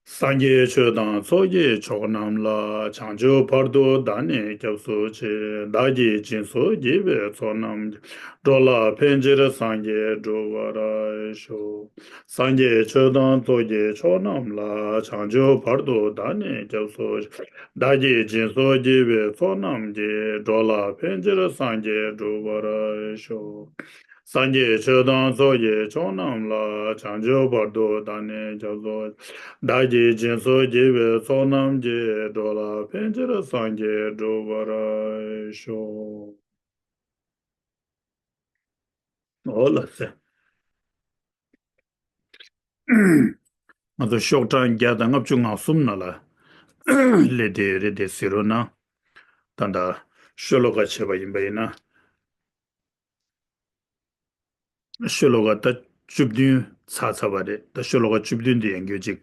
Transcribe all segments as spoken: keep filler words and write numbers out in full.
སངས་རྒྱས་ཆོས་དང་ཚོགས་ཀྱི་མཆོག་རྣམས་ལ། བྱང་ཆུབ་བར་དུ་བདག་ནི་སྐྱབས་སུ་མཆི། བདག་གིས་སྦྱིན་སོགས་བགྱིས་པའི་ཚོགས་རྣམས་ཀྱིས། འགྲོ་ལ་ཕན་ཕྱིར་སངས་རྒྱས་འགྲུབ་པར་ཤོག། སངས་རྒྱས་ཆོས་དང་ཚོགས་ཀྱི་མཆོག་རྣམས་ལ། བྱང་ཆུབ་བར་དུ་བདག་ནི་སྐྱབས་སུ་མཆི། བདག་གིས་སྦྱིན་སོགས་བགྱིས་པའི་ཚོགས་རྣམས་ཀྱིས། འགྲོ་ལ་ཕན་ཕྱིར་སངས་རྒྱས་འགྲུབ་པར་ཤོག། སངས་རྒྱས་ཆོས་དང་ཚོགས་ཀྱི་མཆོག་རྣམས་ལ། བྱང་ཆུབ་བར་དུ་བདག་ནི་སྐྱབས་སུ་མཆི། བདག་གིས་སྦྱིན་སོགས་བགྱིས་པའི་ཚོགས་རྣམས་ཀྱིས། འགྲོ་ལ་ཕན་ཕྱིར་སངས་རྒྱས་འགྲུབ་པར་ཤོག། འོ་ལགས་སེ། ང་ཚོ་ཤོག་གྲངས་བརྒྱ་དང་ལྔ་བཅུ་ང་གསུམ་ནང་ལ་སླེབས་བསྡད་ཡོད་རེད་དེ་གཟིགས་རོགས་གནང་། ད་ལྟ་ཤོ་ལོ་ཀ་བྱས་པ་ཡིན་པ་ཡིན་ན། ཤོ་ལོ་ཀ་ད་བཅུ་བདུན་ཚར་ཚར་བ་རེད། ད་ཤོ་ལོ་ཀ་བཅུ་བདུན་དེ་ཡང་བསྐྱར་ཅིག་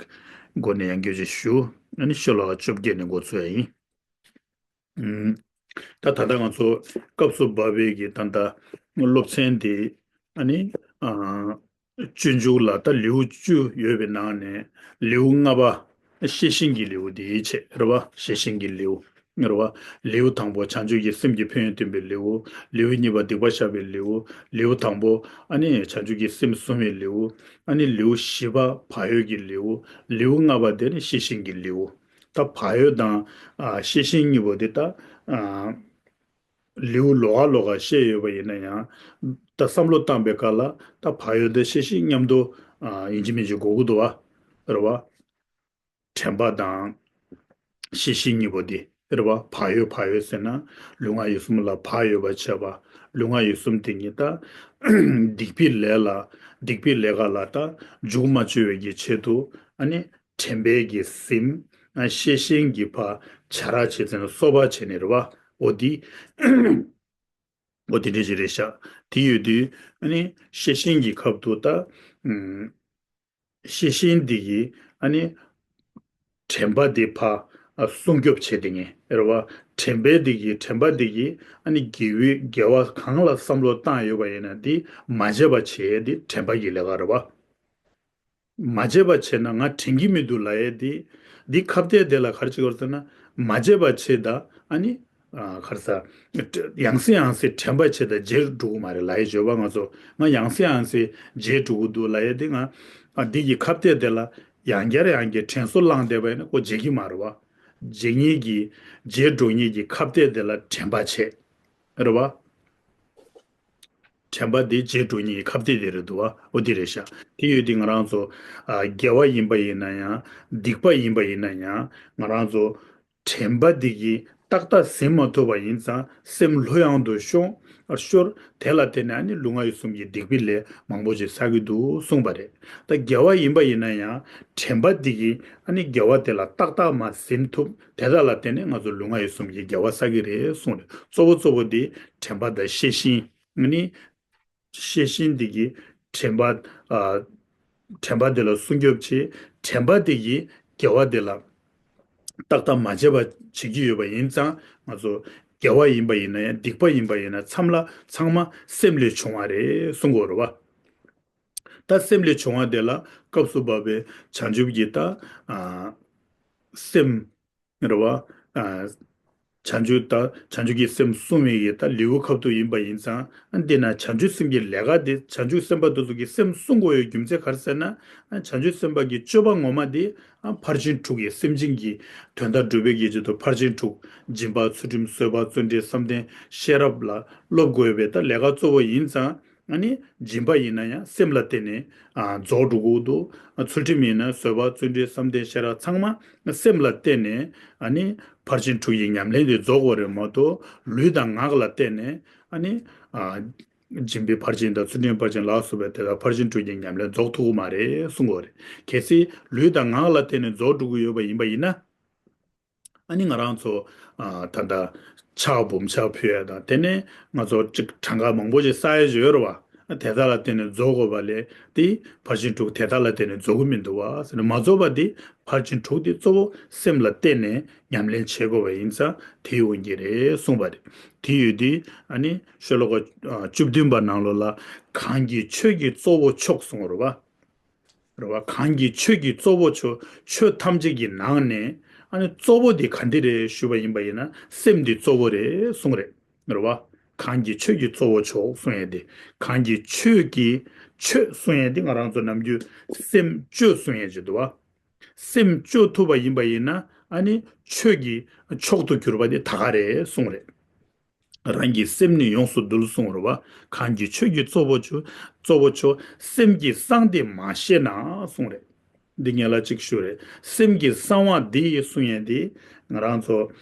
འགོ་ནས་ཡང་བསྐྱར་ཅིག་ཞུ། ཨ་ནི་ཤོ་ལོ་ཀ་བཅོ་བརྒྱད་ནས་འགོ་ཚུགས་ཡ་ཡིན། ཨུམ། ད་ད་ལྟ་ང་ཚོ་སྐབས་སུ་བབས་པའི་གི་ད་ལྟ་སློབ་ཚན་དེ་ཨ་ནི་ཨ། སྤྱོད་འཇུག་ལ་ད་ལེའུ་བཅུ་ཡོད་པའི་ནང་ནས་ལེའུ་ལྔ་པ་ཤེས་བཞིན་གྱི་ལེའུ་དེའི་ཆེད་རེད་བ། ཤེས་བཞིན་གྱི་ལེའུ་རེད་བ། ལེའུ་དང་པོ་བྱང་ཆུབ་ཀྱི་སེམས་ཀྱི་ཕན་ཡོན་སྟོན་པའི་ལེའུ། ལེའུ་གཉིས་པ་སྡིག་པ་བཤགས་པའི་ལེའུ། ལེའུ་དང་པོ་ཨ་ནི་བྱང་ཆུབ་ཀྱི་སེམས་བསྲུང་བའི་ལེའུ། ཨ་ནི་ལེའུ་བཞི་པ་བག་ཡོད་ཀྱི་ལེའུ། ལེའུ་ལྔ་པ་དེ་ནི་ཤེས་བཞིན་གྱི་ལེའུ། ད་བག་ཡོད་དང་ཨ་ཤེས་བཞིན་གཉིས་པོ་དེ་ད་ཨ། ལེའུ་ལོགས་ཀ་ལོགས་ཀ་བཤད་ཡོད་པ་ཡིན་ན་ཡང་། ད་བསམ་བློ་བཏང་པའི་སྐབས་ལ་ད་བག་ཡོད་དང་ཤེས་བཞིན་མཉམ་དུ་ཨ་ཡིན་གཅིག་མིན་གཅིག་དགོས་ཀྱི་འདུག་བ། རེད་བ། དྲན་པ་དང་ཤེས་བཞིན་གཉིས་པོ་དེ་རེད་བ། བག་ཡོད་བག་ཡོད་ཟེར་ན་ལུས་ངག་ཡིད་གསུམ་ལ་བག་ཡོད་པ་བྱས་པ། ལུས་ངག་ཡིད་གསུམ་དེ་ཉིད་ད་སྡིག་པའི་ལས་ལ་སྡིག་པའི་ལས་ཀ་ལ་ད་འཇུག་མ་བཅུག་པའི་གི་ཆེད་དུ་ཨ་ནི་དྲན་པའི་གི་སེམས་ཤེས་བཞིན་གྱི་ཕར་བྱ་ར་བྱེད་ཚེ་ན་གསོ་བ་བྱས་ནས་རེད་བ། འོ་དེ། འོ་དེ་འདྲ་ཞིག་རེད་ཤག། དེ་ཡོད་དུས་ཨ་ནི་ཤེས་བཞིན་གྱི་ཁབ་ཏུ་ད། ཨུམ། ཤེས་བཞིན་འདི་གིས་ཨ་ནི་དྲན་པ་འདི་ཕར་ཨ་སྲུང་སྐྱོབ་བྱེད་དེ་ངེས་རེད་བ། དྲན་པའི་འདི་གིས་དྲན་པ་འདི་གིས་ཨ་ནི་དགེ་བའི་དགེ་བ་གང་ལ་བསམ་བློ་བཏང་ཡོད་པ་ཡིན་ན་འདི་མ་བརྗེད་པ་བྱེད་ཡས་འདི་དྲན་པ་གི་ལས་ཀ་རེད་བ། མ་བརྗེད་པ་བྱས་ན་ང་དྲན་གྱི་མི་འདུག་ལབ་ཡས་དེ། འདི་ཁ་གཏད་དེ་ལ་ག་རེ་བྱེད་དགོས་ཟེར་ན། མ་བརྗེད་པ་བྱེད་ད་ཨ་ནི། ཨ་ག་རེ་ཟ། ཡང་སེ་ཡང་སེ་དྲན་པ་བྱེད་ད་བརྗེད་འགྲོ་གི་མ་རེད་ལབ་ཡས་བརྗོད་པ་ང་ཚོ། ང་ཡང་སེ་ཡང་སེ་བརྗེད་འགྲོ་གི་འདུག་ལབ་ཡས་དེ་ང་། ཨ་འདི་གི་ཁ་གཏད་དེ་ལ་ཡང་བསྐྱར་ཡང་བསྐྱར་དྲན་གསོ་བསླངས་བསྡད་པ་ཡིན་ན་ཁོ་བརྗེད་ཀྱི་མ་རེད་བ། བརྗེད་ངེས་ཀྱི་བརྗེད་འགྲོ་ངེས་ཀྱི་ཁ་གཏད་དེ་ལ་དྲན་པ་བྱེད། རེད་བ། དྲན་པ་འདི་བརྗེད་འགྲོ་ཉིད་ཁ་གཏད་དེ་རེད་འདུག་བ། འོ་འདི་རེད་ཤག། དེ་ཡོད་དུས་ང་རང་ཚོ་ཨ་དགེ་བ་ཡིན་པ་ཡིན་ན་ཡང་སྡིག་པ་ཡིན་པ་ཡིན་ན་ཡང་ང་རང་ཚོ་དྲན་པ་འདི་གིས་ཏག་ཏག་ཟིན་མ་ཐུབ་པ་ཡིན་ཙང་སེམས་ལྷོད་ཡངས་དུ་ཤོང་ཤོར། དེ་ལ་བརྟེན་ནས་ཨ་ནི་ལུས་ངག་ཡིད་གསུམ་གྱི་སྡིག་པའི་ལས་མང་པོ་ཞིག་བསགས་ཀྱི་འདུག་གསུངས་པ་རེད། ད་དགེ་བ་ཡིན་པ་ཡིན་ན་ཡང་དྲན་པ་འདི་གིས་ཨ་ནི་དགེ་བ་དེ་ལ་ཏག་ཏག་མ་ཟིན་ཐུབ། དེ་དག་ལ་བརྟེན་ནས་ང་ཚོ་ལུས་ངག་ཡིད་གསུམ་གྱི་དགེ་བ་བསགས་ཀྱི་རེད་གསུངས་རེད། གཙོ་བོ་གཙོ་བོ་འདི་དྲན་པ་དང་ཤེས་བཞིན། ཨ་ནི་ཤེས་བཞིན་འདི་གིས་དྲན་པ། ཨ་དྲན་པ་འདི་ལ་སྲུང་སྐྱོབ་བྱེད། དྲན་པ་འདི་གིས་དགེ་བ་འདི་ལ་ཏག་ཏག་མ་བྱས་པ་བྱེད་ཀྱི་ཡོད་པ་ཡིན་ཙང་ང་ཚོ་དགེ་བ་ཡིན་པ་ཡིན་ན་ཡང་སྡིག་པ་ཡིན་པ་ཡིན་ན་མཚམས་ལ་ཚང་མ་སེམས་ལས་བྱུང་བ་རེད་གསུང་གི་ཡོད་རེད་བ། ད་སེམས་ལས་བྱུང་བ་དེ་ལ་སྐབས་སུ་བབ་པའི་བྱང་ཆུབ་ཀྱི་ད་ཨ་སེམས་རེད་བ། ཨ་བྱང་ཆུབ་ད་བྱང་ཆུབ་ཀྱི་སེམས་བསྲུང་བའི་ཡི་ད་ལེའུ་ཁབ་ཏུ་ཡིན་པ་ཡིན་ཙང་། ཨ་འདི་ན་བྱང་ཆུབ་སེམས་ཀྱི་ལས་ཀ་དེ་བྱང་ཆུབ་སེམས་དཔའ་དེ་ཚོ་གི་སེམས་བསྲུང་དགོས་ཡོད་རྒྱུ་མཚན་ག་རེ་ཟེར་ན། ཨ་བྱང་ཆུབ་སེམས་དཔའ་གི་སྤྱོད་པ་ངོ་མ་དེ་ཨ་ཕར་ཕྱིན་དྲུག་གི་སེམས་ཅན་གྱི་དོན་དག་སྒྲུབ་པའི་གི་ཆེད་དུ་ཕར་ཕྱིན་དྲུག་སྦྱིན་པ་ཚུལ་ཁྲིམས་བཟོད་པ་བརྩོན་འགྲུས་བསམ་གཏན་ཤེས་རབ་ལ་སློབ་དགོས་པའི་ད་ལས་ཀ་གཙོ་བོ་ཡིན་ཙང་། ཨ་ནི་སྦྱིན་པ་ཡིན་ན་ཡང་སེམས་ལ་བརྟེན་ནས་ཨ་རྫོགས་འགྲོ་གི་འདུག། ཨ་ཚུལ་ཁྲིམས་ཡིན་ན་བཟོད་པ་བརྩོན་འགྲུས་བསམ་གཏན་ཤེས་རབ་ཚང་མ་སེམས་ལ་བརྟེན་ནས་ཨ་ནི་ཕར་ཕྱིན་དྲུག་གི་ཉམས་ལེན་དེ་རྫོགས་དགོས་རེད་མ་གཏོགས་ལུས་དང་ངག་ལ་བརྟེན་ནས་ཨ་ནི་ཨ་སྦྱིན་པའི་ཕར་ཕྱིན་དང་ཚུལ་ཁྲིམས་ཕར་ཕྱིན་ལ་སོགས་པའི་དེ་དག་ཕར་ཕྱིན་དྲུག་གི་ཉམས་ལེན་རྫོགས་ཐུབ་ཀྱི་མ་རེད་གསུང་གི་ཡོད་རེད། གལ་སྲིད་ལུས་དང་ངག་ལ་བརྟེན་ནས་རྫོགས་འགྲོ་གི་ཡོད་པ་ཡིན་པ་ཡིན་ན། ཨ་ནི་ང་རང་ཚོ་ཨ་ད་ལྟ་ཕྱག་འབུམ་ཕྱག་ཕུལ་ཡ་དང་དེ་ནས་ང་ཚོ་གཅིག་གྲངས་ཀ་མང་པོ་ཞིག་བསགས་ཡ་ཞིག་ཡོད་རེད་བ། ཨ་དེ་དག་ལ་བརྟེན་ནས་རྫོགས་དགོས་པ་ལས་དེ་ཕར་ཕྱིན་དྲུག་དེ་དག་ལ་བརྟེན་ནས་རྫོགས་ཀྱི་མི་འདུག་བ་ཟེར་ནས། མ་རྫོགས་པ་དེ་ཕར་ཕྱིན་དྲུག་དེ་གཙོ་བོ་སེམས་ལ་བརྟེན་ནས་ཉམས་ལེན་བྱེད་དགོས་པ་ཡིན་ཙང་དེའི་དབང་གིས་རེད་གསུངས་པ་རེད། དེ་ཡོད་དུས་ཨ་ནི་ཤོ་ལོ་ཀ་ཨ་བཅུ་བདུན་པ་ནང་ལོགས་ལ་གང་གིས་ཆོས་ཀྱི་གཙོ་བོ་མཆོག་གསུངས་རེད་བ། རེད་བ། གང་གི་ཆོས་ཀྱི་གཙོ་བོ་མཆོག་ཆོས་ཐམས་ཅད་ཀྱི་ནང་ནས་ཨ་ནི་གཙོ་བོ་དེ་ག་འདི་རེད་ཞུས་པ་ཡིན་པ་ཡིན་ན་སེམས་དེ་གཙོ་བོ་རེད་གསུངས་རེད། རེད་བ། གང་གི་ཆོས་ཀྱི་གཙོ་བོ་མཆོག་གསུང་ཡས་དེ། གང་གི་ཆོས་ཀྱི་ཆོས་གསུང་ཡས་དེ་ང་རང་ཚོ་ནམ་རྒྱུན་སེམས་བཅོས་གསུང་ཡས་ཅིག་འདུག་བ། སེམས་བཅོས་ཐུབ་པ་ཡིན་པ་ཡིན་ན་ཨ་ནི་ཆོས་ཀྱི་མཆོག་ཏུ་གྱུར་པ་དེ་ད་ག་རེད་གསུངས་རེད། རང་གི་སེམས་ནི་ཡོངས་སུ་འདུལ་གསུངས་རེད་བ། གང་གི་ཆོས་ཀྱི་གཙོ་བོ་མཆོག་གཙོ་བོ་མཆོག་སེམས་ཀྱི་གསང་དེ་མ་ཤེས་ན་གསུངས་རེད། འདི་ངས་ལ་གཅིག་ཞུ་རེད། སེམས་ཀྱི་གསང་བ་འདི་གསུང་ཡས་འདི་ང་རང་ཚོ་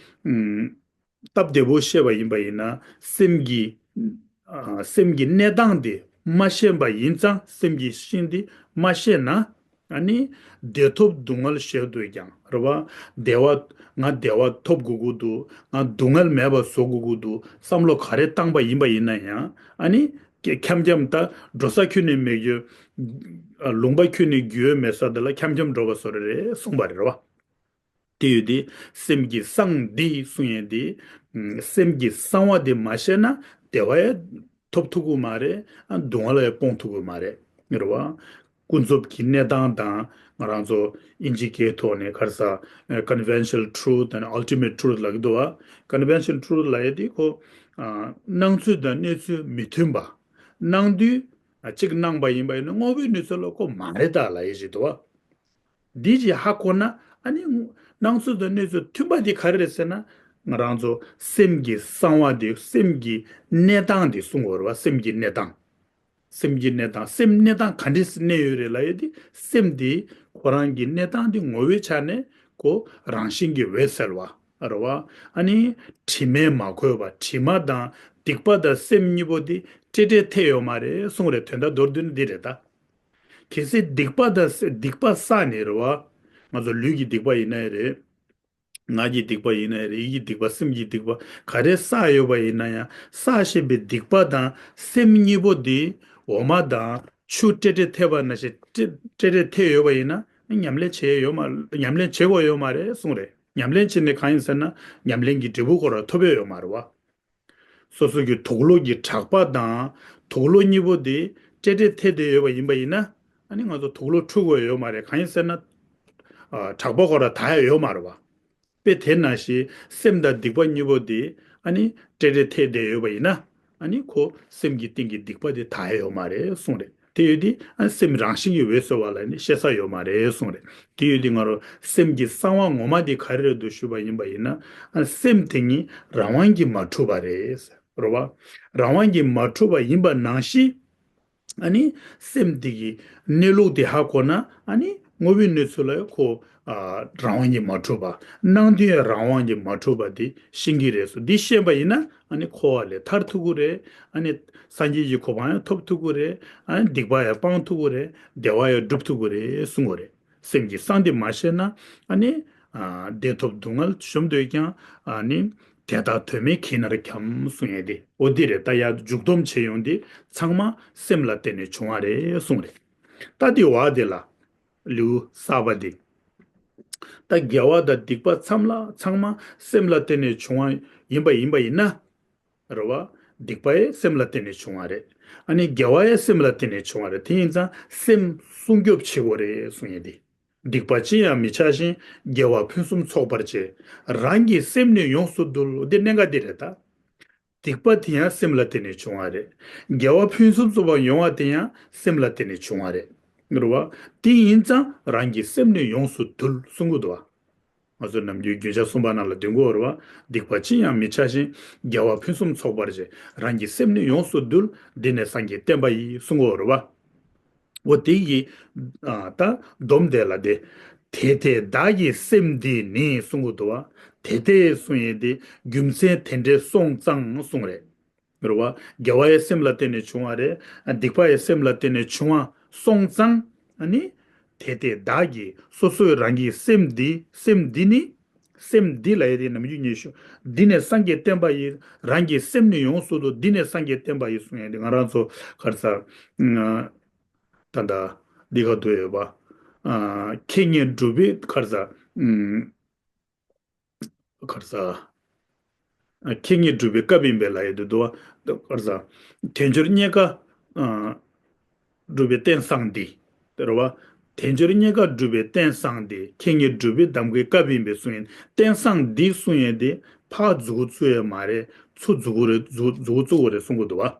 ཨུམ། སྟབས་བདེ་པོ་བཤད་པ་ཡིན་པ་ཡིན་ན་སེམས་ཀྱི་ཨ། སེམས་ཀྱི་གནས་སྟངས་དེ་མ་ཤེས་པ་ཡིན་ཙང་སེམས་ཀྱི་ཤིང་དེ་མ་ཤེས་ན་ཨ་ནི་བདེ་ཐོབ་སྡུག་བསྔལ་ཞེ་དྲག་ཀྱང་རེད་བ། བདེ་བ་ང་བདེ་བ་ཐོབ་དགོས་ཀྱི་འདུག་ང་སྡུག་བསྔལ་མེད་པ་བཟོ་དགོས་ཀྱི་འདུག་བསམ་བློ་ག་རེ་བཏང་པ་ཡིན་པ་ཡིན་ན་ཡང་ཨ་ནི་འཁྱམ་འཁྱམ་ད་འགྲོ་ས་ཁྱོན་ནས་མེད་རྒྱུ། ལུང་པ་ཁྱོན་ནས་རྒྱུས་ཡོད་མེད་ས་དེ་ལ་འཁྱམ་འཁྱམ་འགྲོ་བ་བཟོ་རེ་རེད་གསུངས་པ་རེད་བ། དེ་ཡོད་དེ། སེམས་ཀྱི་གསང་འདི་གསུང་ཡས་དེ། སེམས་ཀྱི་གསང་བ་དེ་མ་ཤེས་ན་བདེ་བ་ཡང་ཐོབ་ཐུབ་ཀྱི་མ་རེད། ཨ་སྡུག་བསྔལ་ཡང་སྤོང་ཐུབ་ཀྱི་མ་རེད། རེད་བ། ཀུན་རྫོབ་ཀྱི་གནས་སྟངས་དང་ང་རང་ཚོ་དབྱིན་ཇིའི་སྐད་ཐོག་ནས་ག་རེ་ཟ། Conventional truth and ultimate truth ལབ་ཀྱི་འདུག་བ། Conventional truth ལབ་ཡས་དེ་ཁོ། ཨ་སྣང་ཚུལ་དང་གནས་ཚུལ་མི་མཐུན་པ། སྣང་དུས་ཨ་གཅིག་སྣང་པ་ཡིན་པ་ཡིན་ན་དངོས་པོའི་གནས་ཚུལ་ལ་ཁོ་མ་རེད་ད་ལབ་ཡས་ཞིག་འདུག་བ། འདི་ཅིག་ཧ་གོ་ན་ཨ་ནི་སྣང་ཚུལ་དང་གནས་ཚུལ་མཐུན་པ་དེ་ག་རེ་རེད་ཟེར་ན། ང་རང་ཚོ་སེམས་ཀྱི་གསང་བ་དེ་སེམས་ཀྱི་གནས་སྟངས་དེ་གསུང་དགོས་རེད་བ། སེམས་ཀྱི་གནས་སྟངས། སེམས་ཀྱི་གནས་སྟངས་སེམས་གནས་སྟངས་ག་འདྲས་གནས་ཡོད་རེད་ལབ་ཡོད་དེ། སེམས་དེ་ཁོ་རང་གི་གནས་སྟངས་དེ་ངོ་བོའི་ཆ་ནས་ཁོ་རང་བཞིན་གྱིས་འོད་གསལ་བ་རེད་བ། ཨ་ནི་དྲི་མས་མ་གོས་པ། དྲི་མ་དང་སྡིག་པ་དང་སེམས་གཉིས་པོ་དེ་འབྲེལ་འབྲེལ་ཐད་ཡོད་མ་རེད་གསུང་རེད། དོན་དག་མདོར་བསྡུས་ན་འདི་རེད་ད། གལ་སྲིད་སྡིག་པ་དང་སེ་སྡིག་པ་བསགས་ནས་རེད་བ། ང་ཚོ་ལུས་ཀྱི་སྡིག་པ་ཡིན་ནའི་རེད། ངག་གི་སྡིག་པ་ཡིན་ནའི་རེད། ཡིད་ཀྱི་སྡིག་པ། སེམས་ཀྱི་སྡིག་པ་ག་རེ་བསགས་ཡོད་པ་ཡིན་ན་ཡང་བསགས་བཞིན་པའི་སྡིག་པ་དང་སེམས་གཉིས་པོ་འདི་འོ་མ་དང་ཆུ་འབྲེལ་འབྲེལ་ཐད་པ་ནང་བཞིན་འབྲེལ་འབྲེལ་འབྲེལ་ཐད་ཡོད་པ་ཡིན་ན་ཉམས་ལེན་བྱེད་ཡས་ཡོད་མ་ཉམས་ལེན་བྱེད་དགོས་ཡོད་མ་རེད་གསུངས་རེད། ཉམས་ལེན་བྱས་ནས་གང་ཡིན་ཟེར་ན་ཉམས་ལེན་གྱི་འབྲས་བུ་ཁོ་རང་ཐོབ་ཡས་ཡོད་མ་རེད་བ། སོ་སོ་གི་དུག་ལོག་གི་གྲགས་པ་དང་དུག་ལོག་གཉིས་པོ་དེ་འབྲེལ་འབྲེལ་ཐད་དེ་ཡོད་པ་ཡིན་པ་ཡིན་ན་ཨ་ནི་ང་ཚོ་དུག་ལོག་འཁྲུ་དགོས་ཡོད་མ་རེད། གང་ཡིན་ཟེར་ན། ཨ་གྲགས་པ་ཁོ་རང་དག་ཡ་ཡོད་མ་རེད་བ། དཔེ་དེ་ནང་བཞིན་སེམས་དང་སྡིག་པ་གཉིས་པོ་དེ་ཨ་ནི་འབྲེལ་འབྲེལ་ཐད་དེ་ཡོད་པ་ཡིན་ན་ཨ་ནི་ཁོ་སེམས་ཀྱི་སྟེང་གི་སྡིག་པ་དེ་དག་ཡ་ཡོད་མ་རེད་གསུངས་རེད། དེ་ཡོད་དེ་ཨ་སེམས་རང་བཞིན་གྱིས་འོད་གསལ་བ་ལ་ནི་ཤེས་ས་ཡོད་མ་རེད་གསུངས་རེད། དེ་ཡོད་དེ་ང་རང་སེམས་ཀྱི་གསང་བ་ངོ་མ་དེ་ག་རེ་རེད་འདུག་ཞུས་པ་ཡིན་པ་ཡིན་ན་ཨ་སེམས་དེ་ཉིད་རང་དབང་གིས་མ་གྲུབ་པ་རེད། རེད་བ། རང་དབང་གིས་མ་གྲུབ་པ་ཡིན་པ་ནང་བཞིན། ཨ་ནི་སེམས་དེ་གི་གནས་ལུགས་དེ་ཧ་གོ་ན་ཨ་ནི་དངོས་པོའི་གནས་ཚུལ་ལ་ཁོ་ཨ་རང་དབང་གིས་མ་གྲུབ་པ། སྣང་དུས་ཡང་རང་དབང་གིས་མ་གྲུབ་པ་དེ་ཤེས་ཀྱི་རེད་སོ། འདི་ཤེས་པ་ཡིན་ན་ཨ་ནི་འཁོར་བ་ལས་ཐར་ཐུབ་ཀྱི་རེད། ཨ་ནི་སངས་རྒྱས་ཀྱི་གོ་འཕང་ཡང་ཐོབ་ཐུབ་ཀྱི་རེད། ཨ་ནི་སྡིག་པ་ཡང་སྤང་ཐུབ་ཀྱི་རེད། བདེ་བ་ཡང་སྒྲུབ་ཐུབ་ཀྱི་རེད་གསུང་གི་རེད། སེམས་ཀྱི་གསང་དེ་མ་ཤེས་ན་ཨ་ནི་ཨ་བདེ་ཐོབ་སྡུག་བསྔལ་གཞོམ་འདོད་ཀྱང་ཨ་ནི། དེ་དག་དོན་མེད་གྱིས་ནར་འཁྱམས་གསུང་ཡས་དེ། འོ་འདི་རེད། ད་ཡར་མཇུག་སྡོམ་བྱེད་ཡོང་དེ་ཚང་མ་སེམས་ལ་བརྟེན་ནས་བྱུང་བ་རེད་གསུང་རེད། ད་དེ་བ་དེ་ལ་ལེའུ་གསར་པ་དེ། ད་དགེ་བ་དང་སྡིག་པ་ཚང་ལ་ཚང་མ་སེམས་ལ་བརྟེན་ནས་བྱུང་བ་ཡིན་པ་ཡིན་པ་ཡིན་ན། རེད་བ། སྡིག་པ་ཡང་སེམས་ལ་བརྟེན་ནས་བྱུང་བ་རེད། ཨ་ནི་དགེ་བ་ཡང་སེམས་ལ་བརྟེན་ནས་བྱུང་བ་རེད། དེ་ཡིན་ཙང་སེམས་སྲུང་སྐྱོབ་བྱེད་དགོས་རེད་གསུང་ཡས་དེ། སྡིག་པ་ཅི་ཡང་མི་བྱ་ཞིང་། དགེ་བ་ཕུན་སུམ་ཚོགས་པར་བྱེད། རང་གི་སེམས་ནི་ཡོངས་སུ་འདུལ། འདི་གནད་འགག་འདི་རེད་ད། སྡིག་པ་དེ་ཡང་སེམས་ལ་བརྟེན་ནས་བྱུང་བ་རེད། དགེ་བ་ཕུན་སུམ་ཚོགས་པ་ཡོང་བ་དེ་ཡང་སེམས་ལ་བརྟེན་ནས་བྱུང་བ་རེད། རེད་བ། དེ་ཡིན་ཙང་རང་གི་སེམས་ནི་ཡོངས་སུ་འདུལ་གསུང་གི་འདུག་བ། ང་ཚོ་ནམ་རྒྱུན་རྒྱུན་ཆགས་གསུམ་པ་ནང་ལ་འདོན་གྱི་ཡོད་རེད་བ། སྡིག་པ་ཅི་ཡང་མི་བྱ་ཞིང་། དགེ་བ་ཕུན་སུམ་ཚོགས་པར་བྱེད། རང་གི་སེམས་ནི་ཡོངས་སུ་འདུལ། འདི་ནི་སངས་རྒྱས་བསྟན་པ་ཡིན་གསུང་གི་ཡོད་རེད་བ། འོ་དེ་ཡི། ཨ་ད་སྡོམ་དེ་ལ་དེ། དེ་ལྟས་བདག་གི་སེམས་འདི་ནི་གསུང་གི་འདུག་བ། དེ་ལྟས་གསུང་ཡས་དེ་རྒྱུ་མཚན་དེ་འདྲས་སོང་ཙང་གསུང་རེད། རེད་བ། དགེ་བ་ཡི་སེམས་ལ་བརྟེན་ནས་བྱུང་བ་རེད། སྡིག་པ་ཡི་སེམས་ལ་བརྟེན་ནས་བྱུང་བ་སོང་ཙང་ཨ་ནི། དེ་ལྟས་བདག་གི་སོ་སོའི་རང་གི་སེམས་འདི་སེམས་འདི་ནི། སེམས་འདི་ལ་ཡ་དེ་ནམ་རྒྱུན་ཉེ་ཞུ། འདི་ནས་སངས་རྒྱས་བསྟན་པ་ཡི། རང་གི་སེམས་ནི་ཡོངས་སུ་དུ་འདི་ནས་སངས་རྒྱས་བསྟན་པ་ཡི་གསུང་ཡ་དེ་ང་རང་ཚོ་གར་ས། ད་ལྟ་འདི་ག་དུ་ཡོད་པ། ཁེ་ཉེན་སྒྲུབ་པའི་གར་ས། གར་ས། ཁེ་ཉེན་སྒྲུབ་པའི་སྐབས་ཡིན་པས་ལ་ཡོད་དུ་འདུག་བ། གར་ས། དལ་འབྱོར་རྙེད་དཀའ། སྒྲུབ་པའི་རྟེན་བཟང་འདི། དེ་རེད་བ། དལ་འབྱོར་རྙེད་དཀའ་སྒྲུབ་པའི་རྟེན་བཟང་དེ། ཁྱེད་ཉིད་སྒྲུབ་པའི་གདམས་ཀའི་སྐབས་ཡིན་པས་གསུངས་ཡིན། རྟེན་བཟང་འདི་གསུངས་ཡས་དེ་ཕར་མཛུབ་གུ་བཙུགས་ཡས་མ་རེད། ཚུར་མཛུབ་གུ་རེད། མཛུབ་མཛུབ་གུ་བཙུགས་དགོས་རེད་གསུང་གི་འདུག་བ།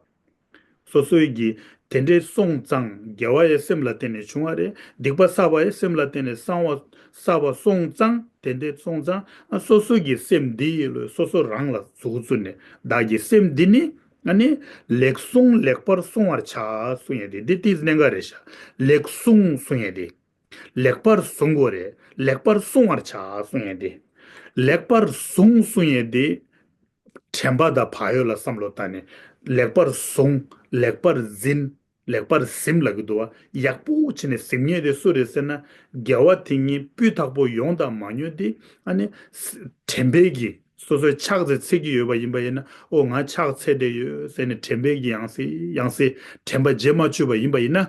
སོ་སོའི་གི་དེ་འདྲའི་སོང་ཙང་དགེ་བ་ཡང་སེམས་ལ་བརྟེན་ནས་བྱུང་བ་རེད། སྡིག་པ་བསགས་པ་ཡང་སེམས་ལ་བརྟེན་ནས་སང་བ་བསགས་པ་སོང་ཙང་དེ་འདྲའི་སོང་ཙང་ཨ་སོ་སོ་གི་སེམས་འདི་ཡི་ལོས་སོ་སོ་རང་ལ་མཛུབ་གུ་བཙུགས་ནས་བདག་གི་སེམས་འདི་ནི་ཨ་ནི་ལེགས་བསྲུང་ལེགས་པར་བསྲུང་བར་བྱ་གསུང་ཡས་དེ་འདི་ཏིས་གནད་འགག་རེད་ཤག་ལེགས་བསྲུང་གསུང་ཡས་དེ། ལེགས་པར་བཟུང་དགོས་རེད། ལེགས་པར་བསྲུང་བར་བྱ་གསུང་ཡས་དེ། ལེགས་པར་བཟུང་གསུང་ཡས་དེ། དྲན་པ་དང་བག་ཡོད་ལ་བསམ་བློ་བཏང་ནས་ལེགས་པར་བཟུང་། ལེགས་པར་འཛིན། ལེགས་པར་ཟིན་ལབ་ཀྱི་འདུག་བ། ཡག་པོ་བྱས་ནས་ཟིན་མཁན་དེ་སུ་རེད་ཟེར་ན། དགེ་བ་དེ་ཉིད་སྤུས་དག་པོ་ཡོང་དང་མ་ཡོང་དེ་ཨ་ནི་དྲན་པའི་གི་སོ་སོའི་ཕྱག་འཚལ་འཚལ་གྱི་ཡོད་པ་ཡིན་པ་ཡིན་ན། ཨོ་ང་ཕྱག་འཚལ་བསྡད་ཡོད་ཟེར་ནས་དྲན་པའི་གི་ཡང་སེ་ཡང་སེ་དྲན་པ་བརྗེད་མ་བཅུག་པ་ཡིན་པ་ཡིན་ན།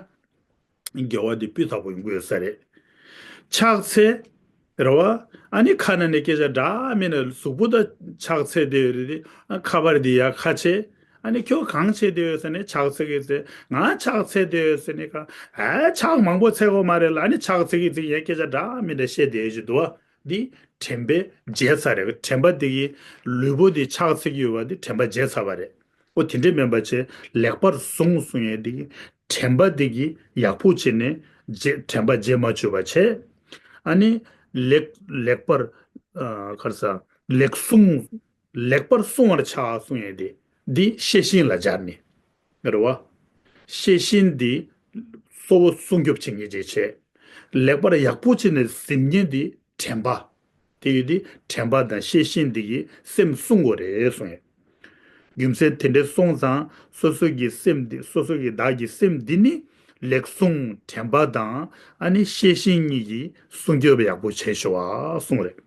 དགེ་བ་འདི་སྤུས་དག་པོ་ཡོང་གི་ཡོད་ས་རེད། ཕྱག་འཚལ། རེད་བ། ཨ་ནི་ཁ་ནང་ནས་སྐད་ཆ་འདྲ་མིན་ན་གཟུགས་པོ་ད་ཕྱག་འཚལ་བསྡད་ཡོད་རེད་དེ། ཨ་ཁ་པར་འདི་ཡ་ཁ་ཕྱེ། ཨ་ནི་ཁྱོད་གང་བྱེད་བསྡད་ཡོད་ཟེར་ནས་ཕྱག་འཚལ་གི་ཟེར། ང་ཕྱག་འཚལ་བསྡད་ཡོད་ཟེར་ནས་ག་ཨ་ཕྱག་མང་པོ་འཚལ་དགོས་མ་རེད་ལ། ཨ་ནི་ཕྱག་འཚལ་གི་ཟེར་ཡ་སྐད་ཆ་འདྲ་མིན་འདྲ་བཤད་བསྡད་ཡོད་ཅིག་འདུག་བ། འདི་དྲན་པས་བརྗེད་ཚར་རེད། དྲན་པ་འདི་གི་ལུས་པོ་འདི་ཕྱག་འཚལ་གི་ཡོད་པ་འདི་དྲན་པ་བརྗེད་ཚར་བ་རེད། ཨོ་དེ་འདྲས་མིན་པ་བྱས་ལེགས་པར་བཟུང་གསུང་ཡས་འདི་གི་དྲན་པ་འདི་གི་ཡག་པོ་བྱས་ནས་བརྗེད་དྲན་པ་བརྗེད་མ་བཅུག་པ་བྱས། ཨ་ནི་ལེགས་ལེགས་པར་ཨ་ག་རེ་ཟ། ལེགས་བསྲུང་། ལེགས་པར་བསྲུང་བར་བྱ་གསུང་ཡས་འདི་འདི་ཤེས་བཞིན་ལ་སྦྱར་ནས། རེད་བ། ཤེས་བཞིན་འདི་གཙོ་བོ་སྲུང་སྐྱོབ་བྱེད་མཁན་ཅིག་བྱས། ལེགས་པར་ཡག་པོ་བྱས་ནས་ཟིན་མཁན་འདི་དྲན་པ། དེ་ཡོད་དེ་དྲན་པ་དང་ཤེས་བཞིན་འདི་གིས་སེམས་བསྲུང་དགོས་རེད་གསུངས་ཡོད། རྒྱུ་མཚན་དེ་འདྲའི་སོང་ཙང་སོ་སོ་གི་སེམས་འདི་སོ་སོ་གི་བདག་གི་སེམས་འདི་ནི་ལེགས་བསྲུང་དྲན་པ་དང་ཨ་ནི་ཤེས་བཞིན་གཉིས་ཀྱིས་སྲུང་སྐྱོབ་ཡག་པོ་བྱས་ཤོག་ཨ་གསུངས་རེད།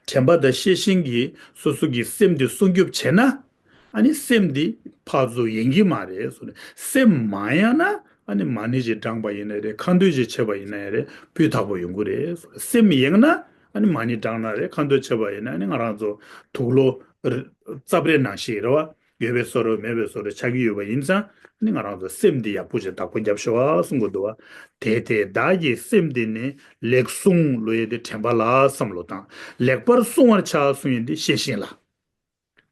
དྲན་པ་དང་ཤེས་བཞིན་གྱིས་སོ་སོ་གི་སེམས་འདི་སྲུང་སྐྱོབ་བྱས་ན། ཨ་ནི་སེམས་འདི་ཕར་ཚུར་ཡེངས་ཀྱི་མ་རེད་གསུངས་ནས། སེམས་མ་ཡེངས་ན་ཨ་ནི་མ་ཎི་ཞིག་བགྲངས་པ་ཡིན་ན་རེད། ཁ་འདོན་ཞིག་བྱས་པ་ཡིན་ན་རེད། སྤུས་དག་པོ་ཡོང་གི་རེད་གསུངས་ནས། སེམས་ཡེངས་ན་ཨ་ནི་མ་ཎི་བགྲངས་ན་རེད། ཁ་འདོན་བྱས་པ་ཡིན་ན་ཨ་ནི་ང་རང་ཚོ་དུག་ལོག་རྩབ་རལ་ནང་བཞིན་རེད་བ། ཡོད་པའི་བཟོ་འདྲ་མེད་པའི་བཟོ་འདྲ་ཆགས་ཀྱི་ཡོད་པ་ཡིན་ཙང་ཨ་ནི་ང་རང་ཚོ་སེམས་འདི་ཡག་པོ་ཞིག་བདག་པོ་རྒྱབ་ཤོག་ཨ་གསུང་གི་འདུག་བ། དེ་དེ་བདག་གི་སེམས་འདི་ནི་ལེགས་བསྲུང་ལབ་ཡས་དེ་དྲན་པ་ལ་བསམ་བློ་བཏང་། ལེགས་པར་བསྲུང་བར་བྱ་གསུང་ཡས་འདི་ཤེས་བཞིན་ལ།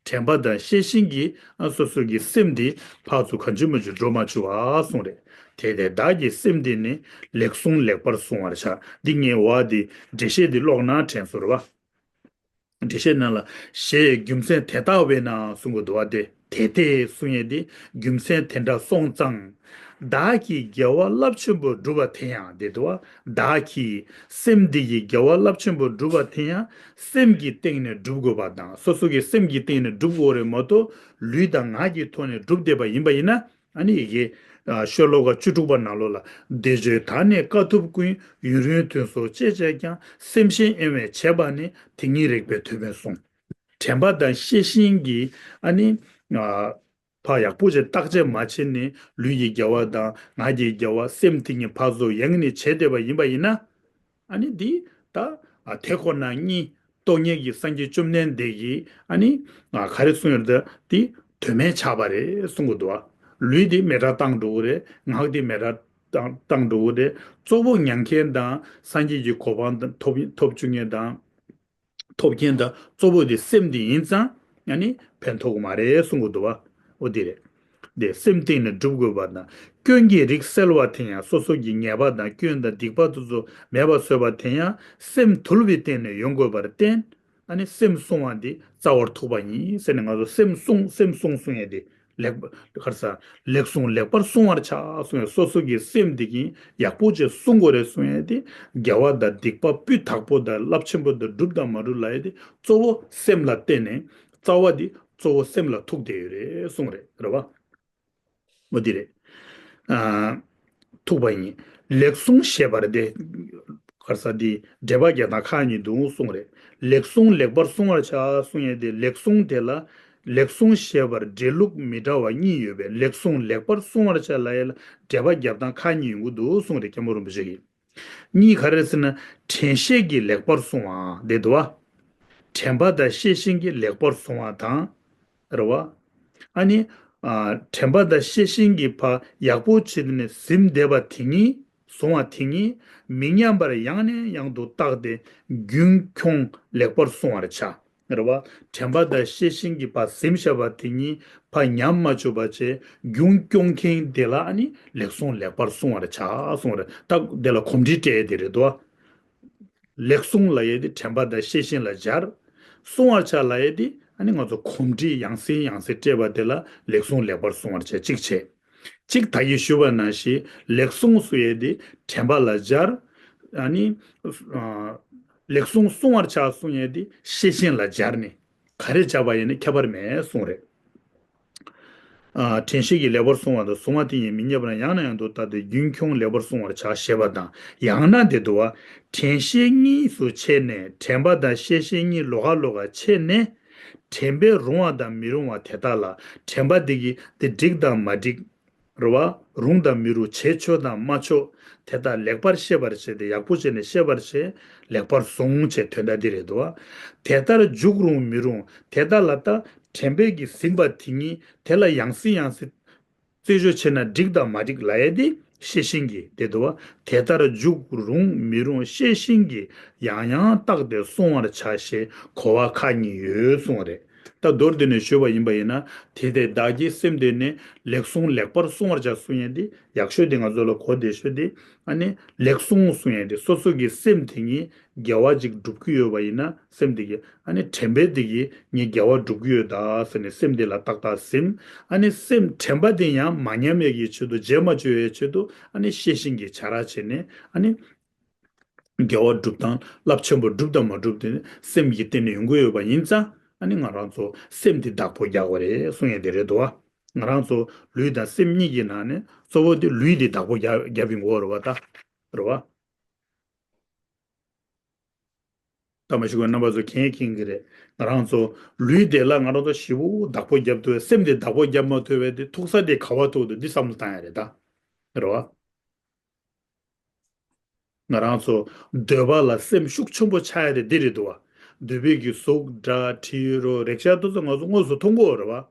དྲན་པ་དང་ཤེས་བཞིན་གྱིས་ཨ་སོ་སོ་གི་སེམས་འདི་ཕར་ཚུར་གང་བྱུང་མང་བྱུང་འགྲོ་མ་བཅུག་པ་གསུངས་རེད། དེ་དེ་བདག་གི་སེམས་འདི་ནི་ལེགས་བསྲུང་ལེགས་པར་བསྲུང་བར་བྱ། འདི་ངའི་འོག་འདི་འགྲེལ་བཤད་འདི་ཀློག་ན་དྲན་སོང་རེད་བ། འགྲེལ་བཤད་ནང་ལ་ཞེས་རྒྱུ་མཚན་དེ་ལྟ་བས་ན་གསུང་གི་འདུག་བ། དེ་དེ་དེ་གསུང་ཡས་དེ་རྒྱུ་མཚན་དེ་འདྲ་སོང་ཙང་། བདག་གིས་དགེ་བ་རླབས་ཆེན་པོ་བསྒྲུབས་པ་དེ་ཡང་དེ་འདུག་བ། བདག་གིས་སེམས་འདི་ཡིས་དགེ་བ་རླབས་ཆེན་པོ་བསྒྲུབས་པ་དེ་ཡང་སེམས་ཀྱི་སྟེང་ནས་སྒྲུབ་དགོས་པ་དང་། སོ་སོ་གི་སེམས་ཀྱི་སྟེང་ནས་སྒྲུབ་དགོས་རེད་མ་གཏོགས་ལུས་དང་ངག་གི་ཐོག་ནས་སྒྲུབ་བསྡད་པ་ཡིན་པ་ཡིན་ན། ཨ་ནི་ཡི་གེ་ཤོ་ལོ་ཀ་བཅུ་དྲུག་པ་ནང་ལོགས་ལ། བཟླས་བརྗོད་དག་ནི་དཀའ་ཐུབ་ཀུན། ཡུན་རིང་དུས་སུ་སྤྱད་བྱས་ཀྱང་། སེམས་ཤེས་གཡེང་བས་བྱས་པ་ནི། དེ་ཉིད་རིགས་པས་དོན་མེད་གསུངས། དྲན་པ་དང་ཤེས་བཞིན་གྱིས་ཨ་ནི་ཕར་ཡག་པོ་ཞིག་བརྟག་དཔྱད་མ་བྱས་ནས་ལུས་ཀྱི་དགེ་བ་དང་ངག་གི་དགེ་བ་སེམས་དེ་ཉིད་ཕར་ཚུར་ཡེངས་ནས་བྱས་བསྡད་པ་ཡིན་པ་ཡིན་ན། ཨ་ནི་འདི་ད་དེ་ཁོ་ན་གཉིས། སྟོང་ཉིད་ཀྱི་སངས་རྒྱས་བཅོམ་ལྡན་འདས་ཀྱིས་ཨ་ནི་ག་རེ་གསུངས་ཡོད་ད་འདི་དོན་མེད་ཆགས་པ་རེད་གསུང་གི་འདུག་བ། ལུས་འདི་མེ་དྲག་བཏང་འགྲོ་གི་རེད། ངག་འདི་མེ་དྲག་བཏང་བཏང་འགྲོ་གི་རེད། གཙོ་བོ་མྱང་མཁན་དང་སངས་རྒྱས་ཀྱི་གོ་འཕང་ཐོབ་ཐོབ་བཅུག་མཁན་དང་། ཐོབ་མཁན་དང་གཙོ་བོ་དེ་སེམས་དེ་ཡིན་ཙང་ཡང་ནི་ཕན་ཐོགས་མ་རེད་གསུང་གི་འདུག་བ། འོ་དེ་རེད། དེ་སེམས་སྟེང་ནས་སྒྲུབ་དགོས་པ་དང་། སྐྱོན་གྱི་རིགས་སེལ་བ་དེ་ཡང་སོ་སོ་གི་ཉེས་པ་དང་སྐྱོན་དང་སྡིག་པ་དེ་ཚོ་མེད་པར་བཟོས་པ་དེ་ཡང་སེམས་དུལ་བའི་སྟེང་ནས་ཡོང་དགོས་པར་བརྟེན། ཨ་ནི་སེམས་བསྲུང་བ་འདི་རྩ་བར་ཐུག་པ་ཡིན་ཟེར་ནས་ང་ཚོ་སེམས་བསྲུང་སེམས་བསྲུང་གསུང་ཡས་དེ། ལེགས་པ་ག་རེ་ཟ། ལེགས་བསྲུང་ལེགས་པར་བསྲུང་བར་བྱ་གསུངས་ཡས། སོ་སོ་གི་སེམས་འདི་གིས་ཡག་པོ་བྱས་བསྲུང་དགོས་རེད་གསུངས་ཡས་དེ། དགེ་བ་དང་སྡིག་པ་སྤུས་དག་པོ་དང་རླབས་ཆེན་པོ་དང་སྒྲུབ་དང་མ་སྒྲུབ་ལབ་ཡས་དེ་གཙོ་བོ་སེམས་ལ་བརྟེན་ནས་རྩ་བ་འདི་གཙོ་བོ་སེམས་ལ་ཐུག་བསྡད་ཡོད་རེད་གསུངས་རེད། རེད་བ། འོ་འདི་རེད། ཨ། ཐུག་པ་ཡིན། ལེགས་བསྲུང་ཞེས་པར་དེ། ག་རེ་ཟ་འདི་འགྲེལ་པ་རྒྱག་སྟངས་ཁག་གཉིས་འདུག་གསུངས་རེད། ལེགས་བསྲུང་ལེགས་པར་བསྲུང་བར་བྱ་གསུངས་ཡས་དེ་ལེགས་བསྲུང་དེ་ལ་ལེགས་བསྲུང་ཞེས་པར་འགྲེལ་ལུགས་མི་འདྲ་བ་གཉིས་ཡོད་པས་ལེགས་བསྲུང་ལེགས་པར་བསྲུང་བར་བྱ་ལབ་ཡས་ལ་འགྲེལ་པ་རྒྱག་སྟངས་ཁག་གཉིས་ཡོང་གི་འདུག་གསུངས་རེད། སྐྱབས་མགོན་རིན་པོ་ཆེ་གིས། གཉིས་ག་རེ་ཟེར་ན། དྲན་ཤེས་ཀྱིས་ལེགས་པར་བསྲུང་བ་དེ་འདུག་བ། དྲན་པ་དང་ཤེས་བཞིན་གྱིས་ལེགས་པར་བསྲུང་བ་དང་། རེད་བ། ཨ་ནི། ཨ། དྲན་པ་དང་ཤེས་བཞིན་གྱིས་ཕར་ཡག་པོ་བྱེད་ནས་ཟིན་བསྡད་པ་དེ་ཉིད། བཟུང་བ་དེ་ཉིད་མི་ཉམས་པར་ཡང་ནས་ཡང་དུ་བརྟགས་ཏེ་རྒྱུན་འཁྱོངས་ལེགས་པར་བསྲུང་བར་བྱ། རེད་བ། དྲན་པ་དང་ཤེས་བཞིན་གྱིས་ཕར་ཟིན་བཞག་པ་དེ་ཉིད་ཕར་ཉམས་མ་བཅུག་པ་བྱས་རྒྱུན་སྐྱོང་མཁན་དེ་ལ་ཨ་ནི་ལེགས་བསྲུང་ལེགས་པར་བསྲུང་བར་བྱ་གསུངས་རེད། ད་དེ་ལ་གོམས་འདྲིས་སྤྲད་དེ་རེད་དོ། ལེགས་བསྲུང་ལབ་ཡས་དེ་དྲན་པ་དང་ཤེས་བཞིན་ལ་སྦྱར། བསྲུང་བར་བྱ་ལབ་ཡས་དེ་ཨ་ནི་ང་ཚོ་གོམས་འདྲིས་ཡང་སེ་ཡང་སེ་སྤྲད་པ་དེ་ལ་ལེགས་བསྲུང་ལེགས་པར་བསྲུང་བར་བྱ་གཅིག་བྱས། གཅིག་ད་གིན་ཞུས་པ་ནང་བཞིན་ལེགས་བསྲུང་ཟེར་ཡས་དེ་དྲན་པ་ལ་སྦྱར། ཨ་ནི། ཨ། ལེགས་བསྲུང་བསྲུང་བར་བྱ་གསུང་ཡས་དེ་ཤེས་བཞིན་ལ་སྦྱར་ནས་ག་རེ་བྱ་བ་ཡིན་ན་ཁྱད་པར་མེད་གསུང་རེད། ཨ། དྲན་ཤེས་ཀྱིས་ལེགས་པར་བསྲུང་བ་དང་བཟུང་བ་དེ་ཉིད་མི་ཉམས་པར་ཡང་ནས་ཡང་དུ་བརྟགས་ཏེ་རྒྱུན་འཁྱོངས་ལེགས་པར་བསྲུང་བར་བྱ་ཞེས་པ་དང་། ཡང་ན་དེ་འདུག་བ། དྲན་ཤེས་གཉིས་སུ་ཕྱེ་ནས་དྲན་པ་དང་ཤེས་བཞིན་གཉིས་ལོགས་ཀ་ལོགས་ཀ་ཕྱེ་ནས། དྲན་པས་རུང་བ་དང་མི་རུང་བ་དེ་དག་ལ་དྲན་པ་དེ་གིས་དེ་འགྲིག་དང་མ་འགྲིག་རེད་བ། རུང་དང་མི་རུང་བྱས་ཆོག་དང་མ་ཆོག་དེ་དག་ལེགས་པར་ཤེས་པར་བྱས་ཏེ་ཡག་པོ་བྱས་ནས་ཤེས་པར་བྱས་ལེགས་པར་བཟུང་བྱས་དོན་དག་འདི་རེད་དོ། དེ་ལྟར་འཇུག་རུང་མི་རུང་དེ་དག་ལ་ད་དྲན་པས་ཀྱིས་ཟིན་པ་དེ་ཉིད་དེ་ལ་ཡང་སེ་ཡང་སེ་རྩོད་གཞི་བྱས་ན་འགྲིག་དང་མ་འགྲིག་ལབ་ཡས་དེ་ཤེས་བཞིན་གྱིས་དེ་དོ། དེ་ལྟར་འཇུག་རུང་མི་རུང་ཤེས་བཞིན་གྱིས་ཡང་ཡང་བརྟགས་ཏེ་བསྲུང་བར་བྱ་ཞེས་གོ་བ་ཁག་གཉིས་ཡོད་གསུངས་པ་རེད། ད་མདོར་བསྡུས་ནས་ཞུས་པ་ཡིན་པ་ཡིན་ན། དེ་དེ་བདག་གི་སེམས་དེ་ནི་ལེགས་བསྲུང་ལེགས་པར་བསྲུང་བར་བྱ་གསུང་ཡས་དེ་ཡག་ཤོས་དེ་ང་ཚོ་ལ་གོ་བདེ་ཤོས་དེ་ཨ་ནི་ལེགས་བསྲུང་གསུང་ཡས་དེ་སོ་སོ་གི་སེམས་དེ་ཉིད་དགེ་བ་ཅིག་སྒྲུབ་ཀྱི་ཡོད་པ་ཡིན་ན་སེམས་དེ་གི་ཨ་ནི་དྲན་པས་དེ་གི་ངས་དགེ་བ་སྒྲུབ་ཀྱི་ཡོད་ད་ཟེར་ནས་སེམས་དེ་ལ་ཏག་ཏག་ཟིན། ཨ་ནི་སེམས་དྲན་པ་དེ་ཡང་མ་ཉམས་ཡས་ཀྱི་ཆེད་དུ་བརྗེད་མ་བཅུག་ཡས་ཆེད་དུ་ཨ་ནི་ཤེས་བཞིན་གྱིས་བྱ་ར་བྱས་ནས་ཨ་ནི་དགེ་བ་སྒྲུབ་དང་རླབས་ཆེན་པོ་སྒྲུབ་དང་མ་སྒྲུབ་དེ་ནི་སེམས་ཀྱི་སྟེང་ནས་ཡོང་གི་ཡོད་པ་ཡིན་ཙང་ཨ་ནི་ང་རང་ཚོ་སེམས་དེ་བདག་པོ་རྒྱག་དགོས་རེད་གསུང་ཡས་དེ་རེད་དོ། ང་རང་ཚོ་ལུས་དང་སེམས་གཉིས་ཀྱི་ནང་ནས་གཙོ་བོ་དེ་ལུས་དེ་བདག་པོ་རྒྱག་རྒྱབ་ཡིན་དགོས་རེད་བ་ད། རེད་བ། ད་མ་ཞུ་གི་རྣམ་པ་ཚོ་མཁྱེན་མཁྱེན་གྱི་རེད། ང་རང་ཚོ་ལུས་དེ་ལ་ང་རང་ཚོ་ཞེ་པོ་བདག་པོ་རྒྱབ་ཐུབ་པའི་སེམས་དེ་བདག་པོ་རྒྱབ་མ་ཐུབ་པའི་དེ་ཐུག་ས་དེ་ག་བ་ཐུག་འདུག་འདི་བསམ་བློ་བཏང་ཡ་རེད་ད། རེད་བ། ང་རང་ཚོ་འདོད་པ་ལ་སེམས་ཤུགས་ཆེན་པོ་ཆགས་ཡ་དེ་འདི་རེད་འདུག་བ། འདོད་པའི་གི་གཟུགས་སྒྲ་དྲི་རོ་རེག་བྱ་དེ་ཚོ་ང་ཚོ་དངོས་སུ་མཐོང་གི་ཡོད་རེད་བ།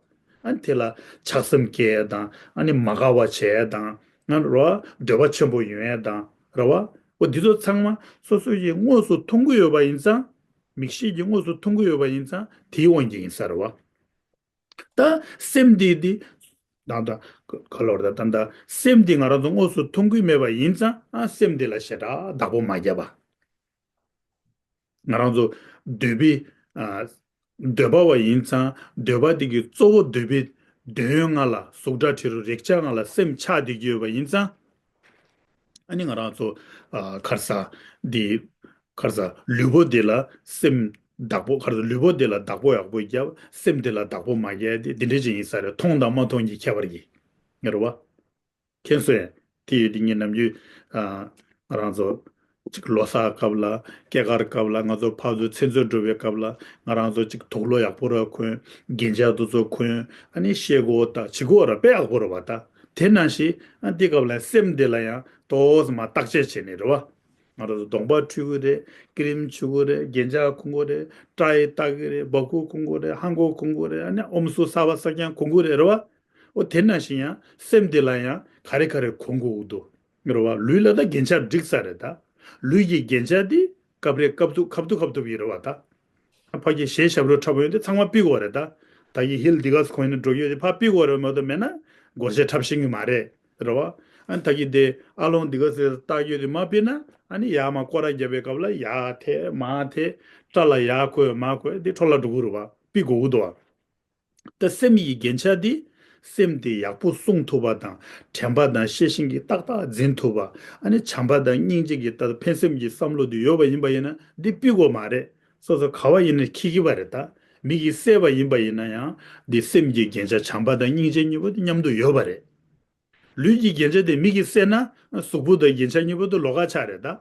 ཨ་ནི་དེ་ལ་ཆགས་སེམས་སྐྱེ་ཡ་དང་ཨ་ནི་མ་དགའ་བ་བྱེད་ཡ་དང་ང་རོ་འདོད་པ་ཆེན་པོ་ཡོང་ཡ་དང་རེད་བ། འོ་འདི་ཚོ་ཚང་མ་སོ་སོ་ཡིས་དངོས་སུ་མཐོང་གི་ཡོད་པ་ཡིན་ཙང་། མིག་ཤེས་ཀྱིས་དངོས་སུ་མཐོང་གི་ཡོད་པ་ཡིན་ཙང་དེའི་དབང་གིས་ཡིན་ས་རེད་བ། ད་སེམས་འདི་འདི་ད་ད་ག་ལོར་ད་ད་ད་སེམས་འདི་ང་རང་ཚོ་དངོས་སུ་མཐོང་གི་མེད་པ་ཡིན་ཙང་ཨ་སེམས་འདི་ལ་ཞེ་དྲག་བདག་པོ་མ་བརྒྱབ་པ། ང་རང་ཚོ་འདོད་པའི་ཨ་འདོད་པ་བ་ཡིན་ཙང་འདོད་པ་འདི་གི་གཙོ་བོ་འདོད་པའི་འདོད་ཡོན་ལྔ་ལ་གཟུགས་སྒྲ་དྲི་རོ་རེག་བྱ་ལྔ་ལ་སེམས་ཆགས་བསྡད་ཀྱི་ཡོད་པ་ཡིན་ཙང་། ཨ་ནི་ང་རང་ཚོ་ཨ་ག་རེ་ཟ་འདི་ག་རེ་ཟ་ལུས་པོ་འདི་ལ་སེམས་བདག་པོ་ག་རེ་ཟ་ལུས་པོ་འདི་ལ་བདག་པོ་ཡག་པོ་རྒྱབ་སེམས་འདི་ལ་བདག་པོ་མ་རྒྱབ་དེ་འདི་འདྲ་ཅིག་ཡིན་ས་རེད། མཐོང་དང་མ་མཐོང་གི་ཁྱད་པར་གྱིས་ངེས་རེད་བ། མཁྱེན་སོང་། དེ་ཡོད་དེ་ངས་ནམ་རྒྱུན་ཨ་ང་རང་ཚོ་ཅིག་ལོ་གསར་སྐབས་ལ་སྐྱེས་སྐར་སྐབས་ལ་ང་ཚོ་ཕར་ཚུར་ཚེ་བཙོན་འགྲོ་བའི་སྐབས་ལ་ང་རང་ཚོ་ཅིག་དུག་ལོག་ཡག་པོ་ར་གོན་རྒྱན་ཆ་དེ་ཚོ་གོན་ཨ་ནི་ཤེལ་སྒོ་དང་བྱི་སྒོ་ར་དཔེ་ཡག་པོ་ར་བ་ད། དེ་ནང་བཞིན་ཨ་དེ་སྐབས་ལ་སེམས་དེ་ལ་ཡང་ཏོག་ཙམ་མ་བརྟག་དཔྱད་བྱས་ནས་རེད་བ། ང་རང་ཚོ་གདོང་པ་འཁྲུད་གི་རེད། ཀི་རིམ་བྱུག་གི་རེད། རྒྱན་ཆ་གོན་གི་རེད། སྐྲ་ཡི་བཏགས་གི་རེད། སྦ་ཁུག་གོན་གི་རེད། ཧང་གོ་གོན་གི་རེད། ཨ་ནི་ཨོམ་སུ་གསར་པ་གསར་རྐྱང་གོན་གི་རེད་རེད་བ། འོ་དེ་ནང་བཞིན་ཡང་སེམས་དེ་ལ་ཡང་ག་རེ་ག་རེ་གོན་དགོས་འདུག་རེད་བ། ལུས་ལ་ད་རྒྱན་ཆ་འགྲིག་ས་རེད་ད། ལུས་ཀྱི་རྒྱན་ཆ་དེ་སྐབས་རེ་སྐབས་ཐུབ་ཁབ་ཐུབ་ཁབ་ཐུབ་ཡིན་རེད་བ་ད། ཕ་གི་གཞས་ཞབས་བྲོ་འཁྲབ་ཡོད་དེ་ཚང་མ་ཕུད་དགོས་རེད་ད། ད་གི་ཧིལ་འདི་ག་སེ་གོན་ནས་འགྲོ་གི་ཡོད་དེ་ཕར་ཕུད་དགོས་རེད་མ་གཏོགས་མེད་ན་སྒོར་གཞས་འཁྲབ་ཤེས་ཀྱི་མ་རེད་རེད་བ། ཨ་ད་གི་དེ་ཨ་ལོང་འདི་ག་སེ་བཏགས་ཡོད་དེ་མ་ཕུད་ན་ཨ་ནི་ཡར་མར་སྐོར་ར་རྒྱབ་པའི་སྐབས་ལ་ཡར་ཐད་མར་ཐད་སྐྲ་ལ་ཡར་བཀོད་མར་བཀོད་དེ་འཕྲོ་བརླག་འགྲོ་གི་རེད་བ། ཕུད་དགོས་ཀྱི་འདུག་བ། ད་སེམས་ཀྱི་རྒྱན་ཆ་འདི་སེམས་དེ་ཡག་པོ་བསྲུང་ཐུབ་པ་དང་དྲན་པ་དང་ཤེས་བཞིན་གྱིས་ཏག་ཏག་འཛིན་ཐུབ་པ། ཨ་ནི་བྱམས་པ་དང་སྙིང་རྗེ་གི་ད་ཕན་སེམས་ཀྱི་བསམ་བློ་འདི་ཡོད་པ་ཡིན་པ་ཡིན་ན་འདི་ཕུད་དགོས་མ་རེད། སོ་སོ་ག་བ་ཡིན་ན་འཁྱེར་གྱི་པ་རེད་ད། མི་གིས་བསད་པ་ཡིན་པ་ཡིན་ན་ཡང་འདི་སེམས་ཀྱི་རྒྱན་ཆ་བྱམས་པ་དང་སྙིང་རྗེ་གཉིས་པོ་འདི་མཉམ་དུ་ཡོད་པ་རེད། ལུས་ཀྱི་རྒྱན་ཆ་དེ་མི་གིས་བསད་ན་གཟུགས་པོ་དང་རྒྱན་ཆ་གཉིས་པོ་དེ་ལོགས་ཀ་ཆགས་རེད་ད།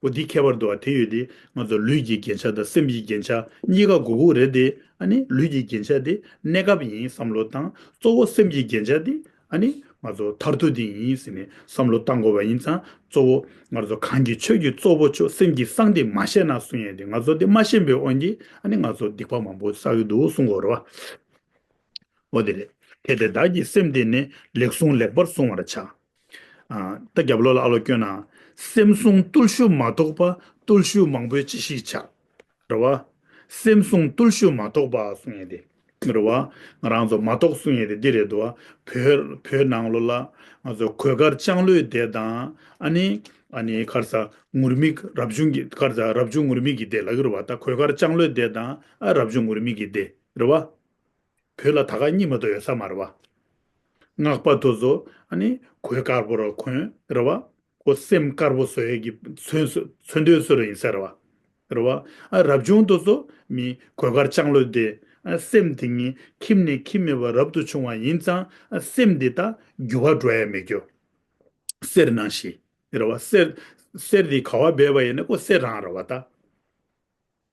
འོ་འདི་ཁྱད་པར་འདུག་བ། དེ་ཡོད་དེ་ང་ཚོ་ལུས་ཀྱི་རྒྱན་ཆ་དང་སེམས་ཀྱི་རྒྱན་ཆ་གཉིས་ཀ་དགོས་ཀྱི་རེད་དེ། ཨ་ནི་ལུས་ཀྱི་རྒྱན་ཆ་དེ་གནས་སྐབས་ཡིན་བསམ་བློ་བཏང་། གཙོ་བོ་སེམས་ཀྱི་རྒྱན་ཆ་དེ་ཨ་ནི་ང་ཚོ་མཐར་ཐུག་དེ་ཡིན་ཟེར་ནས་བསམ་བློ་བཏང་དགོས་པ་ཡིན་ཙང་། གཙོ་བོ་ང་ཚོ་གང་གི་ཆོས་ཀྱི་གཙོ་བོ་མཆོག་སེམས་ཀྱི་གསང་དེ་མ་ཤེས་ན་གསུང་ཡས་དེ་ང་ཚོ་དེ་མ་ཤེས་པའི་དབང་གིས་ཨ་ནི་ང་ཚོ་སྡིག་པ་མང་པོ་བསགས་ཀྱི་འདུག་གསུང་དགོས་རེད་བ། འོ་དེ་རེད། གལ་ཏེ་བདག་གི་སེམས་དེ་ནི་ལེགས་བསྲུང་ལེགས་པར་བསྲུང་བར་བྱ། ཨ། ད་རྒྱབ་ལོགས་ལ་ཨ་ལོ་སྐྱོན་ན། སེམས་བསྲུང་བརྟུལ་ཞུགས་མ་གཏོགས་པ། བརྟུལ་ཞུགས་མང་པོས་ཅི་ཞིག་བྱ། རེད་བ། སེམས་བསྲུང་བརྟུལ་ཞུགས་མ་གཏོགས་པ་གསུང་ཡས་དེ། རེད་བ། ང་རང་ཚོ་མ་གཏོགས་གསུང་ཡས་དེ་འདི་རེད་འདུག་བ། བོད་བོད་ནང་ལོ་ལ་ང་ཚོ་གོས་དཀར་ལྕང་ལོའི་སྡེ་དང་། ཨ་ནི། ཨ་ནི་ག་རེ་ཟ། ངུར་སྨྲིག་རབ་བྱུང་གི་ག་རེ་ཟ། རབ་བྱུང་ངུར་སྨྲིག་གི་སྡེ་ལབ་ཀྱི་རེད་བ། ད་གོས་དཀར་ལྕང་ལོའི་སྡེ་དང་། ཨ། རབ་བྱུང་ངུར་སྨྲིག་གི་སྡེ་རེད་བ། བོད་ལ་ད་ག་གཉིས་མ་གཏོགས་ཡོད་ས་མ་རེད་བ། སྔགས་པ་དེ་ཚོ་ཨ་ནི་གོས་དཀར་པོ་ར་གོན་རེད་བ། ཁོ་སེམས་དཀར་པོ་བཟོ་ཡས་ཀྱི་མཚོན་མཚོན་དོན་བཟོ་ར་ཡིན་ས་རེད་བ། རེད་བ། ཨ། རབ་བྱུང་དེ་ཚོ་མི་གོས་དཀར་ལྕང་ལོ་དེ། ཨ། སེམས་དེ་ཉིད་ཁྱིམ་ནས་ཁྱིམ་མེད་པར་རབ་ཏུ་བྱུང་བ་ཡིན་ཙང་། ཨ། སེམས་དེ་ད་འགྱུར་བ་འགྲོ་ཡ་མེད་རྒྱུ། གསེར་ནང་བཞིན་རེད་བ། གསེར་གསེར་དེ་ག་བ་སྦས་པ་ཡིན་ན་ཁོ་གསེར་རང་རེད་བ་ད།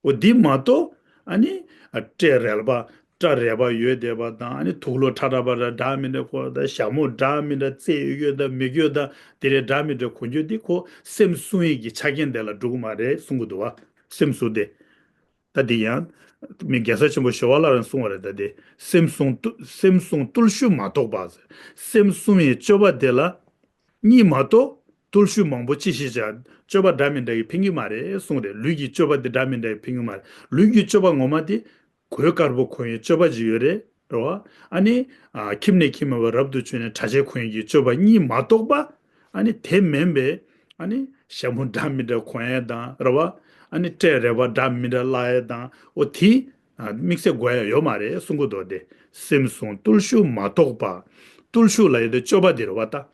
འོ་འདི་མ་གཏོགས། ཨ་ནི། ཨ། སྤྲེའུ་རལ་པ། སྤྲ་རལ་པ་ཡོད་བསྡད་པ་དང་། ཨ་ནི་དུག་ལོག་ཁྲ་ཁྲ་པ་ར་འདྲ་མི་འདྲ་ཁོ་ད། ཞྭ་མོ་འདྲ་མི་འདྲ་རྩེ་ཡོད་ད་མི་ཡོད་ད། དེ་རེད་འདྲ་མི་འདྲ་གོན་རྒྱུ་འདི་ཁོ་སེམས་བསྲུང་ཡས་ཀྱི་ཆ་རྐྱེན་དེ་ལ་འགྲོ་གི་མ་རེད་གསུང་གི་འདུག་བ། སེམས་བསྲུང་སྟེ། ད་འདི་ཡང་། མི་རྒྱལ་སྲས་ཆེན་པོ་ཞི་བ་ལྷ་རང་གསུང་བ་རེད་ད་དེ། སེམས་བསྲུང་བརྟུལ་སེམས་བསྲུང་བརྟུལ་ཞུགས་མ་གཏོགས་པ། སེམས་བསྲུང་བའི་སྤྱོད་པ་དེ་ལ། གཉིས་མ་གཏོགས་བརྟུལ་ཞུགས་མང་པོ་ཅི་ཞིག་བྱ། སྤྱོད་པ་འདྲ་མི་འདྲ་གིས་ཕན་གྱི་མ་རེད་གསུངས་རེད། ལུས་ཀྱི་སྤྱོད་པ་དེ་འདྲ་མི་འདྲ་གིས་ཕན་གྱི་མ་རེད། ལུས་ཀྱི་སྤྱོད་པ་ངོ་མ་དེ་གོས་དཀར་པོ་གོན་ཡའི་སྤྱོད་པ་ཅིག་ཡོད་རེད། རེད་བ། ཨ་ནི། ཨ། ཁྱིམ་ནས་ཁྱིམ་མེད་པར་རབ་ཏུ་བྱུང་ནས་གྲྭ་ཆས་གོན་ཡའི་སྤྱོད་པ་གཉིས་མ་གཏོགས་པ། ཨ་ནི་དེ་མིན་པའི། ཨ་ནི་ཞྭ་མོ་འདྲ་མི་འདྲ་གོན་ཡས་དང་། རེད་བ། ཨ་ནི་སྤྲེའུ་རལ་པ་འདྲ་མི་འདྲ་བླུག་ཡས་དང་། འོ་དེ། ཨ། དམིགས་བསལ་དགོས་ཡ་ཡོད་མ་རེད་གསུང་གི་འདུག་སྟེ། སེམས་བསྲུང་བརྟུལ་ཞུགས་མ་གཏོགས་པ། བརྟུལ་ཞུགས་ལབ་ཡས་དེ་སྤྱོད་པ་དེ་རེད་བ་ད།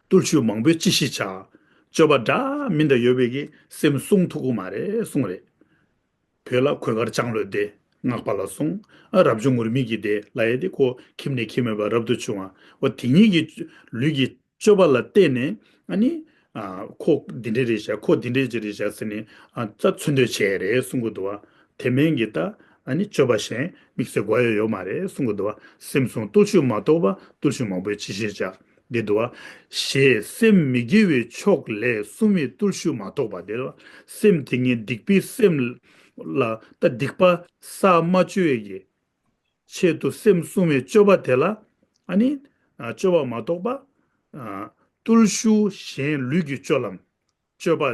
བརྟུལ་ཞུགས་མང་པོས་ཅི་ཞིག་བྱ། སྤྱོད་པ་འདྲ་མི་འདྲ་ཡོད་པའི་གིས་སེམས་བསྲུང་ཐུབ་ཀྱི་མ་རེད་གསུངས་རེད། བོད་ལ་གོས་དཀར་ལྕང་ལོའི་སྡེ། སྔགས་པ་ལ་གསུངས། ཨ། རབ་བྱུང་ངུར་སྨྲིག་གི་སྡེ་ལབ་ཡས་དེ་ཁོ་ཁྱིམ་ནས་ཁྱིམ་མེད་པར་རབ་ཏུ་བྱུང་བ། འོ་དེ་ཉིད་ཀྱི་ལུས་ཀྱི་སྤྱོད་པ་ལ་བརྟེན་ནས། ཨ་ནི། ཨ། ཁོ་འདི་འདྲ་རེད་ཤག་ཁོ་འདི་འདྲ་ཅིག་རེད་ཤག་ཟེར་ནས། ཨ། ད་མཚོན་དོན་བྱས་རེད་གསུང་གི་འདུག་བ། དེ་མིན་གྱི་ད། ཨ་ནི་སྤྱོད་པ་གཞན་དམིགས་བསལ་དགོས་ཡ་ཡོད་མ་རེད་གསུང་གི་འདུག་བ། སེམས་བསྲུང་བརྟུལ་ཞུགས་མ་གཏོགས་པ། བརྟུལ་ཞུགས་མང་པོས་ཅི་ཞིག་བྱ། འདི་འདུག་བ། ཞེས་སེམས་མི་དགེ་བའི་ཕྱོགས་ལས་བསྲུང་བའི་བརྟུལ་ཞུགས་མ་གཏོགས་པ། དེ་ལ་སེམས་དེ་ཉིད་སྡིག་པའི་སེམས་ལ་ད་སྡིག་པ་བསགས་མ་བཅུག་ཡས་ཀྱི་ཆེད་དུ་སེམས་བསྲུང་བའི་སྤྱོད་པ་དེ་ལ། ཨ་ནི། ཨ། སྤྱོད་པ་མ་གཏོགས་པ། ཨ། བརྟུལ་ཞུགས་གཞན་ལུས་ཀྱི་སྤྱོད་ལམ། སྤྱོད་པ།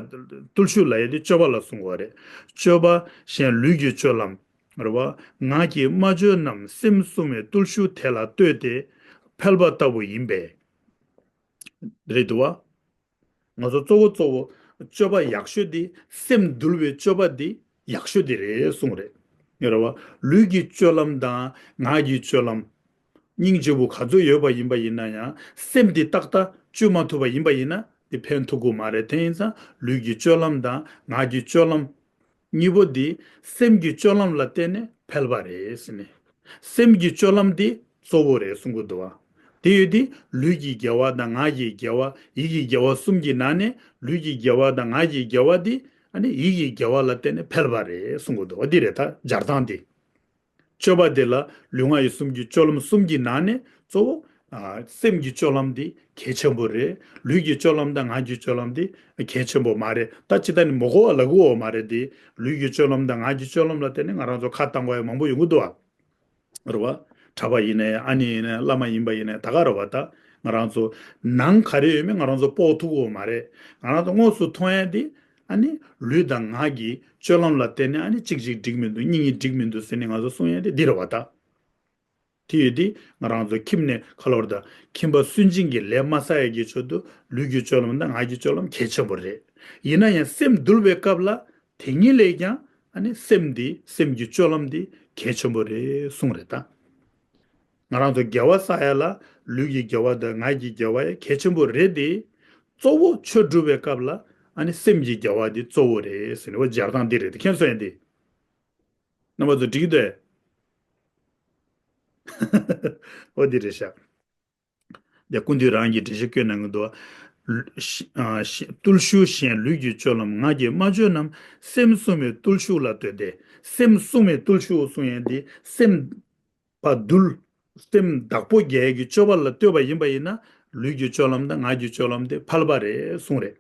བརྟུལ་ཞུགས་ལབ་ཡས་དེ་སྤྱོད་པ་ལ་གསུང་གི་རེད། སྤྱོད་པ་གཞན་ལུས་ཀྱི་སྤྱོད་ལམ། རེད་བ། ངག་གིས་སྨྲ་བརྗོད་རྣམས་སེམས་བསྲུང་བའི་བརྟུལ་ཞུགས་དེ་ལ་ལྟོས་ཏེ་ཕལ་པ་ལྟ་བུ་ཡིན་པས། རེད་འདུག་བ། ང་ཚོ་གཙོ་བོ་གཙོ་བོ་སྤྱོད་པ་ཡག་ཤོས་དེ་སེམས་འདུལ་བའི་སྤྱོད་པ་དེ་ཡག་ཤོས་དེ་རེད་གསུངས་རེད། ཡོད་རེད་བ། ལུས་ཀྱི་སྤྱོད་ལམ་དང་ངག་གི་སྤྱོད་ལམ། སྙིང་རྗེ་པོ་ག་ཚོད་ཡོད་པ་ཡིན་པ་ཡིན་ན་ཡང་། སེམས་དེ་ཏག་ཏག་བཅོས་མ་ཐུབ་པ་ཡིན་པ་ཡིན་ན་དེ་ཕན་ཐོགས་ཀྱི་མ་རེད། དེ་ཡིན་ཙང་ལུས་ཀྱི་སྤྱོད་ལམ་དང་ངག་གི་སྤྱོད་ལམ། གཉིས་པོ་འདི་སེམས་ཀྱི་སྤྱོད་ལམ་ལ་བརྟེན་ནས་འཕེལ་བ་རེད་ཟེར་ནས། སེམས་ཀྱི་སྤྱོད་ལམ་འདི་གཙོ་བོ་རེད་གསུང་གི་འདུག་བ། དེ་ཡོད་དེ་ལུས་ཀྱི་དགེ་བ་དང་ངག་གི་དགེ་བ། ཡིད་ཀྱི་དགེ་བ་གསུམ་གྱི་ནང་ནས་ལུས་ཀྱི་དགེ་བ་དང་ངག་གི་དགེ་བ་འདི། ཨ་ནི་ཡིད་ཀྱི་དགེ་བ་ལ་བརྟེན་ནས་འཕེལ་བ་རེད་གསུང་གི་འདུག་བ། འདི་རེད་ད་སྦྱར་སྟངས་འདི། སྤྱོད་པ་དེ་ལ་ལུས་ངག་ཡིད་གསུམ་གྱི་སྤྱོད་ལམ་གསུམ་གྱི་ནང་ནས་གཙོ་བོ། ཨ། སེམས་ཀྱི་སྤྱོད་ལམ་འདི་གལ་ཆེན་པོ་རེད། ལུས་ཀྱི་སྤྱོད་ལམ་དང་ངག་གི་སྤྱོད་ལམ་འདི་གལ་ཆེན་པོ་མ་རེད། ད་ཅི་ད་ནི་མོ་གོ་བ་ལ་གོ་བ་མ་རེད་དེ། ལུས་ཀྱི་སྤྱོད་ལམ་དང་ངག་གི་སྤྱོད་ལམ་ལ་བརྟེན་ནས་ང་རང་ཚོ་ཁ་བཏང་དགོས་ཡ་མང་པོ་ཡོང་གི་འདུག་བ། རེད་བ། གྲྭ་པ་ཡིན་ནའི་ཨ་ནེ་ཡིན་ནའི་བླ་མ་ཡིན་པ་ཡིན་ནའི་ད་ག་རེད་བ། ད་ང་རང་ཚོ་ནང་ག་རེ་ཡོད་མེད་ང་རང་ཚོ་དཔོག་ཐུབ་ཀྱི་ཡོད་མ་རེད། ང་རང་ཚོ་དངོས་སུ་མཐོང་ཡ་འདི། ཨ་ནི་ལུས་དང་ངག་གི་སྤྱོད་ལམ་ལ་བརྟེན་ནས། ཨ་ནི་གཅིག་གཅིག་འགྲིག་མི་འདུག་གཉིས་གཉིས་འགྲིག་མི་འདུག་ཟེར་ནས་ང་ཚོ་གསུང་ཡ་དེ་འདི་རེད་བ་ད། དེ་ཡོད་དེ་ང་རང་ཚོ་ཁྱིམ་ནས་ཁ་ལོར་དང་ཁྱིམ་པ་སུན་འབྱིན་གྱི་ལས་མ་བསགས་ཡ་གི་ཆེད་དུ་ལུས་ཀྱི་སྤྱོད་ལམ་དང་ངག་གི་སྤྱོད་ལམ་གལ་ཆེན་པོ་རེད། ཡིན་ན་ཡང་སེམས་འདུལ་བའི་སྐབས་ལ་དེ་ཉིད་ལས་ཀྱང་། ཨ་ནི་སེམས་འདི་སེམས་ཀྱི་སྤྱོད་ལམ་འདི་གལ་ཆེན་པོ་རེད་གསུངས་རེད་ད། ང་རང་ཚོ་དགེ་བ་བསགས་ཡ་ལ་ལུས་ཀྱི་དགེ་བ་དང་ངག་གི་དགེ་བ་ཡང་གལ་ཆེན་པོ་རེད་དེ། གཙོ་བོ་ཆོས་སྒྲུབ་པའི་སྐབས་ལ་ཨ་ནི་སེམས་ཀྱི་དགེ་བ་འདི་གཙོ་བོ་རེད་ཟེར་ནས། འོ་སྦྱར་སྟངས་འདི་རེད་དེ། མཁྱེན་སོང་ཡ་འདི། རྣམ་པ་ཚོ་འགྲིག་གི་འདུག་ཨེ། འོ་འདི་རེད་ཤག་དེ་ཀུན་འདུས་རང་གིས་འགྲེལ་བཤད་བཀོད་གནང་གི་འདུག་ཨ། བརྟུལ་ཞུགས་གཞན་ལུས་ཀྱི་སྤྱོད་ལམ། ངག་གིས་སྨྲ་བརྗོད་རྣམས་སེམས་བསྲུང་བའི་བརྟུལ་ཞུགས་ལ་ལྟོས་ཏེ། སེམས་བསྲུང་བའི་བརྟུལ་ཞུགས་གསུང་ཡས་འདི་སེམས་པ་འདུལ། སེམས་བདག་པོ་རྒྱག་གི་སྤྱོད་པ་ལ་ལྟོས་པ་ཡིན་པ་ཡིན་ན། ལུས་ཀྱི་སྤྱོད་ལམ་དང་ངག་གི་སྤྱོད་ལམ་དེ་ཕལ་པ་རེད་གསུངས་རེད།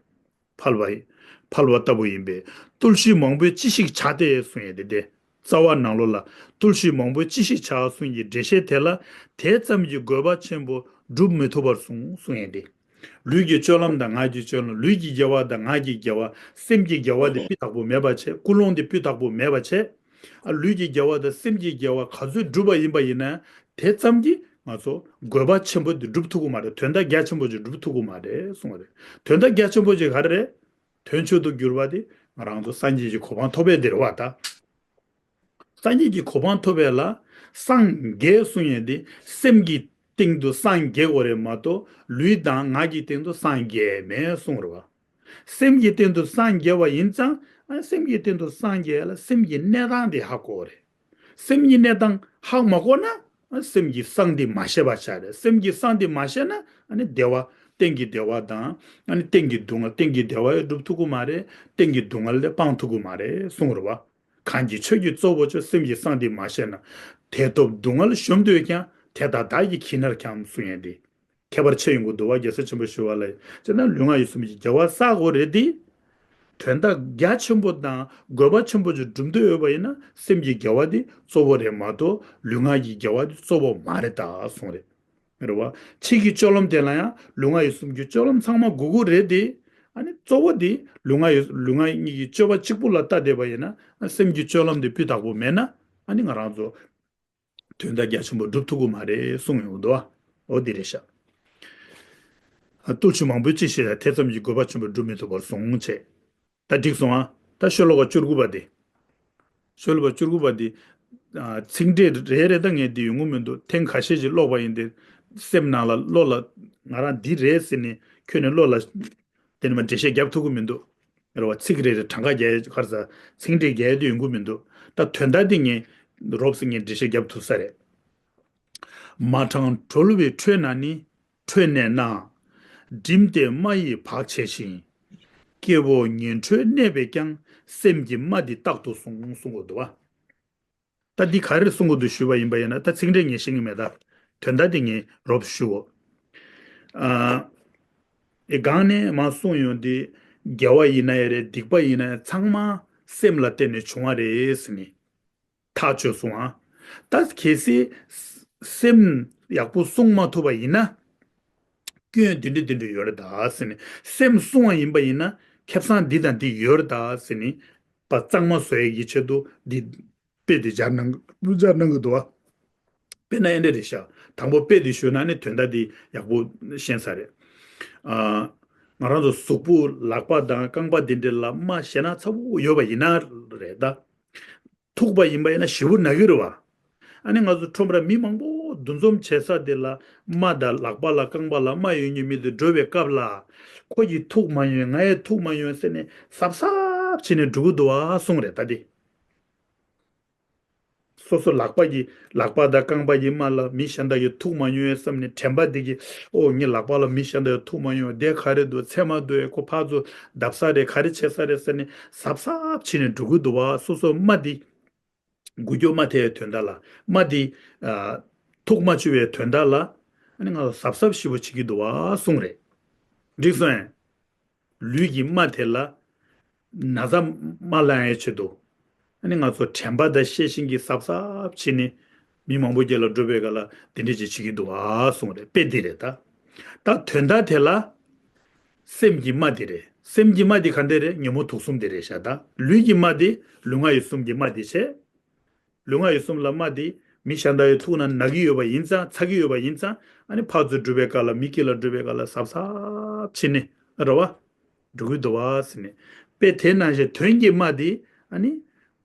ཕལ་པ་ཡིན། ཕལ་པ་ལྟ་བུ་ཡིན་པས་བརྟུལ་ཞུགས་མང་པོས་ཅི་ཞིག་བྱ་སྟེ་གསུང་ཡས་དེ་སྟེ། རྩ་བ་ནང་ལོགས་ལ་བརྟུལ་ཞུགས་མང་པོས་ཅི་ཞིག་བྱ་གསུང་གི་འགྲེལ་བཤད་དེ་ལ། དེ་ཙམ་གྱིས་དགོས་པ་ཆེན་པོ་སྒྲུབ་མི་ཐུབ་པར་གསུངས་གསུང་ཡས་དེ། ལུས་ཀྱི་སྤྱོད་ལམ་དང་ངག་གི་སྤྱོད་ལམ། ལུས་ཀྱི་དགེ་བ་དང་ངག་གི་དགེ་བ། སེམས་ཀྱི་དགེ་བ་དེ་སྤུས་དག་པོ་མེད་པ་བྱས། ཀུན་སློང་དེ་སྤུས་དག་པོ་མེད་པ་བྱས། ཨ། ལུས་ཀྱི་དགེ་བ་དང་སེམས་ཀྱི་དགེ་བ་ག་ཚོད་བསྒྲུབས་པ་ཡིན་པ་ཡིན་ན། དེ་ཙམ་གྱིས་ང་ཚོ་དགོས་པ་ཆེན་པོ་དེ་སྒྲུབ་ཐུབ་ཀྱི་མ་རེད། དོན་དག་རྒྱ་ཆེན་པོ་ཅིག་སྒྲུབ་ཐུབ་ཀྱི་མ་རེད་གསུངས་པ་རེད། དོན་དག་རྒྱ་ཆེན་པོ་ཅིག་ག་རེ་རེད། དོན་མཆོག་ཏུ་གྱུར་པ་དེ་ང་རང་ཚོ་སངས་རྒྱས་ཀྱི་གོ་འཕང་ཐོབ་པའི་དེ་རེད་བ་ད། སངས་རྒྱས་ཀྱི་གོ་འཕང་ཐོབ་པའི་ལ་སངས་རྒྱས་གསུང་ཡས་དེ་སེམས་ཀྱི་སྟེང་དུ་སངས་རྒྱས་དགོས་རེད་མ་གཏོགས། ལུས་དང་ངག་གི་སྟེང་དུ་སངས་རྒྱས་མེད་གསུངས་རེད་བ། སེམས་ཀྱི་སྟེང་དུ་སངས་རྒྱས་པ་ཡིན་ཙང་། ཨ། སེམས་ཀྱི་སྟེང་དུ་སངས་རྒྱས་ལ་སེམས་ཀྱི་གནས་སྟངས་དེ་ཧ་གོ་རེད། སེམས་ཀྱི་གནས་སྟངས་ཧ་མ་གོ་ན། ཨ། སེམས་ཀྱི་སངས་དེ་མ་ཤེས་པ་ཆགས་རེད། སེམས་ཀྱི་སངས་དེ་མ་ཤེས་ན། ཨ་ནི་བདེ་བ། གཏན་གྱི་བདེ་བ་དང་། ཨ་ནི་གཏན་གྱི་སྡུག་བསྔལ། གཏན་གྱི་བདེ་བ་ཡང་སྒྲུབ་ཐུབ་ཀྱི་མ་རེད། གཏན་གྱི་སྡུག་བསྔལ་ལས་སྤང་ཐུབ་ཀྱི་མ་རེད་གསུངས་རེད་བ། གང་གི་ཆོས་ཀྱི་གཙོ་བོ་ཆོས། སེམས་ཀྱི་སངས་དེ་མ་ཤེས་ན། དེ་ཐོབ་སྡུག་བསྔལ་གཞོམ་འདོད་ཀྱང་། དེ་དག་བདག་གིས་གྱིས་ནར་འཁྱམས་གསུང་ཡས་དེ། ཁྱད་པར་ཕྱེ་ཡོང་གི་འདུག་བ། རྒྱལ་སྲས་ཆེན་པོ་ཞི་བ་ལྷ་ཡིས་བྱས་ན། ལུས་ངག་ཡིད་གསུམ་གྱི་དགེ་བ་བསགས་དགོས་རེད་དེ། དོན་དག་རྒྱ་ཆེན་པོ་དང་དགོས་པ་ཆེན་པོ་ཅིག་སྒྲུབ་འདོད་ཡོད་པ་ཡིན་ན། སེམས་ཀྱི་དགེ་བ་དེ་གཙོ་བོ་རེད་མ་གཏོགས། ལུས་ངག་གི་དགེ་བ་དེ་གཙོ་བོ་མ་རེད་ད་གསུངས་རེད། རེད་བ། ཕྱི་གི་སྤྱོད་ལམ་དེ་ལ་ཡང་ལུས་ངག་ཡིད་གསུམ་གྱི་སྤྱོད་ལམ་ཚང་མ་དགོས་ཀྱི་རེད་དེ། ཨ་ནི་གཙོ་བོ་དེ་ལུས་ངག་ཡིད། ལུས་ངག་གཉིས་ཀྱི་སྤྱོད་པ་གཅིག་པུ་ལ་ལྟ་བསྡད་པ་ཡིན་ན། ཨ། སེམས་ཀྱི་སྤྱོད་ལམ་དེ་སྤུས་དག་པོ་མེད་ན། ཨ་ནི་ང་རང་ཚོ་དོན་དག་རྒྱ་ཆེན་པོ་སྒྲུབ་ཐུབ་ཀྱི་མ་རེད་གསུངས་ཡོང་འདུག་བ། འོ་འདི་རེད་ཤག་ཨ། བརྟུལ་ཞུགས་མང་པོས་ཅི་བྱས། དེ་ཙམ་གྱིས་དགོས་པ་ཆེན་པོ་སྒྲུབ་མི་ཐུབ་པར་གསུངས་བྱས། ད་འགྲིག་སོང་ཨ། ད་ཤོ་ལོ་ཀ་བཅུ་དགུ་པ་དེ། ཤོ་ལོ་ཀ་བཅུ་དགུ་པ་དེ། ཨ། ཚིག་འགྲེལ་རེ་རེ་ད་ངས་འདི་ཡོང་གི་མི་འདུག་ཐེངས་ཁ་ཤས་ཤིག་ཀློག་པ་ཡིན་ཏེ། སེམས་ནང་ལ། བློ་ལ་ང་རང་འདི་རེད་ཟེར་ནས་ཁྱོན་ནས་བློ་ལ་དེ་ནས་མ་འགྲེལ་བཤད་རྒྱབ་ཐུབ་ཀྱི་མི་འདུག་རེད་བ། ཚིག་རེ་རེ་གྲངས་ཀ་རྒྱག་ཡས་ག་རེ་ཟ། ཚིག་འགྲེལ་རྒྱག་ཡས་དེ་ཡོང་གི་མི་འདུག་ད་དོན་དག་དེ་ངས་རོབ་ཙམ་ངས་འགྲེལ་བཤད་རྒྱབ་ཐུབ་ས་རེད། མ་དྲངས་གྲོལ་བའི་ཁྲོད་ན་ནི། ཁྲོས་ནས་ན། བསྒྲིམས་ཏེ་རྨ་ཡིས་བག་བྱས་ཤིང་། སྐྱེ་བོ་ཉན་ཁྲོས་གནས་པས་ཀྱང་། སེམས་ཀྱི་རྨ་འདི་རྟག་ཏུ་བསྲུང་། གསུང་གི་འདུག་བ། ད་འདི་ག་རེ་གསུང་གི་འདུག་ཞུས་པ་ཡིན་པ་ཡིན་ན། ད་ཚིག་འགྲེལ་ངས་ཤེས་ཀྱི་མེད། ད་དོན་དག་འདི་ངས་རོབ་ཞུའོ། ཨ། ཨེ། སྒང་ནས་མར་གསུངས་ཡོང་དེ། དགེ་བ་ཡིན་ན་ཡང་རེད། སྡིག་པ་ཡིན་ན་ཡང་། ཚང་མ་སེམས་ལ་བརྟེན་ནས་བྱུང་བ་རེད་ཟེར་ནས། ཐག་ཆོད་སོང་ཨ། ད་གལ་སྲིད་སེམས་ཡག་པོ་བསྲུང་མ་ཐུབ་པ་ཡིན་ན། སྐྱོན་འདི་འདྲ་འདི་འདྲ་ཡོད་རེད་ད་ཟེར་ནས། སེམས་བསྲུང་བ་ཡིན་པ་ཡིན་ན། ཁེ་བཟང་འདི་དང་འདི་ཡོད་རེད་ད་ཟེར་ནས། པ་གཙང་མ་བཟོ་ཡག་གི་ཆེད་དུ་འདི་དཔེ་འདི་སྦྱར་གནང་། སྦྱར་གནང་གི་འདུག་བ། དཔེར་ན་ཨེ་འདྲ་རེད་ཤག་དང་པོ་དཔེ་འདི་ཞུས་ན་ནི་དོན་དག་འདི་ཡག་པོ་ཤེས་ས་རེད། ཨ། ང་རང་ཚོ་གཟུགས་པོ། ལག་པ་དང་རྐང་པ་འདི་འདྲ་ལ་རྨ་ཞེ་ན་ཚ་པོ་ཡོད་པ་ཡིན་ན་རེད་ད། ཐུག་པ་ཡིན་པ་ཡིན་ན་ཞེ་པོ་ན་གི་རེད་བ། ཨ་ནི་ང་ཚོ་ཁྲོམ་ར་མི་མང་པོ་འདུ་འཛོམས་བྱེད་ས་དེ་ལ། རྨ་དང་། ལག་པ་ལ་རྐང་པ་ལ་རྨ་ཡོད་མཁན་མི་དེ་འགྲོ་བའི་སྐབས་ལ། ཁོ་ཡིས་ཐུག་མ་ཡོང་། ང་ཡིས་ཐུག་མ་ཡོང་ཟེར་ནས་གཟབ་གཟབ་བྱས་ནས་འགྲོ་གི་འདུག་བ་གསུངས་རེད་ད་དེ། སོ་སོ་ལག་པ་གི། ལག་པ་དང་རྐང་པ་གི་རྨ་ལ་མི་གཞན་དག་གིས་ཐུག་མ་མྱོང་བསམ་ནས། དྲན་པ་འདི་གིས། ཨོ། ངའི་ལག་པ་ལ་མི་གཞན་དག་གིས་ཐུག་མ་མྱོང་། དེ་ག་རེ་འདུག་ཚད་མ་འདུག་ཁོ་ཕར་ཚུར་བརྡབ་ས་རེད། ག་རེ་བྱེད་ས་རེད་ཟེར་ནས་གཟབ་གཟབ་བྱས་ནས་འགྲོ་གི་འདུག་བ། སོ་སོ་རྨ་འདི་འགུལ་སྐྱོད་མ་ཐེབས་པའི་དོན་དག་ལ། རྨ་འདི། ཨ། ཐུག་མ་བཅུག་པའི་དོན་དག་ལ། ཨ་ནི་ང་ཚོ་གཟབ་གཟབ་ཞེ་པོ་བྱེད་ཀྱི་འདུག་བ་གསུངས་རེད། འགྲིག་སོང་ངས། ལུས་ཀྱི་རྨ་དེ་ལ་ན་ཚ་མ་ལངས་ཡའི་ཆེད་དུ། ཨ་ནི་ང་ཚོ་དྲན་པ་དང་ཤེས་བཞིན་གྱིས་གཟབ་གཟབ་བྱས་ནས་མི་མང་པོ་རྒྱབ་ལ་འགྲོ་བའི་སྐབས་ལ་དེ་འདྲ་ཅིག་བྱེད་ཀྱི་འདུག་ཨ་གསུངས་རེད། དཔེ་འདི་རེད་ད། ད་དོན་དག་དེ་ལ་སེམས་ཀྱི་རྨ་འདི་རེད། སེམས་ཀྱི་རྨ་འདི་ག་འདྲ་རེད། ཉོན་མོངས་དུག་གསུམ་འདི་རེད་ཤག་ད་ལུས་ཀྱི་རྨ་འདི་ལུས་ངག་ཡིད་གསུམ་གྱི་རྨ་འདི་བྱས། ལུས་ངག་ཡིད་གསུམ་ལ་རྨ་འདི་མི་གཞན་དག་གིས་ཐུག་ན་ན་གི་ཡོད་པ་ཡིན་ཙང་། ཚ་གི་ཡོད་པ་ཡིན་ཙང་། ཨ་ནི་ཕར་ཚུར་འགྲོ་བའི་སྐབས་ལ། མི་དཀྱིལ་ལ་འགྲོ་བའི་སྐབས་ལ་གཟབ་གཟབ་བྱས་ནས་རེད་བ། འགྲོ་གི་འདུག་བ་ཟེར་ནས། དཔེ་དེ་ནང་བཞིན་དོན་གྱི་རྨ་འདི། ཨ་ནི་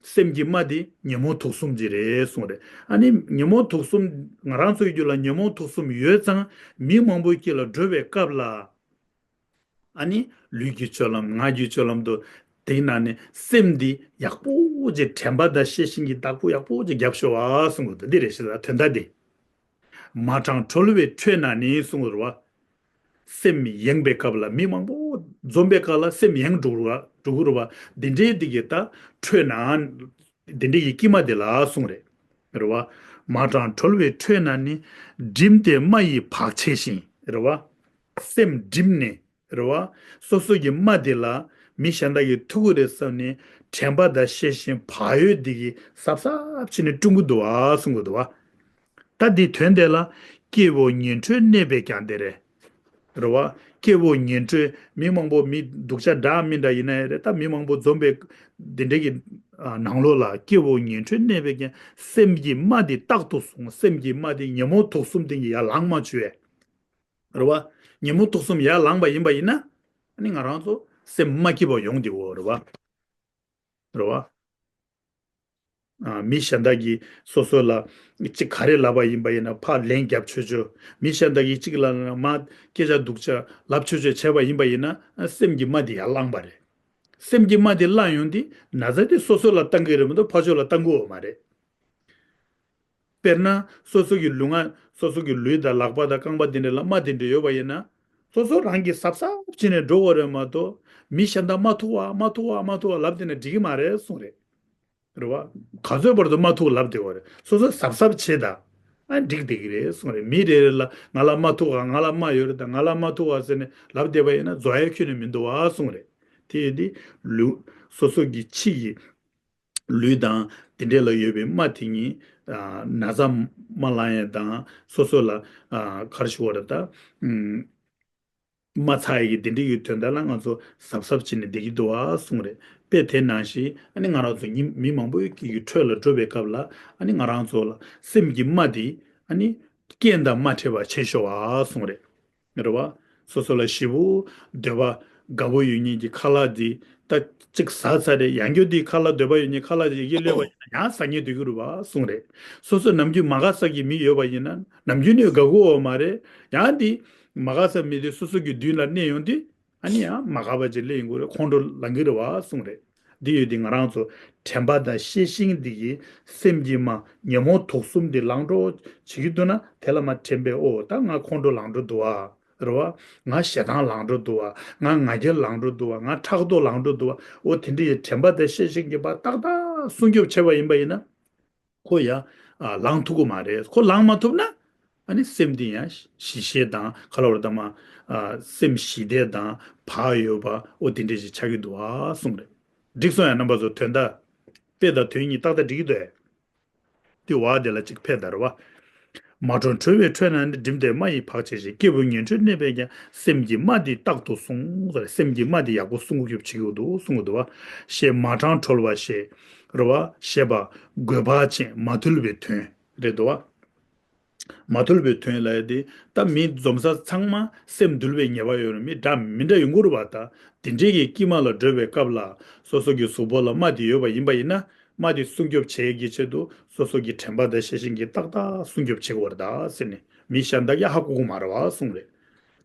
སེམས་ཀྱི་རྨ་འདི་ཉོན་མོངས་དུག་གསུམ་ཅིག་རེད་གསུངས་རེད། ཨ་ནི་ཉོན་མོངས་དུག་གསུམ། ང་རང་ཚོའི་རྒྱུད་ལ་ཉོན་མོངས་དུག་གསུམ་ཡོད་ཙང་། མི་མང་པོའི་དཀྱིལ་ལ་འགྲོ་བའི་སྐབས་ལ། ཨ་ནི་ལུས་ཀྱི་སྤྱོད་ལམ། ངག་གི་སྤྱོད་ལམ་དུ། དེའི་ནང་ནས་སེམས་འདི་ཡག་པོ་ཅིག་དྲན་པ་དང་ཤེས་བཞིན་གྱིས་བདག་པོ་ཡག་པོ་ཅིག་རྒྱབ་ཤོག་ཨ་གསུངས་འདུག་འདི་རེད་ཤག་དོན་དག་འདི། མ་དྲངས་གྲོལ་བའི་ཁྲོད་ན་ནི་གསུངས་རེད་བ། སེམས་ཡེངས་པའི་སྐབས་ལ། མི་མང་པོ་འཛོམས་པའི་སྐབས་ལ་སེམས་ཡེངས་འགྲོ་གི་རེད་བ། འདི་འདྲའི་འདི་གི་ད་ཁྲོད་ན། འདི་འདྲའི་ཡི་དཀྱིལ་མ་འདི་ལ་གསུངས་རེད། རེད་བ། མ་དྲངས་གྲོལ་བའི་ཁྲོད་ན་ནི། བསྒྲིམས་ཏེ་རྨ་ཡིས་བག་བྱས་ཤིང་། རེད་བ། སེམས་བསྒྲིམས་ནས། རེད་བ། སོ་སོ་གི་རྨ་དེ་ལ་མི་གཞན་དག་གིས་ཐུག་གི་རེད་བསམ་ནས་དྲན་པ་དང་ཤེས་བཞིན་བག་ཡོད་འདི་གིས་གཟབ་གཟབ་བྱས་ནས་བཀྲུ་གི་འདུག་བ་གསུང་གི་འདུག་བ། ད་འདི་དོན་དེ་ལ་སྐྱེ་བོ་ཉན་ཁྲོས་གནས་པས་ཀྱང་དེ་རེད། རེད་བ། སྐྱེ་བོ་ཉན་ཐོས་མི་མང་པོ་མི་སྡུག་ཅག་འདྲ་མི་འདྲ་ཡིན་ན་ཡང་རེད། ད་མི་མང་པོ་འཛོམས་པའི་འདི་འདྲའི་གི་ནང་ལོགས་ལ་སྐྱེ་བོ་ཉན་ཐོས་གནས་པས་ཀྱང་སེམས་ཀྱི་རྨ་འདི་རྟག་ཏུ་བསྲུང་། སེམས་ཀྱི་རྨ་འདི་ཉོན་མོངས་དུག་གསུམ་དེ་ཡར་ལངས་མ་བཅུག་པས། རེད་བ། ཉོན་མོངས་དུག་གསུམ་ཡར་ལངས་པ་ཡིན་པ་ཡིན་ན། ཨ་ནི་ང་རང་ཚོ་སེམས་མ་སྐྱིད་པ་ཡོང་འདི་འོ་རེད་བ། རེད་བ། ཨ། མི་གཞན་དག་གིས་སོ་སོ་ལ་གཅིག་ག་རེ་ལབ་པ་ཡིན་པ་ཡིན་ན་ཕར་ལན་རྒྱབ་ཆོག་ཆོག་མི་གཞན་དག་གིས་གཅིག་ལབ་ན་མར་སྐད་ཆ་སྡུག་ཅག་ལབ་ཆོག་ཆོག་བྱས་པ་ཡིན་པ་ཡིན་ན། ཨ། སེམས་ཀྱི་རྨ་འདི་ཡར་ལངས་པ་རེད། སེམས་ཀྱི་རྨ་འདི་ལངས་ཡོང་དུས་ན་ཚ་དེ་སོ་སོ་ལ་བཏང་གི་རེད་མ་གཏོགས་ཕར་ཕྱོགས་ལ་བཏང་གི་ཡོད་མ་རེད། དཔེར་ན་སོ་སོ་གི་ལུས་ངག་སོ་སོ་གི་ལུས་དང་ལག་པ་དང་རྐང་པ་འདི་འདྲ་ལ་རྨ་འདི་འདྲ་ཡོད་པ་ཡིན་ན། སོ་སོ་རང་གིས་གཟབ་གཟབ་བྱས་ནས་འགྲོ་དགོས་རེད་མ་གཏོགས། མི་གཞན་དག་མ་ཐུག་པ་མ་ཐུག་པ་མ་ཐུག་པ་ལབ་བསྡད་ན་འགྲིག་གི་མ་རེད་གསུངས་རེད། རེད་བ། ག་ཚོད་བར་དུ་མ་ཐུག་ལབ་བསྡད་དགོས་རེད། སོ་སོ་གཟབ་གཟབ་བྱེད་དང་། ཨ། འགྲིག་བསྡད་ཀྱི་རེད་གསུངས་རེད། མི་རེ་རེ་ལ་ང་ལ་རྨ་ཐུག་ག་ང་ལ་རྨ་ཡོད་རེད་དང་ང་ལ་རྨ་ཐུག་ག་ཟེར་ནས་ལབ་བསྡད་པ་ཡིན་ན་རྫོགས་ཡ་ཁྱོན་ནས་མི་འདུག་བ་གསུངས་རེད། དེ་ཡིན་དུས་ལུས་སོ་སོ་གི་ཕྱི་ཡི་ལུས་དང་དེ་འདྲས་ལ་ཡོད་པའི་རྨ་དེ་ཉིད། ཨ། ན་ཚ་མ་ལངས་ཡས་དང་སོ་སོ་ལ། ཨ། ག་རེ་ཞུ་དགོས་རེད་ད། ཨུམ། མ་ཚ་ཡས་ཀྱི་དེ་འདྲས་ཀྱི་དོན་དག་ལ་ང་ཚོ་གཟབ་གཟབ་བྱས་ནས་བསྡད་ཀྱི་འདུག་བ་གསུངས་རེད། དཔེ་དེ་ནང་བཞིན་ཨ་ནི་ང་རང་ཚོ་ཉིན་མི་མང་པོ་ཞིག་གི་ཁྲོད་ལ་འགྲོ་བའི་སྐབས་ལ་ཨ་ནི་ང་རང་ཚོ་ལ་སེམས་ཀྱི་རྨ་དེ་ཨ་ནི་རྐྱེན་དང་མ་འཕྲད་པ་བྱེད་ཤོག་ཨ་གསུངས་རེད། རེད་བ། སོ་སོ་ལ་ཞེ་པོ་འདོད་པ་དགའ་པོ་ཡོད་མཁན་གྱི་ཁ་ལག་འདི་ད་གཅིག་ཟ་ཚར་རེད། ཡང་བསྐྱར་འདི་ཁ་ལག་འདོད་པ་ཡོད་མཁན་ཁ་ལག་འདི་ཡི་གེ་སླེབས་པ་ཡིན་ན་ཡང་ཟ་མཁན་འདོད་ཀྱི་རེད་བ་གསུངས་རེད། སོ་སོ་ནམ་རྒྱུན་མ་དགའ་ས་གི་མི་ཡོད་པ་ཡིན་ན་ནམ་རྒྱུན་ནས་དགའ་གི་ཡོད་མ་རེད། ཡང་འདི་མ་དགའ་ས་མི་དེ་སོ་སོ་གི་མདུན་ལ་གནས་ཡོང་དུས་ཨ་ནི་ཡང་མ་དགའ་བ་ཅིག་སླེབས་ཡོང་གི་རེད། ཁོང་ཁྲོ་ལངས་ཀྱི་རེད་བ་གསུངས་རེད། འདི་ཡོད་དེ་ང་རང་ཚོ་དྲན་པ་དང་ཤེས་བཞིན་འདི་གིས་སེམས་ཀྱི་རྨ་ཉོན་མོངས་དུག་གསུམ་འདི་ལངས་འགྲོ་བྱེད་ཀྱི་འདུག་ན་དེ་ལ་མར་དྲན་པས་ཨོ་ད་ང་ཁོང་ཁྲོ་ལངས་འགྲོ་འདུག་བ། རེད་བ། ང་ཞེ་སྡང་ལངས་འགྲོ་འདུག་བ། ང་ང་རྒྱལ་ལངས་འགྲོ་འདུག་བ། ང་ཕྲག་དོག་ལངས་འགྲོ་འདུག་བ། ཨོ་དེ་འདྲ་ཡི་དྲན་པ་དང་ཤེས་བཞིན་གྱིས་ཕར་ཏག་ཏག་སྲུང་སྐྱོབ་བྱས་པ་ཡིན་པ་ཡིན་ན། ཁོ་ཡང་ཨ་ལངས་ཐུབ་ཀྱི་མ་རེད། ཁོ་ལངས་མ་ཐུབ་ན་ཨ་ནི་སེམས་འདི་ཡང་ཞི་ཞི་བྱེད་དང་ག་ལ་བར་དུ་མ་ཨ་སེམས་ཞི་བདེ་དང་བག་ཡོད་པ་ཨོ་དེ་འདྲ་ཞིག་ཆགས་ཀྱི་འདུག་ཨ་གསུངས་རེད། འགྲིག་སོང་ཡ་རྣམ་པ་ཚོ། དོན་དག་དཔེ་དང་དོན་གཉིས་ཏག་ཏག་འགྲིག་གི་འདུག་ཨེ། དེ་བ་དེ་ལ་གཅིག་ཕེབས་དང་རེད་བ། མ་འགྲོ་གྲོལ་བའི་ཁྲོད་ན་ནི། བསྒྲིམས་ཏེ་རྨ་ཡིས་བག་བྱས་ཤིང་། སྐྱེ་བོ་ཉན་ཐོས་གནས་པས་ཀྱང་། སེམས་ཀྱི་རྨ་འདི་རྟག་ཏུ་བསྲུང་། སེམས་ཀྱི་རྨ་འདི་ཡག་པོ་སྲུང་སྐྱོབ་བྱེད་ཀྱི་འདུག་གསུང་གི་འདུག་བ། ཞེས་མ་དྲང་གྲོལ་བ་ཞེས། རེད་བ། ཞེས་པ་དགོས་པ་ཅན་མ་ཐུལ་བའི་དོན་རེད་འདུག་བ། མ་ཐུལ་བའི་དོན་ལ་ཡ་དེ་ད་མི་འཛོམས་ས་ཚང་མ་སེམས་འདུལ་བའི་ཉེས་པ་ཡོད་རུང་མི་འདྲ་མི་འདྲ་ཡོང་གི་རེད་བ། ད་དེ་འདྲའི་གི་དཀྱིལ་མ་ལ་འགྲོ་བའི་སྐབས་ལ་སོ་སོ་གི་གཟུགས་པོ་ལ་རྨ་དེ་ཡོད་པ་ཡིན་པ་ཡིན་ན། རྨ་དེ་སྲུང་སྐྱོབ་བྱེད་ཀྱི་ཆེད་དུ་སོ་སོ་གི་དྲན་པ་དང་ཤེས་བཞིན་གྱིས་ཏག་ཏག་སྲུང་སྐྱོབ་བྱེད་དགོས་པ་རེད་ད་ཟེར་ནས་མི་གཞན་དག་གིས་ཧ་གོ་གི་མ་རེད་བ་གསུངས་རེད།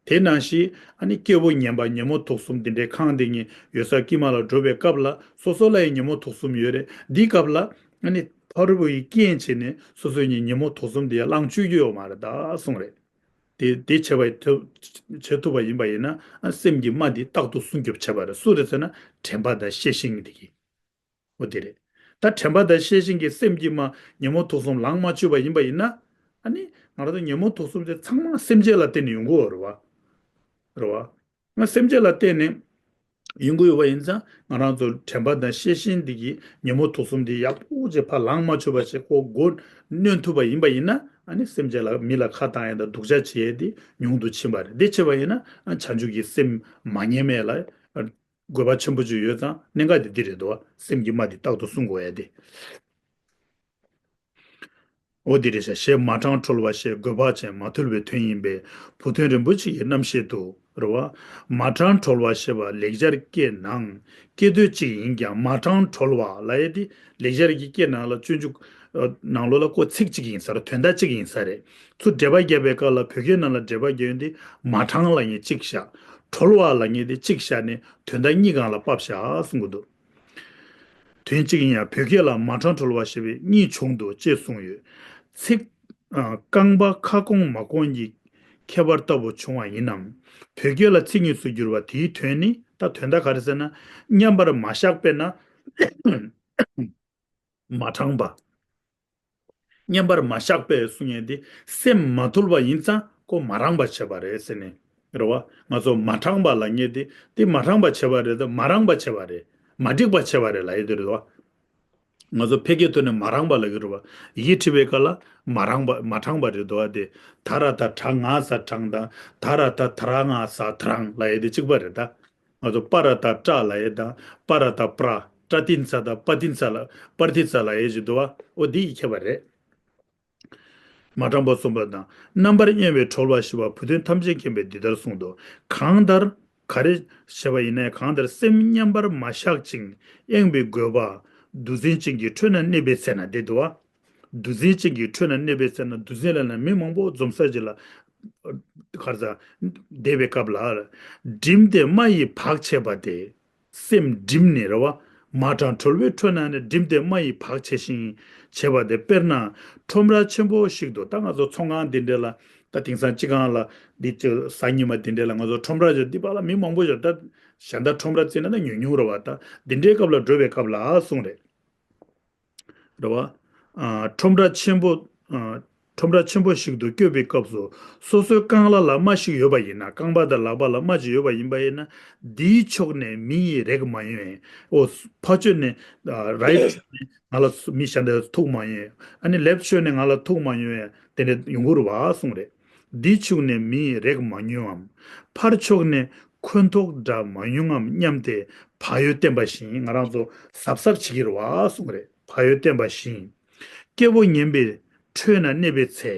དེ་ནང་བཞིན་ཨ་ནི་སྐྱེ་བོ་ངན་པ་ཉོན་མོངས་དུག་གསུམ་འདི་འདྲའི་ཁེངས་དེ་ཉིད་ཡོད་སར་དཀྱིལ་མ་ལ་འགྲོ་བའི་སྐབས་ལ་སོ་སོ་ལ་ཡང་ཉོན་མོངས་དུག་གསུམ་ཡོད་རེད། འདིའི་སྐབས་ལ་ཨ་ནི་ཕ་རོལ་པོ་ཡི་རྐྱེན་བྱས་ནས་སོ་སོ་ཉིད་ཉོན་མོངས་དུག་གསུམ་འདི་ཡང་ལངས་བཅུག་རྒྱུ་ཡོད་མ་རེད་ད་གསུངས་རེད། དེ་དེ་བྱེད་པ་ཐུབ་བྱེད་ཐུབ་པ་ཡིན་པ་ཡིན་ན་ཨ་སེམས་ཀྱི་རྨ་འདི་རྟག་ཏུ་སྲུང་སྐྱོབ་བྱེད་པ་རེད། སུ་རེད་ཟེར་ན་དྲན་པ་དང་ཤེས་བཞིན་འདི་གིས། འོ་དེ་རེད། ད་དྲན་པ་དང་ཤེས་བཞིན་གྱི་སེམས་ཀྱི་རྨ་ཉོན་མོངས་དུག་གསུམ་ལངས་མ་བཅུག་པ་ཡིན་པ་ཡིན་ན། ཨ་ནི་ང་རང་ཚོ་ཉོན་མོངས་དུག་གསུམ་དེ་ཚང་མ་སེམས་ཅན་ལ་བརྟེན་ནས་ཡོང་གི་ཡོད་རེད་བ། རེད་བ། ང་སེམས་ཅན་ལ་བརྟེན་ནས་ཡོང་གི་ཡོད་པ་ཡིན་ཙང་ང་རང་ཚོ་དྲན་པ་དང་ཤེས་བཞིན་འདི་གིས་ཉོན་མོངས་དུག་གསུམ་འདི་ཡག་པོ་ཅིག་ཕར་ལངས་མ་བཅུག་པ་ཞིག་ཁོ་མགོ་གནོན་ཐུབ་པ་ཡིན་པ་ཡིན་ན། ཨ་ནི་སེམས་ཅན་ལ་མི་ལ་ཁ་བཏང་ཡས་དང་སྡུག་ཅག་བྱེད་ཡས་དེ་ཉུང་དུ་ཕྱིན་པ་རེད། དེ་བྱས་པ་ཡིན་ན་ཨ་བྱང་ཆུབ་ཀྱི་སེམས་མ་ཉམས་ཡས་ལ། དགོས་པ་ཆེན་པོ་ཅིག་ཡོད་ཙང་གནད་འགག་དེ་འདི་རེད་དོ། སེམས་ཀྱི་རྨ་འདི་རྟག་ཏུ་སྲུང་དགོས་ཡ་དེ། འོ་འདི་རེད་ཤག་ཞེས་མ་དྲང་གྲོལ་བ་ཞེས་དགོས་པ་ཅན་མ་ཐུལ་བའི་དོན་ཡིན་པས་བུ་སྟོན་རིན་པོ་ཆེ་ཡི་རྣམ་བཤད་དུ་རེད་བ། མ་དྲང་གྲོལ་བ་ཞེས་པ་ལེགས་སྦྱར་སྐད་ནང་སྐད་དོད་ཅིག་ཡིན་ཀྱང་མ་དྲང་གྲོལ་བ་ལབ་ཡ་དེ་ལེགས་སྦྱར་གྱི་སྐད་ནང་ལ་སྤྱོད་འཇུག་ནང་ལོགས་ལ་ཁོ་ཚིག་གཅིག་ཡིན་ས་རེད། དོན་དག་གཅིག་ཡིན་ས་རེད། ཚུར་འགྲེལ་པ་བརྒྱབ་པའི་སྐབས་ལ་བོད་སྐད་ནང་ལ་འགྲེལ་པ་བརྒྱབ་ཡོང་དུས་མ་དྲང་ལབ་མཁན་གཅིག་བཞག་གྲོལ་བ་ལབ་མཁན་དེ་གཅིག་བཞག་ནས་དོན་དག་གཉིས་སྒང་ལ་ཕབ་བཞག་གསུང་གི་འདུག་དོན་གཅིག་ཡིན་ཡང་བོད་སྐད་ལ་མ་དྲང་གྲོལ་བ་ཞེས་པའི་གཉིས་བྱུང་འདུག་ཅེས་གསུངས་ཡོད། ཚིག་ཨ། རྐང་པ་ཁ་སྐོང་མ་སྐོང་གི་ཁྱད་པར་ལྟ་བུ་བྱུང་བ་ཡིན་ནམ། བོད་སྐད་ལ་ཚིག་གཉིས་སུ་བསྒྱུར་བ་དེའི་དོན་ནི། ད་དོན་དག་ག་རེ་ཟེར་ན། མཉམ་པར་མ་བཞག་པས་ན། མ་དྲང་བ། མཉམ་པར་མ་བཞག་པས་གསུང་མཁན་དེ་སེམས་མ་ཐུལ་བ་ཡིན་ཙང་ཁོ་མ་རངས་པ་བྱས་པ་རེད་ཟེར་ནས་རེད་བ། ང་ཚོ་མ་དྲང་བ་ལབ་མཁན་དེ་དེ་མ་དྲང་བ་བྱས་པ་རེད་དེ་མ་རངས་པ་བྱས་པ་རེད། མ་འགྲིག་པ་བྱས་པ་རེད་ལབ་ཡས་དེ་རེད་བ། ང་ཚོ་ཕལ་སྐད་ཐོག་ནས་མ་རངས་པ་ལབ་ཀྱི་རེད་བ། ཡི་གེ་བྲིས་པའི་སྐབས་ལ་མ་རངས་པ་མ་དྲངས་པ་རེད་འདུག་བ། དེ་ད་ར་ད་དྲ་ང་ས་དྲང་དང་ད་ར་ད་དྲ་ང་ས་དྲང་ལབ་ཡས་དེ་གཅིག་པ་རེད་ད། ང་ཚོ་པ་ར་ད་པྲ་ལབ་ཡས་དང་པ་ར་ད་པྲ་པྲ་ཏིན་ཚ་དང་པ་ཏིན་ཚ་ལ་པར་ཏི་ཚ་ལབ་ཡས་ཅིག་འདུག་བ། འོ་འདི་ཡི་ཁྱད་པར་རེད། མ་དྲངས་པ་གསུམ་པ་དང་། རྣམ་པར་གཡེང་བས་གྲོལ་བ་ཞི་བ། བུ་སྟོན་ཐམས་ཅད་མཁྱེན་པས་འདི་ལྟར་གསུངས་སོ། གང་ལྟར་ག་རེ་བྱས་པ་ཡིན་ནའི་གང་ལྟར་སེམས་མཉམ་པར་མ་བཞག་ཅིང་གཡེང་བའི་དགོས་པ་འདུ་འཛི་ཅན་གྱི་ཁྲོད་ན་གནས་པའི་ཚེ་ན་དེ་འདུག་བ། འདུ་འཛི་ཅན་གྱི་ཁྲོད་ན་གནས་པའི་ཚེ་ན་འདུ་འཛི་ལ་ན་མི་མང་པོ་འཛོམས་ས་ཅིག་ལ་གར་ས་བསྡད་པའི་སྐབས་ལ་བསྒྲིམས་ཏེ་རྨ་ཡིས་བག་བྱས་པ་སྟེ། སེམས་བསྒྲིམས་ནས་རེད་བ། མ་དྲངས་གྲོལ་བའི་ཁྲོད་ན་ནི་བསྒྲིམས་ཏེ་རྨ་ཡིས་བག་བྱས་ཤིང་བྱས་པ་སྟེ། དཔེར་ན་ཁྲོམ་ར་ཆེན་པོ་ཞིག་ཏུ། ད་ང་ཚོ་ཚོང་ཁང་འདི་འདྲ་ལ་ད་དེང་སང་སྤྱི་ཁང་ལ་འདི་ཅི་གཟའ་ཉི་མ་འདི་འདྲ་ལ་ང་ཚོ་ཁྲོམ་ར་ཅིག་འདི་པ་ལ་མི་མང་པོ་ཞིག་ད་གཞན་དག་ཁྲོམ་ར་བརྩིས་ན་ད་ཉུང་ཉུང་རེད་བ། ད་འདི་འདྲའི་སྐབས་ལ་འགྲོ་བའི་སྐབས་ལ་གསུངས་རེད། རེད་བ། ཨ། ཁྲོམ་ར་ཆེན་པོ། ཨ། ཁྲོམ་ར་ཆེན་པོ་ཞིག་ཏུ་སྐྱོད་པའི་སྐབས་སུ་སོ་སོའི་རྐང་ལག་ལ་རྨ་ཞིག་ཡོད་པ་ཡིན་ན། རྐང་པ་དང་ལག་པ་ལ་རྨ་ཅིག་ཡོད་པ་ཡིན་པ་ཡིན་ན། འདིའི་ཕྱོགས་ནས་མི་ཡི་རེག་མ་ཡོང་། འོ། ཕར་ཕྱོགས་ནས་རའིཊ་ཕྱོགས་ནས་ང་ལ་མི་གཞན་དག་ཐུག་མ་ཡོང་། ཨ་ནི་ལེཕཊ་ཕྱོགས་ནས་ང་ལ་ཐུག་མ་ཡོང་། དེ་འདྲ་ཡོང་གི་རེད་བ་གསུངས་རེད། འདིའི་ཕྱོགས་ནས་མི་ཡི་རེག་མ་མྱོང་ངམ། ཕར་ཕྱོགས་ནས་འཁོན་ཐོག་འདྲ་མ་མྱོང་ངམ་སྙམ་སྟེ་བག་ཡོད་བསྟེན་པ་བཞིན། ང་རང་ཚོ་གཟབ་གཟབ་བྱེད་ཀྱི་རེད་བ་གསུངས་རེད། བག་ཡོད་བསྟེན་པ་བཞིན། སྐྱེ་བོ་ངན་པའི་ཁྲོད་ན་གནས་པའི་ཚེ།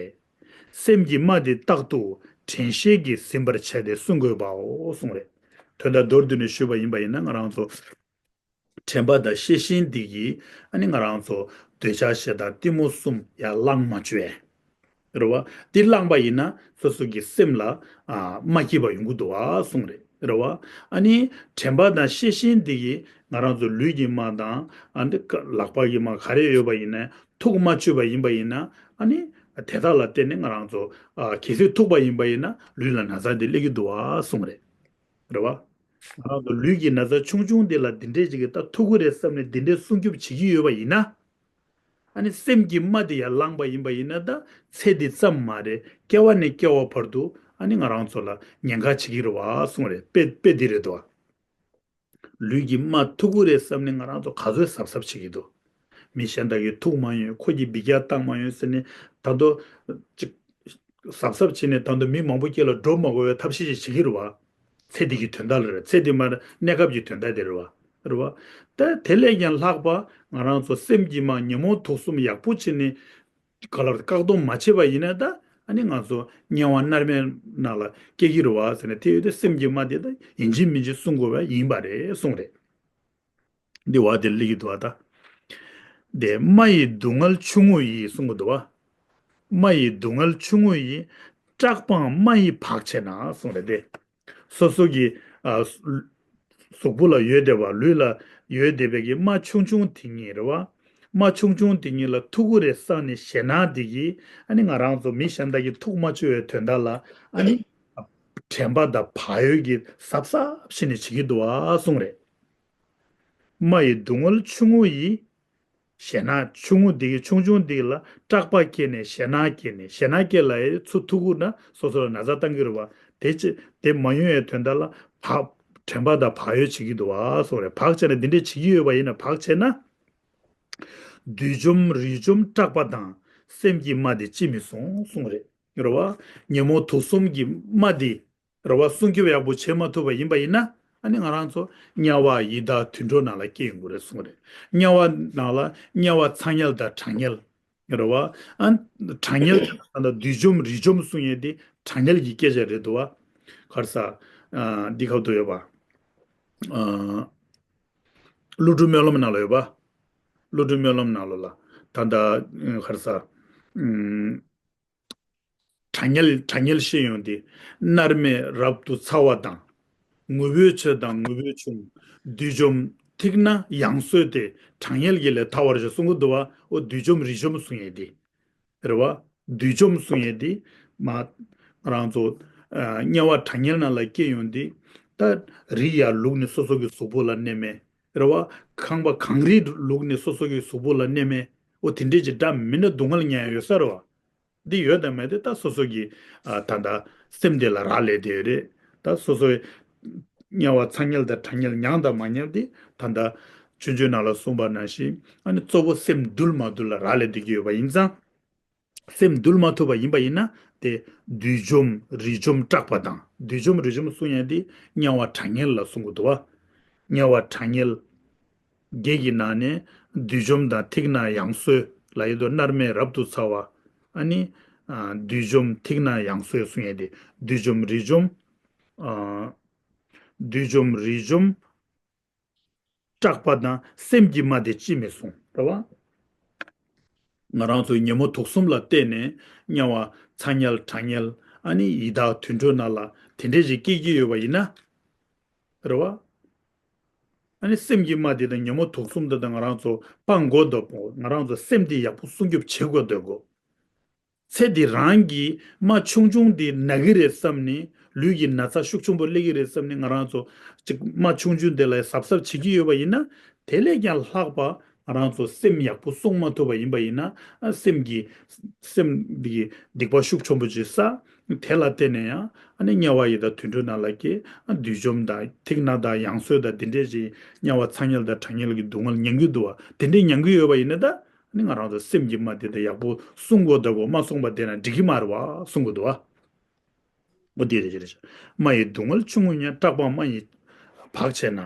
སེམས་ཀྱི་རྨ་འདི་རྟག་ཏུ་དྲན་ཤེས་ཀྱིས་ཟིན་པར་བྱས་ཏེ་བསྲུང་དགོས་པའོ་གསུངས་རེད། དོན་དག་མདོར་བསྡུས་ནས་ཞུས་པ་ཡིན་པ་ཡིན་ན། ང་རང་ཚོ་དྲན་པ་དང་ཤེས་བཞིན་འདི་གིས་ཨ་ནི་ང་རང་ཚོ་འདོད་ཆགས་ཞེ་སྡང་གཏི་མུག་གསུམ་ཡར་ལངས་མ་བཅུག་ཡས། རེད་བ། འདི་བླངས་པ་ཡིན་ན་སོ་སོ་གི་སེམས་ལ་ཨ་རྨ་སྐྱེས་པ་ཡོང་གི་འདུག་བ་གསུངས་རེད། རེད་བ། ཨ་ནི་དྲན་པ་དང་ཤེས་བཞིན་འདི་གིས་ང་རང་ཚོ་ལུས་ཀྱི་རྨ་དང་ཨ་འདི་ཀ་ལག་པ་གི་རྨ་ག་རེ་ཡོད་པ་ཡིན་ན་ཐུག་མ་བཅུག་པ་ཡིན་པ་ཡིན་ན། ཨ་ནི་དེ་དག་ལ་བརྟེན་ནས་ང་རང་ཚོ་ཨ་གལ་སྲིད་ཐུག་པ་ཡིན་པ་ཡིན་ན་ལུས་ལ་ན་ཚ་འདི་སླེབས་ཀྱི་འདུག་བ་གསུངས་རེད། རེད་བ། ང་རང་ཚོ་ལུས་ཀྱི་ན་ཚ་ཆུང་ཆུང་འདི་ལ་འདི་འདྲས་ཅིག་གིས་ད་ཐུག་གི་རེད་བསམ་ནས་འདི་འདྲས་སྲུང་སྐྱོབ་བྱེད་ཀྱི་ཡོད་པ་ཡིན་ན། ཨ་ནི་སེམས་ཀྱི་རྨ་འདི་ཡར་ལངས་པ་ཡིན་པ་ཡིན་ན། ད་ཚེ་འདི་ཙམ་མ་རེད། སྐྱེ་བ་ནས་སྐྱེ་བ་བར་དུ་ཨ་ནི་ང་རང་ཚོ་ལ་ཉེན་ཁ་བྱེད་ཀྱི་རེད་བ་གསུངས་རེད། དཔེ་དཔེ་འདི་རེད་དོ། ལུས་ཀྱི་རྨ་ཐུག་གི་རེད་བསམ་ནས་ང་རང་ཚོ་ག་ཚོད་གཟབ་གཟབ་བྱེད་ཀྱི་འདུག་མི་གཞན་དག་གིས་ཐུག་མ་ཡོང་། ཁོ་གིས་འབུད་རྒྱག་བཏང་མ་ཡོང་ཟེར་ནས་ད་དུང་ཅིག་གཟབ་གཟབ་བྱས་ནས་ད་དུང་མི་མང་པོ་དཀྱིལ་ལ་འགྲོ་མ་དགོས་པའི་ཐབས་ཤེས་ཤིག་བྱེད་ཀྱི་རེད་བ། ཚེ་འདི་གི་དོན་དག་ལ་རེད། ཚེ་འདི་མ་རེད། གནས་སྐབས་ཀྱི་དོན་དག་དེ་རེད་བ། རེད་བ། ད་དེ་ལས་ཀྱང་ལྷག་པ་ང་རང་ཚོ་སེམས་ཀྱི་རྨ་ཉོན་མོངས་དུག་གསུམ་ཡག་པོ་བྱས་ནས་ག་ལ་བཀག་སྡོམ་མ་བྱས་པ་ཡིན་ན། ད་ཨ་ནི་ང་ཚོ་དམྱལ་བ་མནར་མེད་ནང་ལ་སྐྱེ་གི་རེད་བ་ཟེར་ནས། དེ་ཡོད་དུས་སེམས་ཀྱི་རྨ་དེ་ད་ཡིན་གཅིག་མིན་གཅིག་སྲུང་དགོས་པ་ཡིན་པ་རེད་གསུངས་རེད། འདི་བ་དེ་སླེབས་ཀྱི་འདུག་བ་ད། དེ་རྨ་ཡི་སྡུག་བསྔལ་ཆུང་ངུ་ཡིས་གསུང་གི་འདུག་བ། རྨ་ཡི་སྡུག་བསྔལ་ཆུང་ངུ་ཡིས། སྐྲག་པའང་རྨ་ཡིས་བག་བྱས་ན་གསུངས་རེད་དེ། སོ་སོ་གི་ཨ་གཟུགས་པོ་ལ་ཡོད་བསྡད་པ། ལུས་ལ་ཡོད་བསྡད་པའི་གི་རྨ་ཆུང་ཆུང་དེ་ཉིད་རེད་བ། རྨ་ཆུང་ཆུང་དེ་ཉིད་ལ་ཐུག་གི་རེད་བསམ་ནས་ཞེད་སྣང་དེ་གིས་ཨ་ནི་ང་རང་ཚོ་མི་གཞན་དག་གིས་ཐུག་མ་བཅུག་པའི་དོན་དག་ལ་ཨ་ནི་དྲན་པ་དང་བག་ཡོད་ཀྱིས་གཟབ་གཟབ་བྱས་ནས་བྱེད་ཀྱི་འདུག་བ་གསུངས་རེད། རྨ་ཡི་སྡུག་བསྔལ་ཆུང་ངུ་ཡིས། ཞེད་སྣང་ཆུང་ངུ་འདི་གི་ཆུང་ཆུང་འདི་ལ་སྐྲག་པ་སྐྱེས་ནས་ཞེད་སྣང་སྐྱེས་ནས། ཞེད་སྣང་སྐྱེས་ལ་ཡི་ཚུར་ཐུག་གི་ན་སོ་སོ་ལ་ན་ཚ་བཏང་གི་རེད་བ། དེ་ཅི་དེ་མ་ཡོང་བའི་དོན་དག་ལ་བག་དྲན་པ་དང་བག་ཡོད་བྱེད་ཀྱི་འདུག་བ་གསུངས་རེད། བག་བྱས་ན་འདི་འདྲས་བྱེད་ཀྱི་ཡོད་པ་ཡིན་ན། བག་བྱས་ན། བསྡུས་འཇོམས་རིས་འཇོམས་སྐྲག་པ་དང་། སེམས་ཀྱི་རྨ་དེ་ཅི་མི་གསུང་གསུངས་རེད། རེད་བ། ཉོན་མོངས་དུག་གསུམ་གྱི་རྨ་དེ་རེད་བ། སྲུང་སྐྱོབ་ཡག་པོ་བྱེད་མ་ཐུབ་པ་ཡིན་པ་ཡིན་ན། ཨ་ནི་ང་རང་ཚོ་དམྱལ་བ་ཡི་དྭགས་དུད་འགྲོ་ནང་ལ་སྐྱེ་ཡོང་གི་རེད་གསུངས་རེད། དམྱལ་བ་ནང་ལ་དམྱལ་བ་ཚ་དམྱལ་དང་གྲང་དམྱལ་རེད་བ། ཨ་གྲང་དམྱལ་དང་བསྡུས་འཇོམས་རིས་འཇོམས་གསུང་ཡས་དེ་གྲང་དམྱལ་གྱི་སྐད་ཆ་རེད་འདུག་བ། ག་རེ་ཟ། ཨ་འདི་ཁ་ཐུག་ཡོད་པ། ཨ་ཀླུ་སྒྲུབ་སྨོན་ལམ་ནང་ལ་ཡོད་པ། ཀླུ་སྒྲུབ་སྨོན་ལམ་ནང་ལ་ལ་ད་ལྟ་ག་རེ་ཟ། ཨ། གྲང་དམྱལ་གྲང་དམྱལ་བཤད་ཡོང་དུས། མནར་མེད་རབ་ཏུ་ཚ་བ་དང་། ངུ་འབོད་ཆེ་དང་ངུ་འབོད་ཆུང་། བསྡུས་འཇོམས་ཐིག་ནག་ཡང་སོས་ཏེ། གྲང་དམྱལ་གྱི་ལས་ཐར་བར་ཤོག་གསུང་གི་འདུག་བ། འོ་བསྡུས་འཇོམས་རིས་འཇོམས་གསུང་ཡས་དེ་རེད་བ། བསྡུས་འཇོམས་གསུང་ཡས་དེ་མ་ང་རང་ཚོ་ཨ་དམྱལ་བ་གྲང་དམྱལ་ནང་ལ་སྐྱེ་ཡོང་དུས། ད་རི་ཡར་ལུག་ནས་སོ་སོ་གི་གཟུགས་པོ་ལ་མནན་མེད་རེད་བ། ཁང་པ་གངས་རི་ལུག་ནས་སོ་སོ་གི་གཟུགས་པོ་ལ་མནན་མེད། འོ་དེ་འདྲས་ཀྱི་འདྲ་མི་འདྲ་སྡུག་བསྔལ་མྱོང་ཡས་ཡོད་ས་རེད་བ། འདི་ཡོད་དང་མེད་དེ་ད་སོ་སོ་གི་ཨ་ད་ལྟ་སེམས་དེ་ལ་རག་ལས་དེ་རེད། ད་སོ་སོའི་དམྱལ་བ་ཚ་དམྱལ་དང་གྲང་དམྱལ་མྱངས་དང་མ་མྱངས་དེ་ད་ལྟ་ ཆུང་ཆུང་ནང་ལ་གསུངས་པ་ནང་བཞིན་ཨ་ནི་གཙོ་བོ་སེམས་འདུལ་མ་འདུལ་ལ་རག་ལས་བསྡད་ཀྱི་ཡོད་པ་ཡིན་ཙང་། སེམས་འདུལ་མ་ཐུབ་པ་ཡིན་པ་ཡིན་ན་དེ་བསྡུས་འཇོམས་རིས་འཇོམས་སྐྲག་པ་དང་བསྡུས་འཇོམས་རིས་འཇོམས་གསུང་ཡས་དེ་དམྱལ་བ་གྲང་ངར་ལ་གསུང་གི་འདུག་བ། དམྱལ་བ་གྲང་ངར། བརྒྱད་ཀྱི་ནང་ནས་བསྡུས་འཇོམས་དང་ཐིག་ནག་ཡང་གསོས་ལ་ཡོད་དོ། མནར་མེད་རབ་ཏུ་ཚ་བ། ཨ་ནི། ཨ། བསྡུས་འཇོམས་ཐིག་ནག་ཡང་གསོས་གསུང་ཡས་དེ་བསྡུས་འཇོམས་རིས་འཇོམས། ཨ། བསྡུས་འཇོམས་རིས་འཇོམས་སྐྲག་པ་དང་སེམས་ཀྱི་རྨ་དེ་ཅིས་མི་གསུང་རེད་བ། ང་རང་ཚོའི་ཉོན་མོངས་དུག་གསུམ་ལ་བརྟེན་ནས་དམྱལ་བ་ཚ་དམྱལ་གྲང་དམྱལ་ཨ་ནི་ཡི་དྭགས་དུད་འགྲོ་ནང་ལ་དེ་འདྲས་ཞིག་སྐྱེ་གི་ཡོད་པ་ཡིན་ན། རེད་བ། ཨ་ནི་སེམས་ཀྱི་རྨ་དེ་དང་ཉོན་མོངས་དུག་གསུམ་དེ་དང་ང་རང་ཚོ་སྤང་དགོས་འདུག་ང་རང་ཚོ་སེམས་དེ་ཡག་པོ་སྲུང་སྐྱོབ་བྱེད་དགོས་འདུག་གོ། ཚེ་འདི་རང་གི་རྨ་ཆུང་ཆུང་འདི་ན་གི་རེད་བསམ་ནས་ལུས་ཀྱི་ན་ཚ་ཤུགས་ཆེན་པོ་སླེབས་ཀྱི་རེད་བསམ་ནས་ང་རང་ཚོ་ཅིག་རྨ་ཆུང་ཆུང་དེ་ལ་གཟབ་གཟབ་བྱེད་ཀྱི་ཡོད་པ་ཡིན་ན། དེ་ལས་ཀྱང་ལྷག་པ་ང་རང་ཚོ་སེམས་ཡག་པོ་སྲུང་མ་ཐུབ་པ་ཡིན་པ་ཡིན་ན། ཨ། སེམས་ཀྱི་སེམས་འདི་གི་སྡིག་པ་ཤུགས་ཆེན་པོ་ཅིག་བསགས། དེ་ལ་བརྟེན་ནས་ཡང་ཨ་ནི་དམྱལ་བ་ཡི་དྭགས་དུད་འགྲོ་ནང་ལ་སྐྱེ། ཨ། བསྡུས་འཇོམས་དང་ཐིག་ནག་དང་ཡང་གསོས་དང་དེ་འདྲས་ཅིག་དམྱལ་བ་ཚ་དམྱལ་དང་གྲང་དམྱལ་གྱི་སྡུག་བསྔལ་མྱང་གི་འདུག་བ། དེ་འདྲས་མྱང་གི་ཡོད་པ་ཡིན་ན་ད། ནི་ང་རང་ཚོ་སེམས་ཀྱི་རྨ་དེ་དང་ཡག་པོ་སྲུང་དགོས་འདུག་གོ། མ་སྲུང་བ་བསྡད་ན་འགྲིག་གི་མ་རེད་བ་གསུང་གི་འདུག་བ། འོ་དེ་རེད་ཅེས་རེད། རྨ་ཡི་སྡུག་བསྔལ་ཆུང་ངུ་ཉིད། སྐྲག་པའམ་རྨ་ཡིས་བག་བྱས་ན།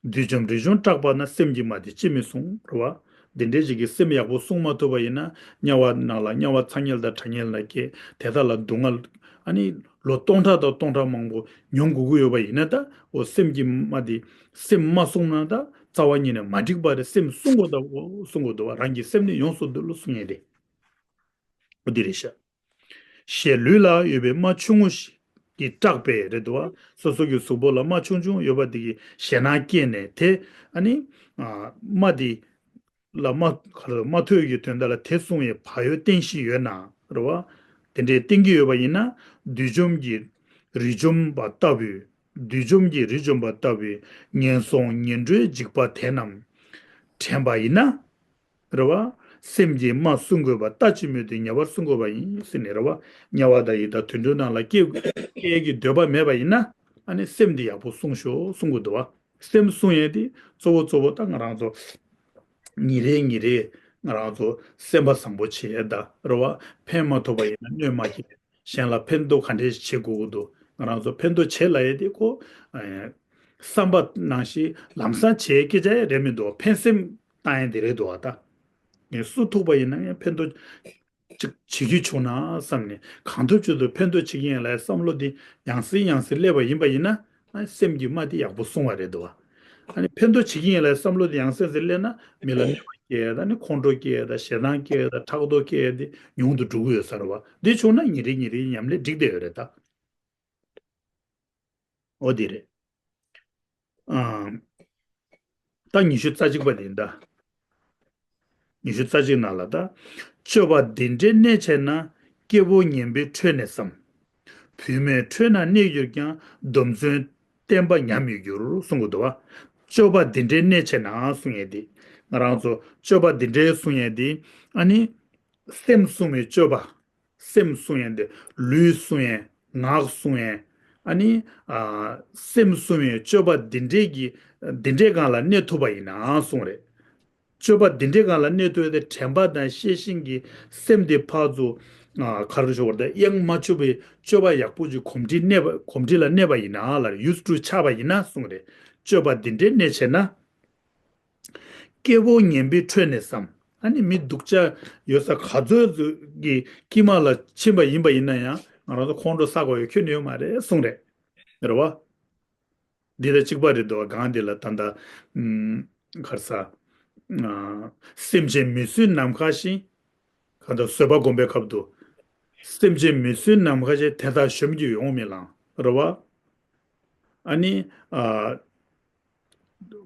བསྡུས་འཇོམས་རིས་འཇོམས་སྐྲག་པ་ན། སེམས་ཀྱི་རྨ་དེ་ཅིས་མི་གསུང་རེད་བ། འདི་འདྲའི་ཞིག་གི་སེམས་ཡག་པོ་སྲུང་མ་ཐུབ་པ་ཡིན་ན་དམྱལ་བ་ནང་ལ་དམྱལ་བ་ཚ་དམྱལ་དང་གྲང་དམྱལ་ལ་སྐྱེ། དེ་དག་ལ་སྡུག་བསྔལ་ཨ་ནི་ལོ་སྟོང་ཕྲག་དང་སྟོང་ཕྲག་མང་པོ་མྱོང་དགོས་ཀྱི་ཡོད་པ་ཡིན་ན་ད། འོ་སེམས་ཀྱི་རྨ་དེ་སེམས་མ་བསྲུངས་ན་ད་རྩ་བ་ཉིད་ནས་མ་འགྲིག་པ་རེད། སེམས་བསྲུང་དགོས་འདུག་གོ་གསུང་གི་འདུག་བ། རང་གི་སེམས་ནི་ཡོངས་སུ་འདུལ་ལོ་གསུང་ཡས་དེ། འོ་འདི་རེད་ཤག། ཞེས་ལུས་ལ་ཡོད་པའི་རྨ་ཆུང་ངུ་ཞིག་གིས་སྐྲག་པས་རེད་འདུག་བ། སོ་སོ་གི་གཟུགས་པོ་ལ་རྨ་ཆུང་ཆུང་ཡོད་པ་འདི་གིས་ཞེད་སྣང་སྐྱེས་ནས་དེ་ཨ་ནི་ཨ་རྨ་འདི་ལ་རྨ་ག་རེ་རྨ་ཐོས་ཀྱི་དོན་དག་ལ་དེ་གསུང་བའི་བག་ཡོད་བསྟེན་བཞིན་ཡོད་ན་རེད་བ། དེ་འདྲའི་བསྟེན་གྱི་ཡོད་པ་ཡིན་ན་བསྡུས་འཇོམས་ཀྱི་རིས་འཇོམས་པ་ལྟ་བུའི་བསྡུས་འཇོམས་ཀྱི་རིས་འཇོམས་པ་ལྟ་བུའི་ངན་སོང་ངན་འགྲོའི་འཇིགས་པ་དེ་རྣམས་དྲན་པ་ཡིན་ན། རེད་བ། སེམས་ཀྱི་རྨ་བསྲུང་དགོས་པ་ལྟ་ཅི་སྨོས་ཏེ་ཉེ་བར་བསྲུང་དགོས་པ་ཡིན་ཟེར་ནས་རེད་བ། དམྱལ་བ་དང་ཡི་དྭགས་དུད་འགྲོའི་ནང་ལ་སྐྱེ་སྐྱེ་གི་འདོད་པ་མེད་པ་ཡིན་ན། ཨ་ནི་སེམས་འདི་ཡག་པོ་བསྲུང་ཤོག་གསུང་གི་འདུག་བ། སེམས་བསྲུང་ཡས་དེ་གཙོ་བོ་གཙོ་བོ་ད་ང་རང་ཚོ་ཉིན་རེ་ཉིན་རེ་ང་རང་ཚོ་སེམས་པ་བཟང་པོ་བྱེད་ཡས་ད་རེད་བ། ཕན་མ་ཐོགས་པ་ཡིན་ན་གནོད་མ་སྐྱེལ། གཞན་ལ་ཕན་ཐོགས་ག་འདྲས་བྱེད་དགོས་ཀྱི་འདུག་ང་རང་ཚོ་ཕན་ཐོགས་བྱེད་ལབ་ཡས་དེ་ཁོ་ཨ་བསམ་པ་ནང་བཞིན་ལམ་སང་བྱེད་ཡས་སྐད་ཆ་ཡང་རེད་མི་འདུག་ཕན་སེམས་བཏང་ཡས་དེ་རེད་འདུག་བ་ད། ངས་སུ་ཐུག་པ་ཡིན་ན་ཡང་ཕན་ཐོགས་ཅིག་བྱེད་རྒྱུ་བྱུང་ན་བསམ་ནས་གང་ཐུབ་ཅི་ཐུབ་ཕན་ཐོགས་བྱེད་ཀྱི་ཡིན་ལབ་ཡས་བསམ་བློ་དེ་ཡང་སེ་ཡང་སེ་སླེབས་པ་ཡིན་པ་ཡིན་ན། ཨ་སེམས་ཀྱི་རྨ་དེ་ཡག་པོ་སྲུང་བ་རེད་འདུག་བ། ཨ་ནི་ཕན་ཐོགས་བྱེད་ཀྱི་ཡིན་ལབ་བསམ་བློ་དེ་ཡང་སེམས་སུ་སླེབས་ན་མི་ལ་གནོད་པ་སྐྱེལ་ཡ་དང་ནི་ཁོང་ཁྲོ་སྐྱེལ་ཡ་དང་ཞེ་སྡང་སྐྱེལ་ཡ་དང་ཕྲག་དོག་སྐྱེལ་ཡ་དེ་ཉུང་དུ་འགྲོ་གི་ཡོད་ས་རེད་བ། འདི་བྱུང་ན་ཉིན་རེ་ཉིན་རེའི་ཉམས་ལེན་འགྲིག་བསྡད་ཡོད་རེད་ད། འོ་དེ་རེད། ཨ། ད་ཉི་ཤུ་རྩ་གཅིག་པ་དེ་ཡིན་ད། ཉི་ཤུ་རྩ་གཅིག་ནང་ལ་ད། སྤྱོད་པ་འདི་འདྲའི་གནས་ཆེ་ན། སྐྱེ་བོ་ངན་པའི་ཁྲོད་ནས་སམ། བུད་མེད་ཁྲོད་ན་གནས་གྱུར་ཀྱང་། སྡོམ་བརྩོན་བསྟེན་པ་ཉམས་མི་འགྱུར་གསུང་གི་འདུག་བ། སྤྱོད་པ་འདི་འདྲའི་གནས་ཆེ་ན་གསུང་ཡས་དེ། ང་རང་ཚོ་སྤྱོད་པ་འདི་འདྲའི་གསུང་ཡས་དེ། ཨ་ནི། སེམས་བསྲུང་བའི་སྤྱོད་པ། སེམས་བསྲུང་ཡས་དེ་ལུས་བསྲུང་ཡས་ངག་བསྲུང་ཡས། ཨ་ནི། ཨ། སེམས་བསྲུང་བའི་སྤྱོད་པ་འདི་འདྲའི་གི་འདི་འདྲའི་སྒང་ལ་གནས་ཐུབ་པ་ཡིན་ན་གསུང་རེད། སྤྱོད་པ་འདི་འདྲའི་སྒང་ལ་གནས་ཐུབ་ཡས་དེ་དྲན་པ་དང་ཤེས་བཞིན་གྱི་སེམས་དེ་ཕར་ཚུར། ཨ། ག་རེ་ཞུ་བར་དེ་གཡེང་མ་བཅུག་པའི་སྤྱོད་པ་ཡག་པོ་ཅིག་གོམས་འདྲིས་གནས་པ་གོམས་འདྲིས་ལ་གནས་པ་ཡིན་ན་ལ་ཡུས་ཀྲུ་ཆགས་པ་ཡིན་ན་གསུང་རེད། སྤྱོད་པ་འདི་འདྲའི་གནས་ཆེ་ན། སྐྱེ་བོ་ངན་པའི་ཁྲོད་ནས་སམ། ཨ་ནི་མི་སྡུག་ཅག་ཡོད་ས་ག་ཚོད་ཀྱི་དཀྱིལ་མ་ལ་ཕྱིན་པ་ཡིན་པ་ཡིན་ན་ཡང་ང་རང་ཚོ་ཁོང་ཁྲོ་ཟ་དགོས་ཡོད་ཁྱོན་ནས་ཡོད་མ་རེད་གསུངས་རེད། རེད་བ། འདི་ལ་གཅིག་པ་རེད་འདུག་བ། གང་འདི་ལ་ད་ལྟ་ཨུམ་ག་རེ་ཟ། ཨ། སེམས་ཅན་མི་བཟོད་ནམ་མཁའ་བཞིན། གང་ལྟར་བཟོད་པ་སྒོམ་པའི་སྐབས་སུ། སེམས་ཅན་མི་བཟོད་ནམ་མཁའ་བཞིན། དེ་དག་གཞོམ་གྱིས་ཡོང་མི་ལང་། རེད་བ། ཨ་ནི། ཨ།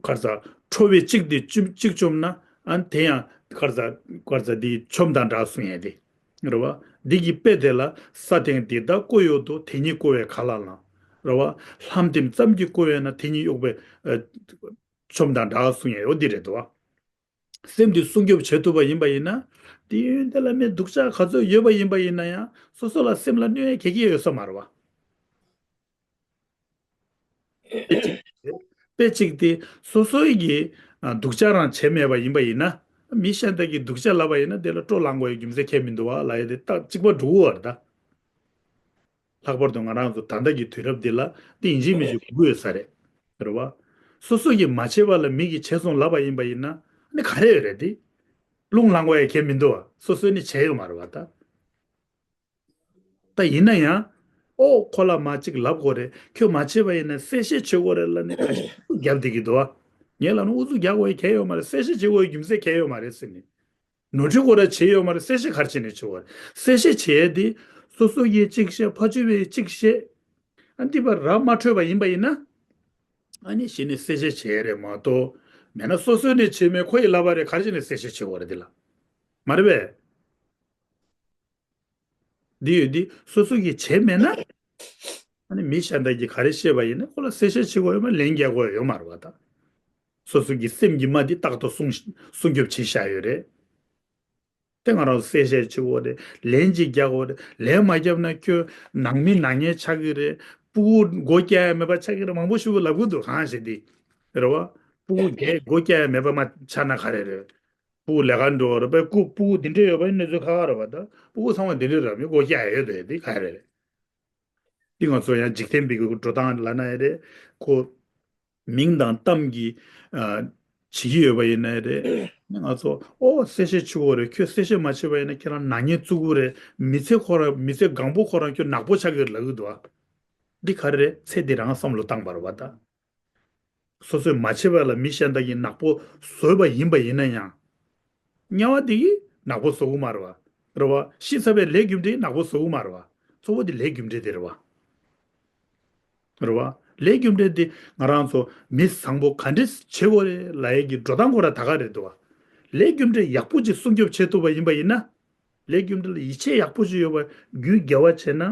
ག་རེ་ཟ། ཁྲོ་བའི་གཅིག་དེ་གཅིག་བཅོམ་ན། ཨ་ནི་དེ་ཡང་ག་རེ་ཟ། ག་རེ་ཟ་དེ་ཆོམ་དང་འདྲ་གསུང་ཡས་དེ། རེད་བ། འདི་གི་དཔེ་དེ་ལ་ས་སྟེང་འདི་དག་ཀོ་ཡོད་དོ། དེ་ཉིད་ཀོ་བས་ག་ལ་ལང་། རེད་བ། ལྷམ་དེམ་ཙམ་གྱིས་ཀོ་བས་ན། དེ་ཉིད་གཡོགས་པས་ཨ་ཆོམ་དང་འདྲ་གསུང་ཡས་འོ་འདི་རེད་དོ། སེམས་འདི་སྲུང་སྐྱོབ་བྱེད་ཐུབ་པ་ཡིན་པ་ཡིན་ན། དེ་ཡོན་ཏན་ལ་མི་སྡུག་ཅག་ག་ཚོད་ཡོད་པ་ཡིན་པ་ཡིན་ན་ཡང་སོ་སོ་ལ་སེམས་ལ་གནོད་ཡས་ག་གི་ཡོད་ས་མ་རེད་བ། དཔེ་གཅིག་དེ་སོ་སོའི་གི་ སྡུག་ཅག་རང་བྱས་མེད་པ་ཡིན་པ་ཡིན་ན། མི་གཞན་དག་གིས་སྡུག་ཅག་ལབ་པ་ཡིན་ན་དེ་ལ་སྤྲོ་ལངས་དགོས་ཡ་རྒྱུ་མཚན་གང་ཡང་མི་འདུག་བ་ལབ་ཡ་དེ་རྟགས་གཅིག་པ་འགྲོ་གི་ཡོད་རེད་ད། ལྷག་པར་དུ་ང་རང་ཚོ་ད་ལྟ་གི་དུས་རབས་འདི་ལ་དེ་ཡིན་གཅིག་མིན་གཅིག་དགོས་ཀྱི་ཡོད་ས་རེད། རེད་བ། སོ་སོ་གིས་མ་བྱས་པ་ལ་མི་གིས་བྱས་སོང་ལབ་པ་ཡིན་པ་ཡིན་ན་ནི་ག་རེ་ཡོད་རེད་དེ། རླུང་ལངས་དགོས་ཡ་གང་ཡང་མི་འདུག་བ། སོ་སོས་ནི་བྱས་ཡོད་མ་རེད་བ་ད། ད་ཡིན་ན་ཡང་། ཨོ་ཁོ་ལ་མ་གཅིག་ལབ་དགོས་རེད། ཁྱོད་མ་བྱས་པ་ཡིན་ན་གསལ་བཤད་བྱེད་དགོས་རེད་ལབ་ནས་ཁ་ཤས་ཨུ་ཚུགས་རྒྱབ་བསྡད་ཀྱི་འདུག་བ། ངས་ལབ་ན་ཨུ་ཚུགས་རྒྱག་དགོས་ཡ་གང་ཡང་ཡོད་མ་རེད། གསལ་བཤད་བྱེད་དགོས་ཡ་རྒྱུ་མཚན་གང་ཡང་ཡོད་མ་རེད་ཟེར་ནས། ནོར་འཁྲུལ་སྐོར་ར་བྱས་ཡོད་མ་རེད། གསལ་བཤད་ག་རེ་བྱས་ནས་བྱེད་དགོས་རེད། གསལ་བཤད་བྱེད་ཡ་དེ་སོ་སོ་ཡིས་གཅིག་བཤད། ཕ་ཆོས་པས་གཅིག་བཤད། ཨ་འདི་པར་ར་མ་འཕྲོད་པ་ཡིན་པ་ཡིན་ན། ཨ་ནི་གཞི་ནས་གསལ་བཤད་བྱེད་ཡ་རེད་མ་གཏོགས། མེད་ན་སོ་སོས་ནས་བྱས་མེད་ཁོ་ཡིས་ལབ་པ་རེད། ག་རེ་བྱས་ནས་གསལ་བཤད་བྱེད་དགོས་རེད་འདི་ལ། མ་རེད་པས། འདི་ཡོད་འདི་སོ་སོ་གིས་བྱས་མེད་ན། ཨ་ནི་མི་གཞན་དག་གིས་ག་རེ་བཤད་པ་ཡིན་ན་ཁོ་ལ་གསལ་བཤད་བྱེད་དགོས་ཡོད་མ་ལན་རྒྱག་དགོས་ཡོད་མ་རེད་བ་ད། སོ་སོ་གི་སེམས་ཀྱི་རྨ་འདི་རྟག་ཏུ་སྲུང་སྲུང་སྐྱོབ་བྱེད་བཞག་ཡོད་རེད། དེ་ང་རང་གསལ་བཤད་བྱེད་དགོས་རེད། ལན་ཅིག་རྒྱག་དགོས་རེད། ལན་མ་བརྒྱབ་ན་ཁྱོད་ནང་མི་ནག་ཉེས་ཆགས་ཀྱི་རེད། ཕྲུ་གུ་མགོ་སྐྱ་ཡ་མེད་པ་ཆགས་ཀྱི་རེད། མང་པོ་ཞིག་ལབ་ཀྱི་འདུག་གང་ཞིག་འདི། རེད་བ། ཕྲུ་གུ་རྒས་མགོ་སྐྱ་ཡ་མེད་པ་མ་ཆགས་ན་ག་རེ་རེད། ཕྲུ་གུ་ལས་ཀ་འགྲོ་བ་རེད་པས། ཕྲུ་གུ་འདི་འདྲས་ཡོད་པ་ཡིན་ན་གནས་ཚུལ་ཁག་ཁག་རེད་བ་ད། ཕྲུ་གུ་ཚང་མ་འདི་འདྲས་རེད། མི་མགོ་སྐྱ་ཡ་ཡོད་དེ་འདི་ག་རེ་རེད། འདི་ང་ཚོ་ཡང་འཇིག་རྟེན་པའི་གི་འགྲོ་སྟངས་ལབ་ན་ཡང་རེད། ཁོ་མིང་དང་གཏམ་གྱི་ཨ་བྱེད་ཀྱི་ཡོད་པ་ཡིན་ན་ཡང་རེད། ང་ཚོ་ཨོ་གསལ་བཤད་བྱེད་དགོས་རེད། ཁྱོད་གསལ་བཤད་མ་བྱས་པ་ཡིན་ན་ཁྱེད་རང་ནག་ཉེས་བཙུགས་ཀྱི་རེད། མི་ཚེ་ཁོ་རང་མི་ཚེ་གང་པོ་ཁོ་རང་ཁྱོད་ནག་པོ་ཆགས་ཀྱི་རེད་ལབ་ཀྱི་འདུག་ཨ། འདི་ག་རེ་རེད། ཚེ་འདི་རང་བསམ་བློ་བཏང་བ་རེད་བ་ད། སོ་སོས་མ་བྱས་པ་ལ་མི་གཞན་དག་གིས་ནག་པོ་བཟོས་པ་ཡིན་པ་ཡིན་ན་ཡང་། དམྱལ་བ་དེ་གིས་ནག་པོ་བཟོ་གི་མ་རེད་བ། རེད་བ། ཤི་ཚར་བའི་ལས་རྒྱུ་འབྲས་ནག་པོ་བཟོ་གི་མ་རེད་བ། གཙོ་བོ་དེ་ལས་རྒྱུ་འབྲས་དེ་རེད་བ། རེད་བ། ལས་རྒྱུ་འབྲས་དེ་ང་རང་ཚོ་མི་བཟང་པོ་ག་འདྲས་བྱེད་དགོས་རེད་ལབ་ཡས་ཀྱི་འགྲོ་སྟངས་ཁོ་ར་ད་ག་རེད་འདུག་བ། ལས་རྒྱུ་འབྲས་ཡག་པོ་ཅིག་སྲུང་སྐྱོབ་བྱེད་ཐུབ་པ་ཡིན་པ་ཡིན་ན། ལས་རྒྱུ་འབྲས་ལ་ཡིད་ཆེས་ཡག་པོ་ཅིག་ཡོད་པ་རྒྱུ་དགེ་བ་བྱས་ན།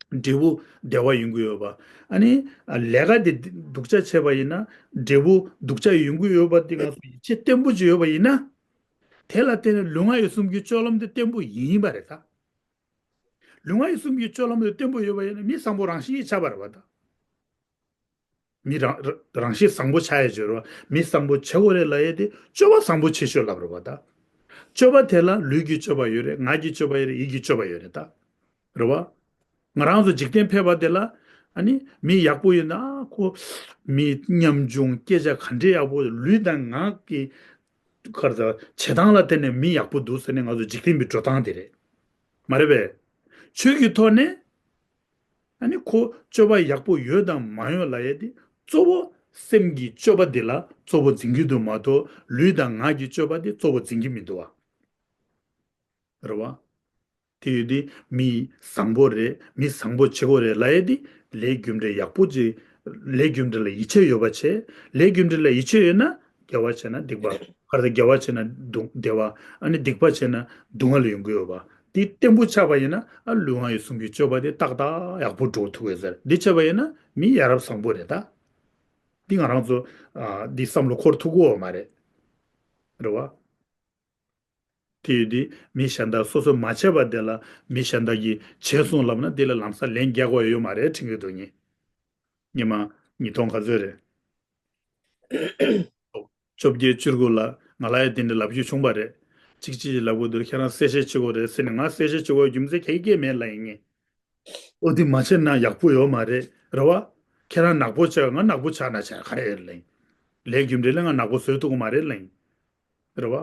འབྲས་བུ་བདེ་བ་ཡོང་གི་ཡོད་པ། ཨ་ནི། ལས་ཀ་དེ་སྡུག་ཅག་བྱས་པ་ཡིན་ན། འབྲས་བུ་སྡུག་ཅག་ཡོང་གི་ཡོད་པ་དེ་ང་ཚོ་ཡིད་ཆེས་བརྟན་པོ་ཅིག་ཡོད་པ་ཡིན་ན། དེ་ལ་བརྟེན་ནས་ལུས་ངག་ཡིད་གསུམ་གྱི་སྤྱོད་ལམ་དེ་བརྟན་པོ་ཡིན་པ་རེད་ད། ལུས་ངག་ཡིད་གསུམ་གྱི་སྤྱོད་ལམ་དེ་བརྟན་པོ་ཡོད་པ་ཡིན་ན་མི་བཟང་པོ་རང་བཞིན་གྱིས་ཆགས་པ་རེད་བ་ད། མི་རང་རང་བཞིན་བཟང་པོ་ཆགས་ཡ་བྱེད་རོགས། མི་བཟང་པོ་བྱེད་དགོས་རེད་ལབ་ཡས་དེ་སྤྱོད་པ་བཟང་པོ་བྱེད་ཤོག་ལབ་རེད་བ་ད། སྤྱོད་པ་དེ་ལ་ལུས་ཀྱི་སྤྱོད་པ་ཡོད་རེད། ངག་གི་སྤྱོད་པ་ཡོད་རེད། ཡིད་ཀྱི་སྤྱོད་པ་ཡོད་རེད་ད། རེད་བ། ང་རང་ཚོ་འཇིག་རྟེན་ཕེབས་པ་དེ་ལ། ཨ་ནི་མི་ཡག་པོ་ཡིན་ན་ཁོ། མི་ཉམ་ཆུང་སྐད་ཆ་ག་འདྲས་ཡག་པོ་ལུས་དང་ངག་གི། ཁར་ད་བྱེད་སྟངས་ལ་བརྟེན་ནས་མི་ཡག་པོ་འདུག་ཟེར་ནས་ང་ཚོ་འཇིག་རྟེན་པའི་འགྲོ་སྟངས་དེ་རེད། མ་རེད་པས། ཆོས་ཀྱི་ཐོག་ནས། ཨ་ནི་ཁོ་སྤྱོད་པ་ཡག་པོ་ཡོད་དང་མ་ཡོད་ལབ་ཡས་དེ་གཙོ་བོ་སེམས་ཀྱི་སྤྱོད་པ་འདི་ལ་གཙོ་བོ་འཛིན་གྱི་འདུག་མ་གཏོགས་ལུས་དང་ངག་གི་སྤྱོད་པ་དེ་གཙོ་བོ་འཛིན་གྱི་མི་འདུག་བ། རེད་བ། དེ་ཡོད་དེ་མི་བཟང་པོ་རེད། མི་བཟང་པོ་བྱེད་དགོས་རེད་ལབ་ཡས་དེ་ལས་རྒྱུ་འབྲས་ཡག་པོ་ཅིག་ལས་རྒྱུ་འབྲས་ལ་ཡིད་ཆེས་ཡོད་པ་བྱས། ལས་རྒྱུ་འབྲས་ལ་ཡིད་ཆེས་ཡོད་ན་དགེ་བ་བྱས་ན་སྡིག་པ། ག་རེ་ད་དགེ་བ་བྱས་ན་སྡུག་བདེ་བ། ཨ་ནི་སྡིག་པ་བྱས་ན་སྡུག་བསྔལ་ཡོང་གི་ཡོད་པ། དེ་བརྟན་པོ་ཆགས་པ་ཡིན་ན་ཨ་ལུས་ངག་ཡིད་གསུམ་གྱི་སྤྱོད་པ་དེ་ཏག་ཏག་ཡག་པོ་འགྲོ་ཐུབ་ཀྱི་ཟེར། འདི་བྱས་པ་ཡིན་ན་མི་ཡ་རབས་བཟང་པོ་རེད་ད། འདི་ང་རང་ཚོ་ཨ་འདི་བསམ་བློ་འཁོར་ཐུབ་ཀྱི་ཡོད་མ་རེད། རེད་བ། དེ་ཡོད་དེ་མི་གཞན་དག་སོ་སོས་མ་བྱས་པ་དེ་ལ་མི་གཞན་དག་གིས་བྱས་སོང་ལབ་ན་དེ་ལ་ལམ་སང་ལན་རྒྱག་དགོས་ཡ་ཡོད་མ་རེད་དྲན་གྱི་འདུག་ངས། ཉི་མ་ཉིས་སྟོང་ག་ཚོད་རེད། བཅོ་བརྒྱད་བཅུ་དགུ་ལ་ང་ལ་ཡ་དེ་འདྲ་ལབ་རྒྱུ་བྱུང་བ་རེད། གཅིག་གཅིག་ལབ་དགོས་འདུག་ཁྱེད་རང་གསལ་བཤད་བྱེད་དགོས་རེད་ཟེར་ནས། ང་གསལ་བཤད་བྱེད་དགོས་རྒྱུ་མཚན་ག་གེ་མེད་ལབ་ཡིན་ངས། ཨོ་དེ་མ་བྱས་ན་ཡག་པོ་ཡོད་མ་རེད། རེད་བ། ཁྱེད་རང་ནག་པོ་ཆགས། ང་ནག་པོ་ཆགས་ན་ཆགས། ག་རེ་ཡོད་ལབ་ཡིན། ལས་རྒྱུ་འབྲས་ལ་ང་ནག་པོ་བཟོས་ཐུབ་ཀྱི་མ་རེད་ལབ་ཡིན། རེད་བ།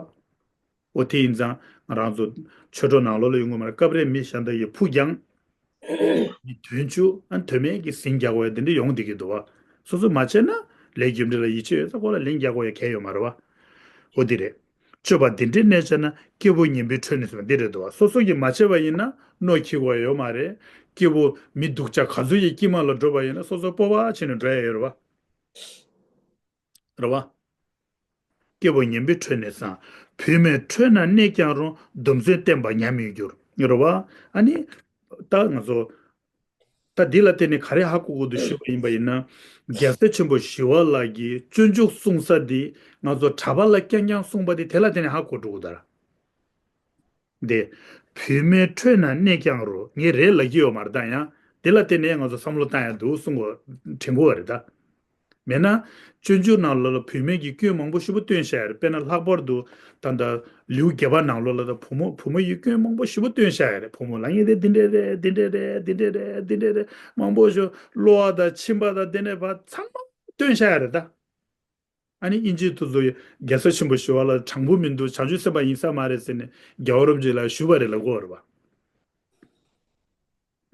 ཨོ་དེ་ཡིན་ཙང་ང་རང་ཚོ་ཆོས་གྲོགས་ནང་ལོགས་ལ་ཡོང་གི་མ་རེད། སྐབས་རེ་མི་གཞན་དག་གིས་ཕུ་རྒྱང་། མི་དོན་བཅུ་ཨ་དོན་མེད་ཀྱི་ཟིང་རྒྱག་དགོས་ཡ་དེ་འདྲ་ཡོང་བསྡད་ཀྱི་འདུག་བ། སོ་སོ་མ་བྱས་ན་ལས་རྒྱུ་འབྲས་ལ་ཡིད་ཆེས་ཡོད་ཙང་ཁོ་ལ་ལན་རྒྱག་དགོས་ཡ་གང་ཡང་ཡོད་མ་རེད་བ། ཨོ་དེ་རེད། སྤྱོད་པ་འདི་འདྲའི་གནས་བྱས་ན་སྐྱེ་བོ་ངན་པའི་ཁྲོད་ནས་སུ་འདི་རེད་འདུག་བ། སོ་སོ་གིས་མ་བྱས་པ་ཡིན་ན་གནོད་འཁྱེར་དགོས་ཡ་ཡོད་མ་རེད། སྐྱེ་བོ་མི་སྡུག་ཅག་ག་ཚོད་ཀྱི་དཀྱིལ་མ་ལ་འགྲོ་བ་ཡིན་ན་སོ་སོ་སྤོབས་པ་བྱས་ནས་འགྲོ་ཡ་ཡོད་རེད་བ། རེད་བ། སྐྱེ་བོ་ངན་པའི་ཁྲོད་ནས་སངས། བུད་མེད་ཁྲོད་ན་གནས་ཀྱང་རུང་། སྡོམ་བརྩོན་བསྟེན་པ་ཉམས་མི་འགྱུར། རེད་བ། ཨ་ནི། ད་ང་ཚོ། ད་འདི་ལ་བརྟེན་ནས་ག་རེ་ཧ་གོ་དགོས་འདུག་ཞུས་པ་ཡིན་པ་ཡིན་ན། རྒྱལ་སྲས་ཆེན་པོ་ཞི་བ་ལྷ་གིས་སྤྱོད་འཇུག་གསུང་ས་འདི་ང་ཚོ་གྲྭ་པ་ལ་རྐྱང་རྐྱང་གསུངས་པ་འདི་དེ་ལ་བརྟེན་ནས་ཧ་གོ་འགྲོ་གི་འདུག་ད། འདི། བུད་མེད་ཁྲོད་ན་གནས་ཀྱང་རུང་། ངས་རེད་ལབ་ཀྱི་ཡོད་མ་རེད་ད། ཡང་དེ་ལ་བརྟེན་ནས་ང་ཚོ་བསམ་བློ་བཏང་ཡ་འདུག་གསུང་དགོས་དྲན་གྱི་ཡོད་རེད་ད། མེད་ན། སྤྱོད་འཇུག་ནང་ལོགས་ལ་བུད་མེད་ཀྱི་སྐྱོན་མང་པོ་ཞེ་པོ་སྟོན་བཞག་ཡོད་རེད། དཔེར་ན་ལྷག་པར་དུ་ད་ལྟ་ལེའུ་བརྒྱད་པ་ནང་ལོགས་ལ་ད་བུ་མོ་བུ་མོ་ཡི་སྐྱོན་མང་པོ་ཞེ་པོ་སྟོན་བཞག་ཡོད་རེད། བུ་མོ་ལ་ངས་དེ་འདི་འདྲས་རེད། འདི་འདྲས་རེད། འདི་འདྲས་རེད། འདི་འདྲས་རེད། མང་པོ་ཞིག་གློ་བ་དང་མཆིན་པ་དང་དེ་འདྲས་བ་ཚང་མ་སྟོན་བཞག་ཡོད་རེད་ད། ཨ་ནི་དབྱིན་ཇིའི་དུས་ཚོད་རྒྱལ་སྲས་ཆེན་པོ་ཞི་བ་ལྷ་དྲང་པོ་མི་འདུག་བྱང་ཆུབ་སེམས་དཔའ་ཡིན་ས་མ་རེད་ཟེར་ནས་རྒྱལ་བ་རིན་པོ་ཆེ་ལ་ཞུས་པ་རེད་ལབ་ཀྱི་ཡོད་རེད་བ།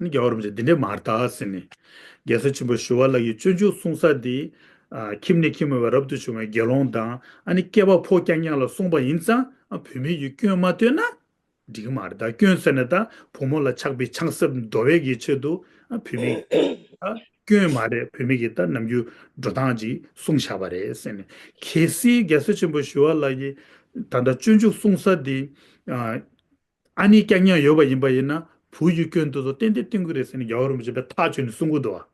ནི་རྒྱལ་བ་རིན་པོ་ཆེ་འདི་འདྲས་མ་རེད་ད་ཟེར་ནས། རྒྱལ་སྲས་ཆེན་པོ་ཞི་བ་ལྷ་གིས་སྤྱོད་འཇུག་གསུང་ས་འདི། ཨ། ཁྱིམ་ནས་ཁྱིམ་མེད་པའི་རབ་ཏུ་བྱུང་བའི་དགེ་སློང་དང་ཨ་ནི་སྐྱེས་པ་ཕོ་རྐྱང་རྐྱང་ལ་གསུངས་པ་ཡིན་ཙང་། ཨ། བུད་མེད་ཀྱི་སྐྱོན་མ་སྟོན་ན་འགྲིག་གི་མ་རེད་ད། སྐྱོན་ཟེར་ན་ད་བུ་མོ་ལ་ཆགས་པའི་ཆགས་སེམས་འདོར་བའི་གི་ཆེད་དུ། ཨ། བུད་མེད་ད་སྐྱོན་མ་རེད། བུད་མེད་ཀྱི་ད་རྣམ་འགྱུར་འགྲོ་སྟངས་ཅིག་གསུངས་བཞག་པ་རེད་ཟེར་ནས། གལ་སྲིད་རྒྱལ་སྲས་ཆེན་པོ་ཞི་བ་ལྷ་གིས་ད་ལྟ་སྤྱོད་འཇུག་གསུང་ས་འདི། ཨ། ཨ་ནེ་རྐྱང་རྐྱང་ཡོད་པ་ཡིན་པ་ཡིན་ན་བུ་ཡི་སྐྱོན་དེ་ཚོ་ཏན་ཏན་སྟོན་གྱི་རེད་ཟེར་ནས་རྒྱལ་བ་རིན་པོ་ཆེ་དཔེ་ཐག་ཆོད་ནས་གསུང་གི་འདུག་བ།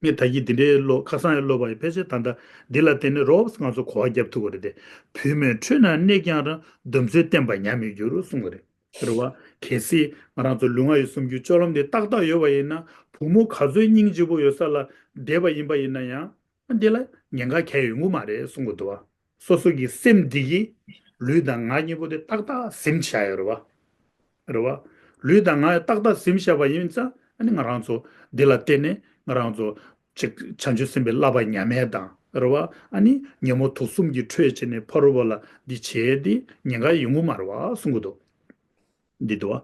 ངས་ད་གིན་འདི་འདྲའི་ཀློག་ཁ་སང་ཡང་ཀློག་པ་ཡིན། ཕལ་ཆེར་ད་ལྟ་འདི་ལ་བརྟེན་ནས་རོབ་ང་ཚོ་གོ་བ་རྒྱབ་ཐུབ་ཀྱི་རེད་དེ། བུད་མེད་ཁྲོད་ན་གནས་ཀྱང་རུང་། སྡོམ་ཚོད་བསྟེན་པ་ཉམས་མི་འགྱུར་གསུང་གི་རེད། རེད་བ། གལ་སྲིད་ང་རང་ཚོ་ལུས་ངག་ཡིད་གསུམ་གྱི་སྤྱོད་ལམ་འདི་ཏག་ཏག་ཡོད་པ་ཡིན་ན། བུ་མོ་ག་ཚོད་སྙིང་རྗེ་པོ་ཡོད་ས་ལ་བསྡད་པ་ཡིན་པ་ཡིན་ན་ཡང་། འདི་ལ་ཉེན་ཁ་གང་ཡང་ཡོང་གི་མ་རེད་གསུང་གི་འདུག་བ། སོ་སོ་གི་སེམས་འདི་གིས་ལུས་དང་ངག་གཉིས་པོ་དེ་ཏག་ཏག་ཟིན་བཞག་ཡོད་རེད་བ། རེད་བ། ལུས་དང་ངག་ཏག་ཏག་ཟིན་བཞག་པ་ཡིན་ཙང་། ཨ་ནི་ང་རང་ཚོ་འདི་ལ་བརྟེན་ནས་ང་རང་ཚོ་ཅིག་བྱང་ཆུབ་སེམས་དཔའི་བསླབ་པ་ཉམས་ཡས་དང་། རེད་བ། ཨ་ནི་ཉོན་མོངས་དུག་གསུམ་གྱི་ཁྲོད་བྱས་ནས་ཕ་རོལ་པོ་ལ་འདི་བྱས་ཏེ་ཉེན་ཁ་ཡོང་གི་མ་རེད་བ་གསུང་གི་འདུག་འདི་འདུག་བ།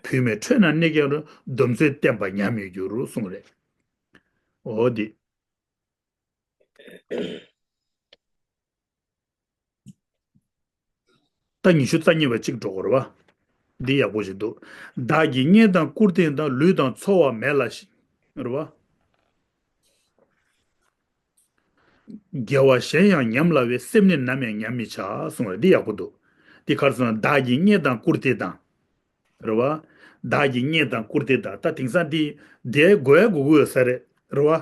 བུད་མེད་ཁྲོད་ན་གནས་ཀྱང་རུང་། སྡོམ་ཚོད་བསྟེན་པ་ཉམས་མི་འགྱུར་གསུང་གི་རེད། འོ་འདི། ད་ཉི་ཤུ་རྩ་གཉིས་པ་གཅིག་འགྲོ་དགོས་རེད་བ། འདི་ཡག་པོ་ཞིག་འདུག་བདག་གིས་བརྙས་དང་བཀུར་སྟི་དང་། ལུས་དང་འཚོ་བ་མེད་ལ་ཞིང་། རེད་བ། དགེ་བ་གཞན་ཡང་ཉམས་སླ་བས། སེམས་ནི་ནམ་ཡང་ཉམས་མི་བྱ་གསུངས་པ་འདི་ཡག་པོ་འདུག་འདི་ག་རེ་ཟེར་ན། བདག་གིས་བརྙས་དང་བཀུར་སྟི་དང་། རེད་བ། བདག་གིས་བརྙས་དང་བཀུར་སྟི་དང་། ད་དེང་སང་འདི་འདི་དགོས་དགོས་ཀྱི་ཡོད་ས་རེད། རེད་བ།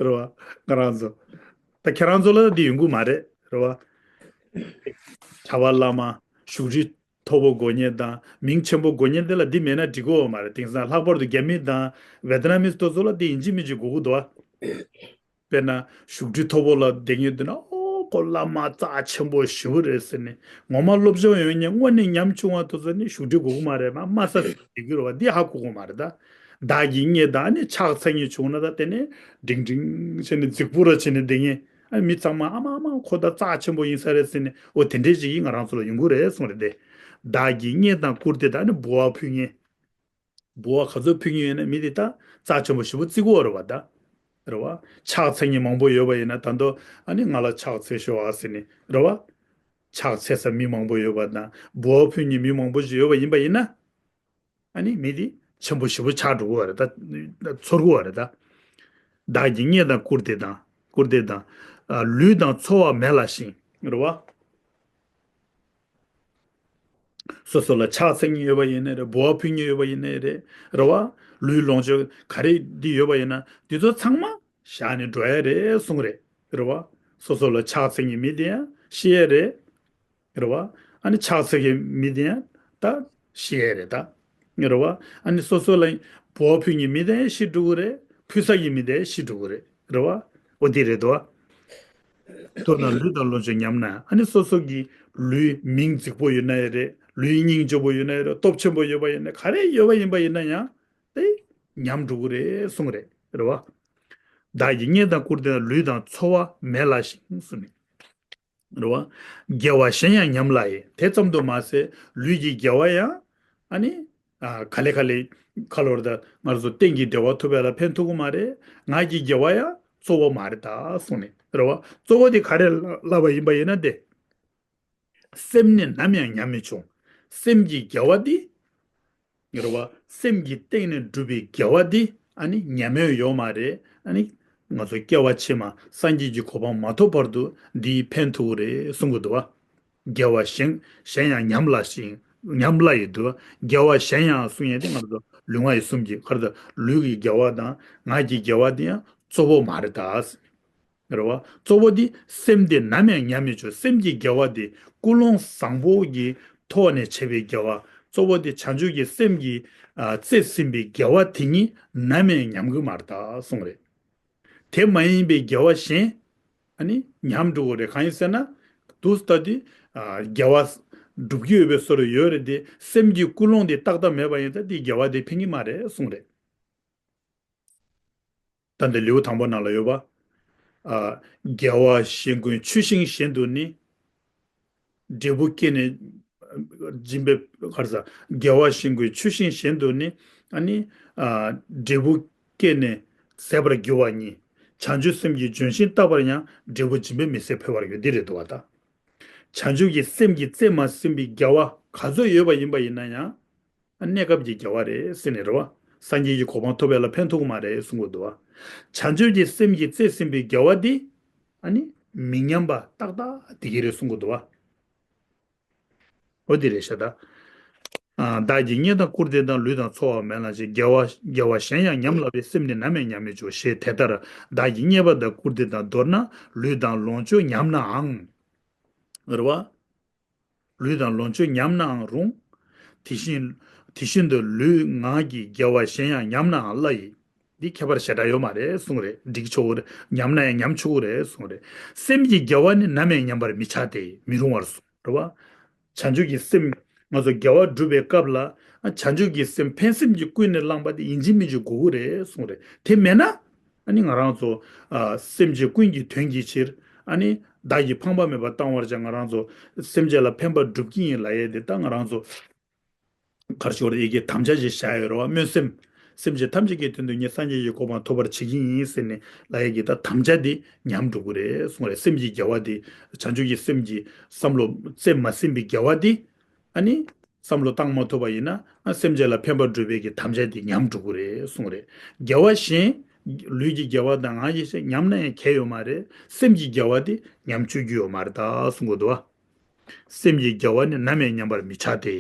རེད་བ། ང་རང་ཚོ། ད་ཁྱེད་རང་ཚོ་ལ་འདི་ཡོང་གི་མ་རེད། རེད་བ། བྱ་བ་བླ་མ། བཞུགས་ཁྲི་མཐོ་པོ་དགོས་མཁན་དང་མིང་ཆེན་པོ་དགོས་མཁན་དེ་ལ་འདི་མེད་ན་འགྲིག་གི་ཡོད་མ་རེད། དེང་སང་ལྷག་པར་དུ་རྒྱ་མི་དང་ཝེ་ཏི་ནམ་མི་དེ་ཚོ་ལ་འདི་ཡིན་གཅིག་མིན་གཅིག་དགོས་ཀྱི་འདུག་བ། དཔེར་ན་བཞུགས་ཁྲི་མཐོ་པོ་ལ་བསྡད་མཁན་འདུག་ན། ཨོ་ཁོ་བླ་མ་རྩ་ཆེན་པོ་ཞེ་པོ་རེད་ཟེར་ནས། ངོ་མ་སློབ་སྦྱོང་ཡོད་མཁན་དངོས་གནས་ཉམ་ཆུང་བ་དེ་ཚོ་ནི་བཞུགས་ཁྲི་དགོས་ཀྱི་མ་རེད། མ་མ་ས་ས་བསྡད་ཀྱི་རེད་བ། འདི་ཧ་གོ་གི་མ་རེད་ད། བདག་གིས་བརྙས་དང་ནི་ཕྱག་འཚལ་མཁན་བྱུང་ན། ད་དེ་ནས་འབྲིང་འབྲིང་བྱས་ནས་རྫིག་པོ་ར་བྱས་ནས་བསྡད་མཁན། ཨ། མི་ཚང་མ་ཨ་མ་ཨ་མ་ཁོ་ད་རྩ་ཆེན་པོ་ཡིན་ས་རེད་ཟེར་ནས། འོ་དེ་འདྲས་ཅིག་ང་རང་ཚོ་ལ་ཡོང་གི་རེད་གསུངས་རེད་དེ། བདག་གིས་བརྙས་དང་བཀུར་སྟི་དང་ནི་འབུལ་བ་ཕུལ་མཁན། འབུལ་བ་ག་ཚོད་ཕུལ་མཁན་ཡོད་ན་མི་དེ་ད་རྩ་ཆེན་པོ་ཞེ་པོ་བརྩི་གི་ཡོད་རེད་བ་ད། རེད་བ། ཕྱག་འཚལ་མཁན་མང་པོ་ཡོད་པ་ཡིན་ན། ད་དུང་ཨ་ནི་ང་ལ་ཕྱག་འཚལ་ཤོག་ཨ་ཟེར་ནས། རེད་བ། ཕྱག་འཚལ་ས་མི་མང་པོ་ཡོད་པ་དང་། འབུལ་བ་ཕུལ་མཁན་མི་མང་པོ་ཞིག་ཡོད་པ་ཡིན་པ་ཡིན་ན། ཨ་ནི་མི་དེ་ཆེན་པོ་ཞེ་པོ་ཆགས་འགྲོ་གི་ཡོད་རེད་ད། ཚོར་གི་ཡོད་རེད་ད། བདག་གིས་བརྙས་དང་བཀུར་སྟི་དང་། བཀུར་སྟི་དང་། ཨ། ལུས་དང་འཚོ་བ་མེད་ལ་ཞིང་། རེད་བ། སོ་སོ་ལ་ཕྱག་འཚལ་མཁན་ཡོད་པ་ཡིན་ནའི་རེད། འབུལ་བ་ཕུལ་མཁན་ཡོད་པ་ཡིན་ནའི་རེད། རེད་བ། ལུས་ལོངས་སྤྱོད་ག་རེ་འདི་ཡོད་པ་ཡིན་ན། འདི་ཚོ་ཚང་མ་བཞག་ནས་འགྲོ་ཡ་རེད་གསུངས་རེད། རེད་བ། སོ་སོ་ལ་ཕྱག་འཚལ་མཁན་མི་དེ་ཡང་ཤི་ཡ་རེད། རེད་བ། ཨ་ནི་ཕྱག་འཚལ་མཁན་མི་དེ་ཡང་ད་ཤི་ཡ་རེད་ད། རེད་བ། ཨ་ནི་སོ་སོ་ལ་འབུལ་བ་ཕུལ་མཁན་མི་དེ་ཡང་ཤི་འགྲོ་གི་རེད། ཕུལ་ས་གི་མི་དེ་ཡང་ཤི་འགྲོ་གི་རེད། རེད་བ། འོ་དེ་རེད་དོ། མདོར་ན་ལུས་དང་ལོངས་སྤྱོད་ཉམས་ན། ཨ་ནི་སོ་སོ་གི་ལུས་མིང་རྫིག་པོ་ཡོད་ན་ཡང་རེད། ལུས་སྙིང་རྗེ་པོ་ཡོད་ན་ཡང་རེད། སྟོབས་ཆེན་པོ་ཡོད་པ་ཡིན་ན། ག་རེ་ཡོད་པ་ཡིན་པ་ཡིན་ན་ཡང་དེ་ཉམས་འགྲོ་གི་རེད་གསུངས་རེད། རེད་བ། བདག་གིས་བརྙས་དང་བཀུར་སྟི་དང་། ལུས་དང་འཚོ་བ་མེད་ལ་ཞིང་གསུངས་ནས། རེད་བ། དགེ་བ་གཞན་ཡང་ཉམས་སླ་ཡི། དེ་ཙམ་དུ་མ་ཟད་ལུས་ཀྱི་དགེ་བ་ཡང་ཨ་ནི། ཨ། ག་ལེ་ག་ལེ་ཁ་ལོར་ད་ང་ཚོ་གཏན་གྱི་བདེ་བ་ཐོབ་པ་ལ་ཕན་ཐོགས་ཀྱི་མ་རེད། ངག་གི་དགེ་བ་ཡང་གཙོ་བོ་མ་རེད་ད་གསུངས་ནས། རེད་བ། གཙོ་བོ་དེ་ག་རེ་ལབ་པ་ཡིན་པ་ཡིན་ན་དེ། སེམས་ནི་ནམ་ཡང་ཉམས་མི་འབྱུང་། སེམས་ཀྱི་དགེ་བ་འདི། རེད་བ། སེམས་ཀྱི་སྟེང་ནས་བསྒྲུབས་པའི་དགེ་བ་འདི་ཨ་ནི་ཉམས་མྱོང་ཡོད་མ་རེད། ཨ་ནི་ང་ཚོ་སྐྱེ་བ་ཕྱི་མ་སངས་རྒྱས་ཀྱི་གོ་འཕང་མ་ཐོབ་བར་དུ་འདིས་ཕན་ཐོགས་རེད་གསུང་གི་འདུག་བ། དགེ་བ་གཞན་གཞན་ཡང་ཉམས་སླ་ཞིང་། ཉམས་སླ་ཡི་འདུག་བ། དགེ་བ་གཞན་ཡང་གསུང་ཡས་དེ་ང་ཚོ་ལུས་ངག་ཡིད་གསུམ་གྱི་ཁར་དུ་ལུས་ཀྱི་དགེ་བ་དང་ངག་གི་དགེ་བ་དེ་ཡང་གཙོ་བོ་མ་རེད་ད། རེད་བ། གཙོ་བོ་འདི་སེམས་དེ་ནམ་ཡང་ཉམས་མི་འགྱུར། སེམས་ཀྱི་དགེ་བ་དེ་ཀུན་སློང་བཟང་པོ་གི་ཐོག་ནས་བྱས་པའི་དགེ་བ། གཙོ་བོ་དེ་བྱང་ཆུབ་ཀྱི་སེམས་ཀྱིས་ཨ་བརྩེས་ཟིན་པའི་དགེ་བ་དེ་ཉིད་ནམ་ཡང་ཉམས་ཀྱི་མ་རེད་ད་གསུངས་རེད། དེ་མ་ཡིན་པའི་དགེ་བ་གཞན་ཨ་ནི་ཉམས་འགྲོ་གི་རེད། གང་ཡིན་ཟེར་ན། དུས་ད་དེ་ཨ་དགེ་བ་སྒྲུབ་ཀྱི་ཡོད་པའི་བཟོ་འདྲ་ཡོད་རེད་དེ། སེམས་ཀྱི་ཀུན་སློང་དེ་ཏག་ཏག་མེད་པ་ཡིན་ཙང་དེ་དགེ་བ་དེ་ཕན་གྱི་མ་རེད་གསུངས་རེད། ད་འདི་ལེའུ་དང་པོ་ནང་ལ་ཡོད་པ། ཨ། དགེ་བ་གཞན་ཀུན་ཆུ་ཤིང་བཞིན་དུ་ནི། འབྲས་བུ་སྐྱེས་ནས། སྦྱིན་པའི་གར་ས། དགེ་བ་གཞན་ཀུན་ཆུ་ཤིང་བཞིན་དུ་ནི། ཨ་ནི། ཨ། འབྲས་བུ་སྐྱེས་ནས་ཟད་པར་འགྱུར་བ་ཉིད། བྱང་ཆུབ་སེམས་ཀྱི་ལྗོན་ཤིང་བཏབ་པར་ཡང་། འབྲས་བུ་སྦྱིན་པས་མི་ཟད་འཕེལ་བར་འགྱུར། འདི་རེད་འདུག་བ་ད། བྱང་ཆུབ་ཀྱི་སེམས་ཀྱི་རྩེ་མ་ཟིན་པའི་དགེ་བ་ག་ཚོད་ཡོད་པ་ཡིན་པ་ཡིན་ན་ཡང་། གནས་སྐབས་ཀྱི་དགེ་བ་རེད་ཟེར་ནས་རེད་བ། སངས་རྒྱས་ཀྱི་གོ་འཕང་ཐོབ་པ་ལ་ཕན་ཐོགས་མ་རེད་གསུང་གི་འདུག་བ། བྱང་ཆུབ་ཀྱི་སེམས་ཀྱི་རྩེ་ཟིན་པའི་དགེ་བ་འདི། ཨ་ནི། མི་ཉམས་པ་ཏག་ཏག་དེ་ག་རེད་གསུང་གི་འདུག་བ། འོ་དེ་རེད་ཤག་ད། ཨ། བདག་གིས་རྙེད་དང་བཀུར་སྟི་དང་། ལུས་དང་འཚོ་བ་མེད་ལ་ཞེས། དགེ་བ་དགེ་བ་གཞན་ཡང་ཉམས་བསླབ་པའི། སེམས་ནི་ནམ་ཡང་ཉམས་མི་བྱུང་། ཞེས་དེ་ལྟར་བདག་གིས་རྙེད་པ་དང་བཀུར་སྟི་དང་། མདོར་ན་ལུས་དང་ལོངས་སྤྱོད་ཉམས་ནའང་། རེད་བ། ལུས་དང་ལོངས་སྤྱོད་ཉམས་ནའང་རུང་། དེ་བཞིན་དེ་བཞིན་དུ་ལུས་ངག་གི་དགེ་བ་གཞན་ཡང་ཉམས་ནའང་སླ་ཡི། འདི་ཁྱད་པར་ཞེ་དྲག་ཡོད་མ་རེད་གསུངས་རེད། འགྲིག་ཆོག་གི་རེད། ཉམས་ན་ཡང་ཉམས་ཆོག་གི་རེད་གསུངས་རེད། སེམས་ཀྱི་དགེ་བ་ནི་ནམ་ཡང་ཉམས་པར་མི་བྱ་སྟེ། མི་རུང་བར་གསུངས་རེད་བ། བྱང་ཆུབ་ཀྱི་སེམས། ང་ཚོ་དགེ་བ་སྒྲུབ་པའི་སྐབས་ལ། བྱང་ཆུབ་ཀྱི་སེམས་ཕན་སེམས་ཀྱིས་ཀུན་ནས་བསླངས་པ་དེ་ཡིན་གཅིག་མིན་གཅིག་དགོས་ཀྱི་རེད་གསུངས་རེད། དེ་མེད་ན། ཨ་ནི་ང་རང་ཚོ། ཨ། སེམས་ཅན་ཀུན་གྱི་དོན་གྱི་ཕྱིར། ཨ་ནི་བདག་གིས་ཕངས་པ་མེད་པར་བཏང་བར་བྱ། ང་རང་ཚོ་སེམས་ཅན་ལ་ཕན་པ་སྒྲུབ་ཀྱི་ཡིན་ལབ་ཡས་དེ་ད་ང་རང་ཚོ་ག་རེ་ཞུ་དགོས་རེད། ཡི་གེ་དམ་བཅའ་ཞིག་བཞག་ཡོད་རེད་བ། སྨོན་སེམས། སེམས་ཅན་ཐམས་ཅད་ཀྱི་དོན་དུ་ངས་སངས་རྒྱས་ཀྱི་གོ་འཕང་ཐོབ་པར་བྱེད་ཀྱི་ཡིན་ཟེར་ནས་ལབ་ཡས་ཀྱི་ད་དམ་བཅའ་དེ་ཉམས་འགྲོ་གི་རེད་གསུངས་རེད། སེམས་ཀྱི་དགེ་བ་དེ། བྱང་ཆུབ་ཀྱི་སེམས་ཀྱི་བསམ་བློ་རྩེ་མ་ཟིན་པའི་དགེ་བ་དེ། ཨ་ནི། བསམ་བློ་བཏང་མ་ཐུབ་པ་ཡིན་ན། ཨ། སེམས་ཅན་ལ་ཕན་པ་སྒྲུབ་པའི་གི་དམ་བཅའ་དེ་ཉམས་འགྲོ་གི་རེད་གསུངས་རེད། དགེ་བ་གཞན། ལུས་ཀྱི་དགེ་བ་དང་ངག་གི་གཞན་ཉམས་ན་ཡང་ཁྱད་ཡོད་མ་རེད། སེམས་ཀྱི་དགེ་བ་དེ་ཉམས་བཅུག་རྒྱུ་ཡོད་མ་རེད་ད་གསུང་གི་འདུག་བ། སེམས་ཀྱི་དགེ་བ་ནི་ནམ་ཡང་ཉམས་པར་མི་བྱ་སྟེ།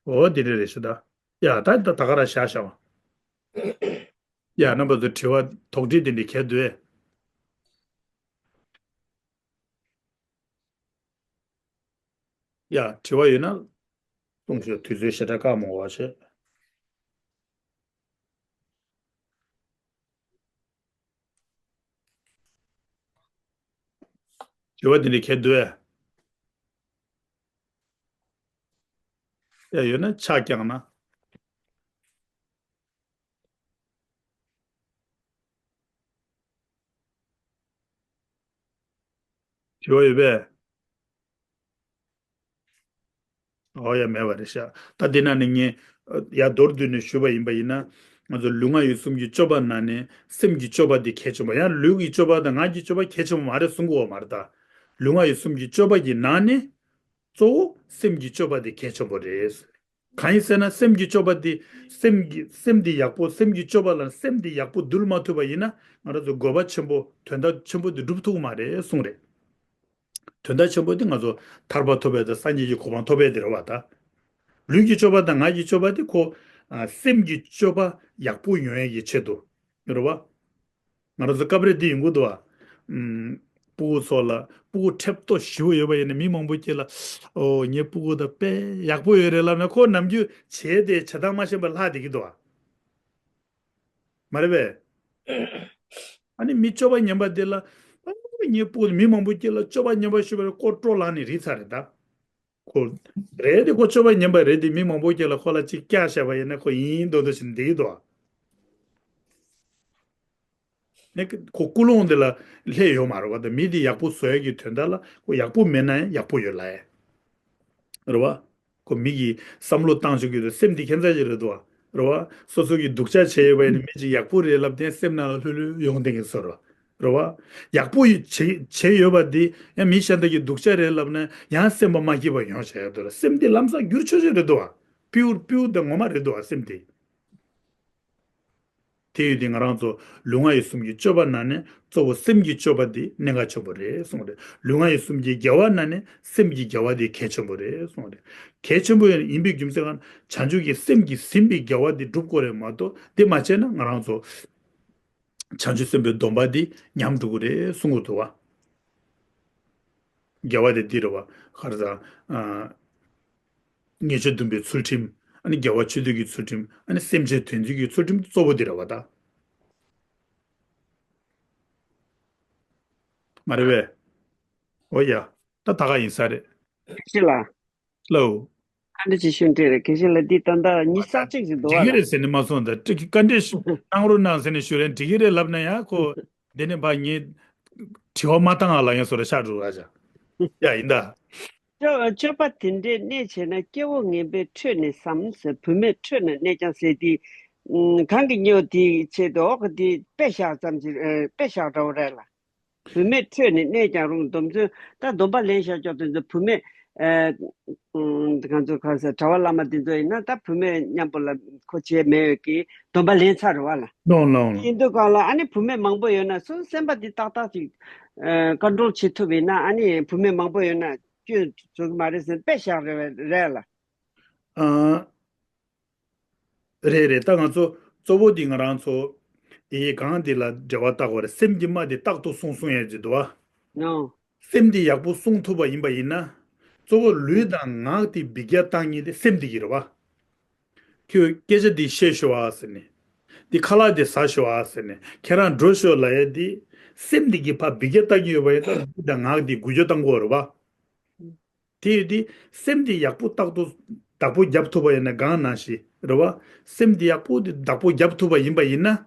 འོ་དེ་འདྲ་རེད་ཤག་ད། ཡ་ད་ད་ད་ག་རང་བཞག་བཞག་བ། ཡ་རྣམ་པ་ཚོ་དྲི་བ་དོགས་འདྲི་དེ་འདྲ་གལ་འདུག་ཨེ། ཡ་དྲི་བ་ཡོད་ན་གསུང་ཤོག་དུས་ཚོད་ཞེ་དྲག་བཀག་མ་དགོས་པ་བྱས། དྲི་བ་འདི་འདྲ་གལ་འདུག་ཨེ། ཡ་ཡོད་ན་ཕྱག་བརྐྱངས་ན། དྲི་བ་ཡོད་པས། འོ་ཡ་མེད་པ་རེད་ཤག་ད་འདི་ན་ནི་ངས་ཡ་མདོར་བསྡུས་ནས་ཞུས་པ་ཡིན་པ་ཡིན་ན། ང་ཚོ་ལུས་ངག་ཡིད་གསུམ་གྱི་སྤྱོད་པ་ནང་ནས་སེམས་ཀྱི་སྤྱོད་པ་འདི་གལ་ཆེན་པོ། ཡང་ལུས་ཀྱི་སྤྱོད་པ་དང་ངག་གི་སྤྱོད་པ་གལ་ཆེན་པོ་མ་རེད་གསུང་གི་ཡོད་མ་རེད་ད། ལུས་ངག་ཡིད་གསུམ་གྱི་སྤྱོད་པ་གི་ནང་ནས་གཙོ་བོ་སེམས་ཀྱི་སྤྱོད་པ་འདི་གལ་ཆེན་པོ་རེད། གང་ཡིན་ཟེར་ན་སེམས་ཀྱི་སྤྱོད་པ་འདི། སེམས་ཀྱི་སེམས་འདི་ཡག་པོ། སེམས་ཀྱི་སྤྱོད་པ་ལ་སེམས་འདི་ཡག་པོ་འདུལ་མ་ཐུབ་པ་ཡིན་ན་ང་རང་ཚོ་དགོས་པ་ཆེན་པོ་དོན་དག་ཆེན་པོ་འདི་འགྲུབ་ཐུབ་ཀྱི་མ་རེད་གསུངས་རེད། དོན་དག་ཆེན་པོ་དེ་ང་ཚོ་ཐར་པ་ཐོབ་པའི་དང་སངས་རྒྱས་ཀྱི་གོ་འཕང་ཐོབ་པའི་དེ་རེད་བ་ད། ལུས་ཀྱི་སྤྱོད་པ་དང་ངག་གི་སྤྱོད་པ་དེ་ཁོ། ཨ། སེམས་ཀྱི་སྤྱོད་པ་ཡག་པོ་ཡོང་ཡས་ཀྱི་ཆེད་དུ་རེད་བ། ང་རང་ཚོ་སྐབས་རེ་དེ་ཡོང་གི་འདུག་བ། ཨམ། སྤུ་གུ་ཚོ་ལ་སྤུ་གུ་ཁྲེབ་ཏོ་ཞེ་པོ་ཡོད་པ་ཡིན་ན་མི་མང་པོ་སྐྱེ་ལ། ཨོ་ངའི་སྤུ་གུ་ད་དཔེ་ཡག་པོ་ཡོད་རེད་ལབ་ན་ཁོ་ནམ་རྒྱུན་བྱས་ཏེ་བྱེད་སྟངས་མ་ཤེས་པ་ལྷག་བསྡད་ཀྱི་འདུག་བ། མ་རེད་པས། ཨ་ནི་མི་སྤྱོད་པ་ངན་པ་དེ་ལ། ཨ་ངའི་སྤུ་གུ་མི་མང་པོ་སྐྱེ་ལ་སྤྱོད་པ་ངན་པ་ཞུས་པ་རེད། ཁོ་སྤྲོ་ལངས་ནས་རིལ་ཚར་རེད་ད། ཁོ། རེད་དེ་ཁོ་སྤྱོད་པ་ངན་པ་རེད་དེ་མི་མང་པོ་སྐྱེ་ལ་ཁོ་ལ་ཅིག་བཀྱག་བཞག་པ་ཡིན་ན་ཁོ་ཡིན་མདོག་མདོག་བྱས་ནས་བསྡད་ཀྱི་འདུག་བ། ནས་ཁོ་ཀུན་སློང་དེ་ལ་སླེབས་ཡོད་མ་རེད་བ། ད་མི་དེ་ཡག་པོ་བཟོ་ཡག་གི་དོན་དག་ལ་ཁོ་ཡག་པོ་མེད་ན་ཡང་ཡག་པོ་ཡོད་ལབ་ཡ། རེད་བ། ཁོ་མི་གིས་བསམ་བློ་བཏང་ཆོག་གི་འདུག་སེམས་དེ་ཁྱད་མཚར་ཅིག་རེད་འདུག་བ། རེད་བ། སོ་སོ་གིས་སྡུག་ཅག་བྱས་ཡོད་པ་ཡིན་ན་མི་ཅིག་ཡག་པོ་རེད་ལབ་དེ་སེམས་ནང་ལ་ལྷོད་ལྷོད་ཡོང་བསྡད་མཁན་བཟོ་འདྲ། རེད་བ། ཡག་པོ་ཡི་བྱེད་བྱས་ཡོད་པ་འདི་ཡང་མི་གཞན་དག་གིས་སྡུག་ཅག་རེད་ལབ་ན་ཡང་སེམས་པ་མ་སྐྱིད་པ་ཡོང་བྱས་ཡོད་འདུག་ལ། སེམས་འདི་ལམ་སང་འགྱུར་ཆོག་ཆོག་རེད་འདུག་བ། པིའུར་པིའུར་དེ་ངོ་མ་རེད་འདུག་བ་སེམས་དེ། དེ་ཡོད་དེ་ང་རང་ཚོ་ལུས་ངག་ཡིད་གསུམ་གྱི་སྤྱོད་པ་ནང་ནས་གཙོ་བོ་སེམས་ཀྱི་སྤྱོད་པ་འདི་གནད་འགག་ཆེན་པོ་རེད་གསུངས་རེད། ལུས་ངག་ཡིད་གསུམ་གྱི་དགེ་བ་ནང་ནས་སེམས་ཀྱི་དགེ་བ་འདི་གལ་ཆེན་པོ་རེད་གསུངས་རེད། གལ་ཆེན་པོ་ཡིན་པའི་རྒྱུ་མཚན་གང་། བྱང་ཆུབ་ཀྱི་སེམས་ཀྱིས་ཟིན་པའི་དགེ་བ་འདི་སྒྲུབ་དགོས་རེད་མ་གཏོགས་འདི་མ་བྱས་ན་ང་རང་ཚོ་བྱང་ཆུབ་སེམས་དཔའི་སྡོམ་པ་འདི་ཉམས་འགྲོ་གི་རེད་གསུང་གི་འདུག་བ། དགེ་བ་དེ་འདི་རེད་བ། ག་རེ་ཟ། ཨ། ཉེས་སྤྱོད་སྡོམ་པའི་ཚུལ་ཁྲིམས། ཨ་ནི་དགེ་བ་ཆོས་སྡུད་ཀྱི་ཚུལ་ཁྲིམས། ཨ་ནི་སེམས་ཅན་དོན་སྡུད་ཀྱི་ཚུལ་ཁྲིམས་གཙོ་བོ་འདི་རེད་བ་ད། མ་རེད་པས། འོ་ཡ། ད་ད་ག་ཡིན་ས་རེད། ཞི་ལ། ལའོ། ཨ་འདྲ་ཅིག་ཤོད་འདྲེ་རེད། ཁེ་ཤི་ལ་འདི་ད་ལྟ་ཉི་ཤུ་རྩ་གཅིག་ཅིག་འདུག་བ་ལ། འགྲིག་གི་རེད་ཟེར་ནས་མ་སོང་ད། ཀ་འདྲེ་གནང་རོགས་གནང་ཟེར་ནས་ཞུ་རན་འགྲིག་གི་རེད་ལབ་ན་ཡང་ཁོ། འདི་ནས་ཕ་ངས་དྲི་བ་མ་བཏང་ང་ལ་ཡང་སོ་ར་ཤ་འགྲོ་ར་ཅག་ཡ་ཡིན་ད། སྤྱོད་སྤྱོད་པ་དེ་འདྲའི་གནས་བྱས་ན་སྐྱེ་བོ་ངན་པའི་ཁྲོད་ནས་སམ་ཟེར། བུད་མེད་ཁྲོད་ནས་གནས་ཀྱང་ཟེར་དེ། ཨུམ། གང་གི་སྨྱོ་དེའི་ཆེད་དུ་འོག་གི་དེ་དཔེ་བཞག་ཙམ་གྱི་ཨ། དཔེ་བཞག་འདྲ་བོ་རེད་ལ། བུད་མེད་ཁྲོད་ནས་གནས་ཀྱང་རུང་། སྡོམ་ཚོད་ད་སྡོམ་པ་ལེན་བཞག་ཀྱོག་དེ་ཚོ་བུད་མེད་ཨ། ཨུམ། གང་ཚོ་གང་ཟེར་གྲྭ་པ་བླ་མ་དེ་ཚོ་ཡིན་ན་ད་བུད་མེད་མཉམ་པོ་ལ་ཁོ་བྱས་མེད་ཡོད་ཀྱི་སྡོམ་པ་ལེན་ཚར་རེད་བ་ལ། ལོང་ལོང་ལོང་། ཡིན་དུས་གང་ལ་ཨ་ནི་བུད་མེད་མང་པོ་ཡོད་ན་སུ་སེམས་པ་འདི་ཏག་ཏག་ཅིག་ཨ། ཀོན་ཊོལ་བྱེད་ཐུབ་ཡིན་ན་ཨ་ནི་བུད་མེད་མང་པོ་ཡོད་ན་སྐྱོན་བཟོ་གི་མ་རེད་ཟེར་དཔེ་བཞག་རེད་རེད་ལ། ཨ། རེད་རེད། ད་ང་ཚོ་གཙོ་བོ་འདི་ང་རང་ཚོ་ཡི་གེ་གང་འདི་ལ་འབྲེལ་བ་བཏགས་པ་རེད། སེམས་ཀྱི་རྨ་འདི་རྟག་ཏུ་བསྲུང་གསུང་ཡས་ཀྱི་འདུག་བ། ནོ། སེམས་འདི་ཡག་པོ་བསྲུང་ཐུབ་པ་ཡིན་པ་ཡིན་ན། གཙོ་བོ་ལུས་དང་ངག་འདི་འབུད་རྒྱག་བཏང་མཁན་དེ་སེམས་འདི་གི་རེད་བ། ཁྱོད་སྐད་ཆ་འདི་བཤད་ཤོག་ཨ་ཟེར་ནས། འདི་ཁ་ལག་འདི་ཟ་ཤོག་ཨ་ཟེར་ནས། ཁྱེད་རང་འགྲོ་ཤོག་ལབ་ཡས་འདི། སེམས་འདི་གི་ཕར་འབུད་རྒྱག་བཏང་གི་ཡོད་པ་ཡིན་ན་ལུས་དང་ངག་འདི་འགུལ་སྐྱོད་བཏང་དགོས་རེད་བ། དེ་ཡོད་དུས་སེམས་དེ་ཡག་པོ་རྟག་ཏུ་བདག་པོ་རྒྱབ་ཐུབ་པ་ཡིན་ན་གང་ནང་བཞིན་རེད་བ། སེམས་དེ་ཡག་པོ་དེ་བདག་པོ་རྒྱབ་ཐུབ་པ་ཡིན་པ་ཡིན་ན།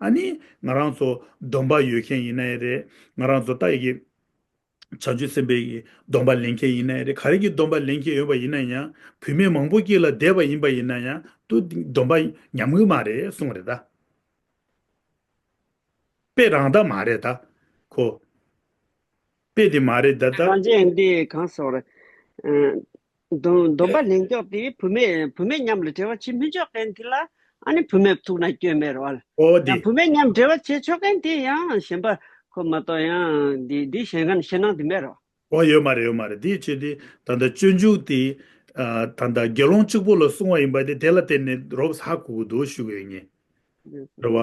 ཨ་ནི་ང་རང་ཚོ་སྡོམ་པ་ཡོད་མཁན་ཡིན་ན་ཡང་རེད། ང་རང་ཚོ་ད་ཡི་གེ་བྱང་ཆུབ་སེམས་དཔའི་གི་སྡོམ་པ་ལེན་མཁན་ཡིན་ན་ཡང་རེད། ག་རེ་གི་སྡོམ་པ་ལེན་མཁན་ཡོད་པ་ཡིན་ན་ཡང་། བུད་མེད་མང་པོ་དཀྱིལ་ལ་བསྡད་པ་ཡིན་པ་ཡིན་ན་ཡང་དུ་སྡོམ་པ་ཉམས་གི་མ་རེད་གསུངས་རེད་ད། དཔེ་རང་ད་མ་རེད་ད། ཁོ། དཔེ་དེ་མ་རེད་ད་ད། གང་ཅི་འདི་གང་སོགས་རེད། ཨ། སྡོམ་སྡོམ་པ་ལེན་ཀྱོག་དེ་བུད་མེད་བུད་མེད་མཉམ་ལ་འབྲེལ་བ་བྱེད་མི་ཆོག་མཁན་དེ་ལ་ཨ་ནི་བུད་མེད་ཐུག་ན་སྐྱོན་མེད་རེད་བ་ལ། ཨོ་དེ། ཡང་བུད་མེད་མཉམ་འབྲེལ་བ་བྱེད་ཆོག་མཁན་དེ་ཡང་གཞན་པ་ཁོ་མ་གཏོགས་ཡང་འདི་འདི་གཞན་གང་ཞེད་སྣང་དེ་མེད་རེད་བ། ཨོ་ཡོད་མ་རེད་ཡོད་མ་རེད། དེའི་ཆེད་དེ་ད་ལྟ་སྤྱོད་འཇུག་དེ། ཨ། ད་ལྟ་དགེ་སློང་གཅིག་པོ་ལ་གསུང་བ་ཡིན་པ་དེ་དེ་ལ་བརྟེན་ནས་རོབ་ཧ་གོ་གི་འདུག་ཞུ་གི་ཡོད་ངེས། རེད་བ།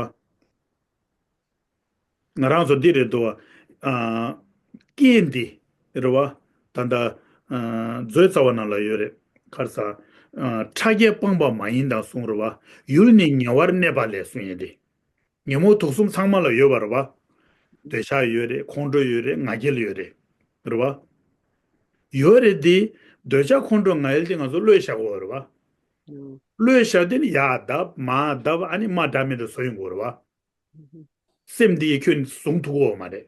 ང་རང་ཚོ་འདི་རེད་འདུག་བ། ཨ། རྐྱེན་འདི། རེད་བ། ད་ལྟ། ཨ། མཛོད་རྩ་བ་ནང་ལ་ཡོད་རེད། ག་རེ་ཟ། ཨ། ཕྲ་རྒྱས་སྤངས་པ་མ་ཡིན་དང་གསུངས་རེད་བ། ཡུལ་ནི་ཉེ་བར་གནས་པ་ལས་གསུངས་ཡོད་དེ། ཉོན་མོངས་དུག་གསུམ་ཚང་མ་ལ་ཡོད་པ་རེད་བ། འདོད་ཆགས་ཡོད་རེད། ཁོང་ཁྲོ་ཡོད་རེད། ང་རྒྱལ་ཡོད་རེད། རེད་བ། ཡོད་རེད་དེ། འདོད་ཆགས་ཁོང་ཁྲོ་ང་རྒྱལ་དེ་ང་ཚོ་བློས་བཞག་དགོས་རེད་བ། ཨང་། བློས་བཞག་དེ་ནི་ཡར་བརྡབ་མར་བརྡབ་ཨ་ནི་མ་འདྲ་མི་འདྲ་བཟོ་ཡོང་དགོས་རེད་བ། སེམས་འདི་ཡིས་ཁྱོད་བཟུང་ཐུབ་ཀྱི་ཡོད་མ་རེད།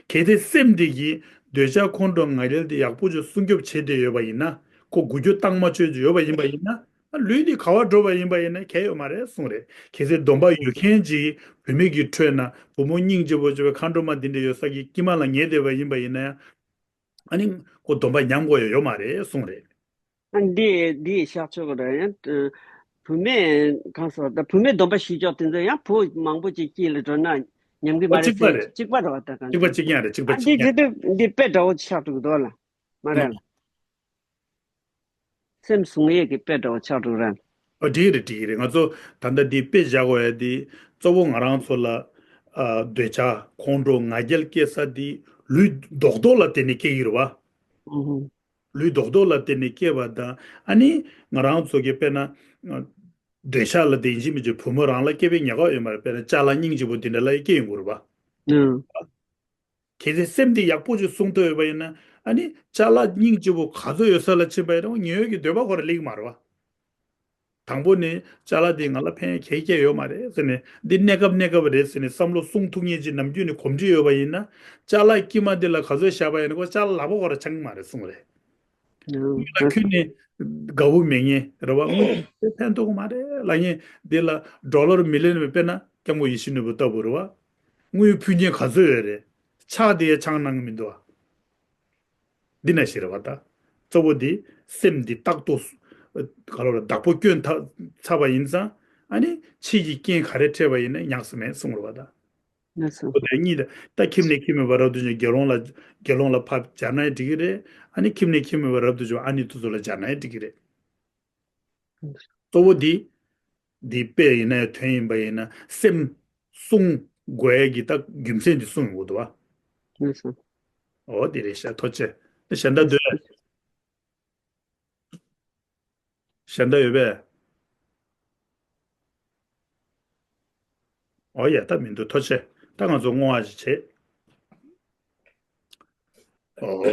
གལ་ཏེ་སེམས་འདི་གིས་འདོད་ཆགས་ཁོང་ཁྲོ་ང་རྒྱལ་འདི་ཡག་པོ་ཅིག་སྲུང་སྐྱོབ་བྱེད་བསྡད་ཡོད་པ་ཡིན་ན། ཁོ་འགུལ་སྐྱོད་བཏང་མ་ཆོག་ཅིག་ཡོད་པ་ཡིན་པ་ཡིན་ན། ལུས་འདི་ག་བར་འགྲོ་བ་ཡིན་པ་ཡིན་ན་གལ་ཡོད་མ་རེད་གསུངས་རེད། གལ་སྲིད་སྡོམ་པ་ཡོད་མཁན་ཅིག་བུད་མེད་ཀྱི་ཁྲོད་ན་བུ་མོ་སྙིང་རྗེ་པོ་བྱས་པའི་མཁའ་འགྲོ་མ་འདི་འདྲ་ཡོད་ས་གི་དཀྱིལ་མ་ལ་ཉལ་བསྡད་པ་ཡིན་པ་ཡིན་ན་ཡང་། ཨ་ནི་ཁོ་སྡོམ་པ་ཉམས་དགོས་ཡ་ཡོད་མ་རེད་གསུངས་རེད། ཨ་འདི་འདི་ཤག་ཆོག་གི་རེད་ཡང་། བུད་མེད་གང་སོགས་ད་བུད་མེད་སྡོམ་པ་བཞི་ཅོག་དེ་ཚོ་ཡང་བུ་མང་པོ་ཅིག་དཀྱིལ་ལ་འགྲོ་ན་ཉམས་གི་མ་ཨོ་རེད་གཅིག་པ་ཟེར་རེད། གཅིག་པ་རེད་བ་ད་གང་གཅིག་པ་གཅིག་རྐྱང་རེད། གཅིག་པ་ཨ་གཅིག་འདི་རྐྱང་དེ་དུས་འདི་དཔེ་འདྲ་བོ་ཆགས་འགྲོ་གི་འདུག་ལ། མ་རེད་ལ། སེམས་བཟུང་ཡས་ཀྱི་དཔེ་འདྲ་བོ་ཆགས་འགྲོ་ར། ཨ་འགྲིག་རེད་འགྲིག་རེད། ང་ཚོ་ད་ལྟ་འདི་དཔེ་བཞག་དགོས་ཡ་འདི་གཙོ་བོ་ང་རང་ཚོ་ལ། ཨ། འདོད་ཆགས་ཁོང་ཁྲོ་ང་རྒྱལ་སྐྱེ་ས་འདི་ལུས་རྡོག་རྡོག་ལ་བརྟེན་ནས་སྐྱེ་གི་རེད་བ། ཨུ་ཧུ། ལུས་རྡོག་རྡོག་ལ་བརྟེན་ནས་སྐྱེ་བ་དང་ཨ་ནི་ང་རང་ཚོ་གི་དཔེར་ན། འདོད་ཆགས་ལ་བརྟེན་ཞིང་མི་བྱེད་བུ་མོ་རང་ལ་སྐྱེ་བའི་ཉེན་ཁ་ཡོད་མ་རེད། དཔེར་ན་ཅ་ལག་སྙིང་རྗེ་པོ་འདི་འདྲ་ལ་སྐྱེ་ཡོང་གི་རེད་བ། ཨུ། གལ་སྲིད་སེམས་འདི་ཡག་པོ་ཅིག་བསྲུང་ཐུབ་ཡོད་པ་ཡིན་ན་ཨ་ནི་ཅ་ལག་སྙིང་རྗེ་པོ་ག་ཚོད་ཡོད་ས་ལ་ཕྱིན་པ་ཡིན་ན་ཉེ་བའི་གི་འདོད་པ་ཁོ་ར་སླེབས་ཀྱི་མ་རེད་བ། དང་པོ་ནས་ཅ་ལག་འདི་ང་ལ་ཕན་གལ་སྐྱེ་ཡོད་མ་རེད་ཟེར་ནས་འདི་གནས་སྐབས་གནས་སྐབས་རེད་ཟེར་ནས་བསམ་བློ་བསྲུང་ཐུབ་མཁན་ཅིག་ནམ་རྒྱུན་ནས་གོམས་འདྲིས་ཡོད་པ་ཡིན་ན་ཅ་ལག་དཀྱིལ་མ་འདི་ལ་ག་ཚོད་བཞག་པ་ཡིན་ན་ཁོ་ཅ་ལག་ལག་པ་ཁོ་ར་འཆང་གི་མ་རེད་གསུངས་རེད། དངུལ་ལ་ཁྱོན་ནས་དགའ་བོ་མེད་ངེས་རེད་བ། དངུལ་དེ་ཕན་ཐོགས་མ་རེད་ལབ་ངེས་འདི་ལ་ཌོ་ལར་མི་ལི་ཡོན་དཔེར་ན་སྐྱབས་མགོན་ཡིད་བཞིན་ནོར་བུ་ལྟ་བུ་རེད་བ། དངུལ་ཕུལ་མཁན་ག་ཚོད་ཡོད་རེད། ཕྱག་དེ་ཡ་འཆང་གནང་གི་མི་འདུག་བ། འདི་ན་ཞིག་རེད་བ་ད། གཙོ་བོ་འདི་སེམས་འདི་རྟག་ཏུ་ག་ལ་བ་བདག་པོ་སྐྱོན་ཚར་བ་ཡིན་ཙང་ཨ་ནི་ཕྱི་ཡི་རྐྱེན་ག་རེ་འཕྲད་པ་ཡིན་ན་ཉག་ས་མེད་གསུངས་རེད་བ་ད། ལགས་སོ། ཁོ་དེ་གཉིས་ད་ད་ཁྱིམ་ནས་ཁྱིམ་མེད་པར་རབ་ཏུ་བྱུང་དགེ་སློང་ལ་དགེ་སློང་ལ་ཕར་སྦྱར་ན་ཡང་འགྲིག་གི་རེད། ཨ་ནི་ཁྱིམ་ནས་ཁྱིམ་མེད་པར་རབ་ཏུ་བྱུང་ཨ་ནི་དེ་ཚོ་ལ་སྦྱར་ན་ཡང་འགྲིག་གི་རེད། གཙོ་བོ་འདི་འདི་དཔེ་ཡིན་ན་ཡང་དོན་ཡིན་པ་ཡིན་ན་སེམས་བསྲུང་དགོས་ཡ་གི་ད་རྒྱུ་མཚན་འདི་གསུངས་ཡོང་གི་འདུག་བ། ལགས་སོ། འོ་དེ་རེད་ཤག་ཐུགས་རྗེ་ཆེ། ད་གཞན་དག་འདོད། གཞན་དག་ཡོད་པས། འོ་ཡ་ད་མི་འདུག་ཐུགས་རྗེ་ཆེ། ད་ང་ཚོ་བསྔོ་བ་ཞིག་བྱེད། ཨོ།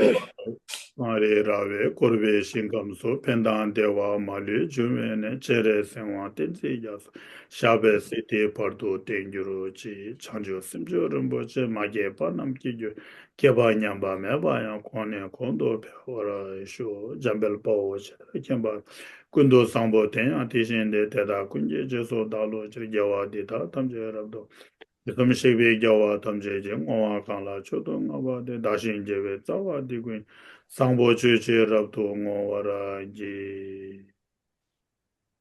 གངས་རི་ར་བས་བསྐོར་བའི་ཞིང་ཁམས་སུ། ཕན་དང་བདེ་བ་མ་ལུས་འབྱུང་བའི་གནས། སྤྱན་རས་གཟིགས་དབང་བསྟན་འཛིན་རྒྱ་མཚོ། ཞབས་པད་སྲིད་མཐའི་བར་དུ་བརྟན་གྱུར་ཅིག། བྱང་ཆུབ་སེམས་མཆོག་རིན་པོ་ཆེ། མ་སྐྱེས་པ་རྣམས་སྐྱེ་གྱུར། སྐྱེས་པ་ཉམས་པ་མེད་པ་ཡང་། གོང་ནས་གོང་དུ་འཕེལ་བར་ཤོག། འཇམ་དཔལ་དཔའ་བོས་ཇི་ལྟར་མཁྱེན་པ། ཀུན་ཏུ་བཟང་པོ་དེ་ཡང་དེ་བཞིན་ཏེ། དེ་དག་ཀུན་གྱི་རྗེས་སུ་བདག་སློབ་ཕྱིར། དགེ་བ་འདི་དག་ཐམས་ཅད་རབ་ཏུ། དུས་གསུམ་གཤེགས་པའི་རྒྱལ་བ་ཐམས་ཅད་ཀྱིས། བསྔོ་བ་གང་ལ་མཆོག་ཏུ་བསྔགས་པ་དེས། བདག་གཞན་དགེ་བའི་རྩ་བ་འདི་ཀུན། བཟང་པོ་སྤྱོད་ཕྱིར་རབ་ཏུ་བསྔོ་བར་བགྱི།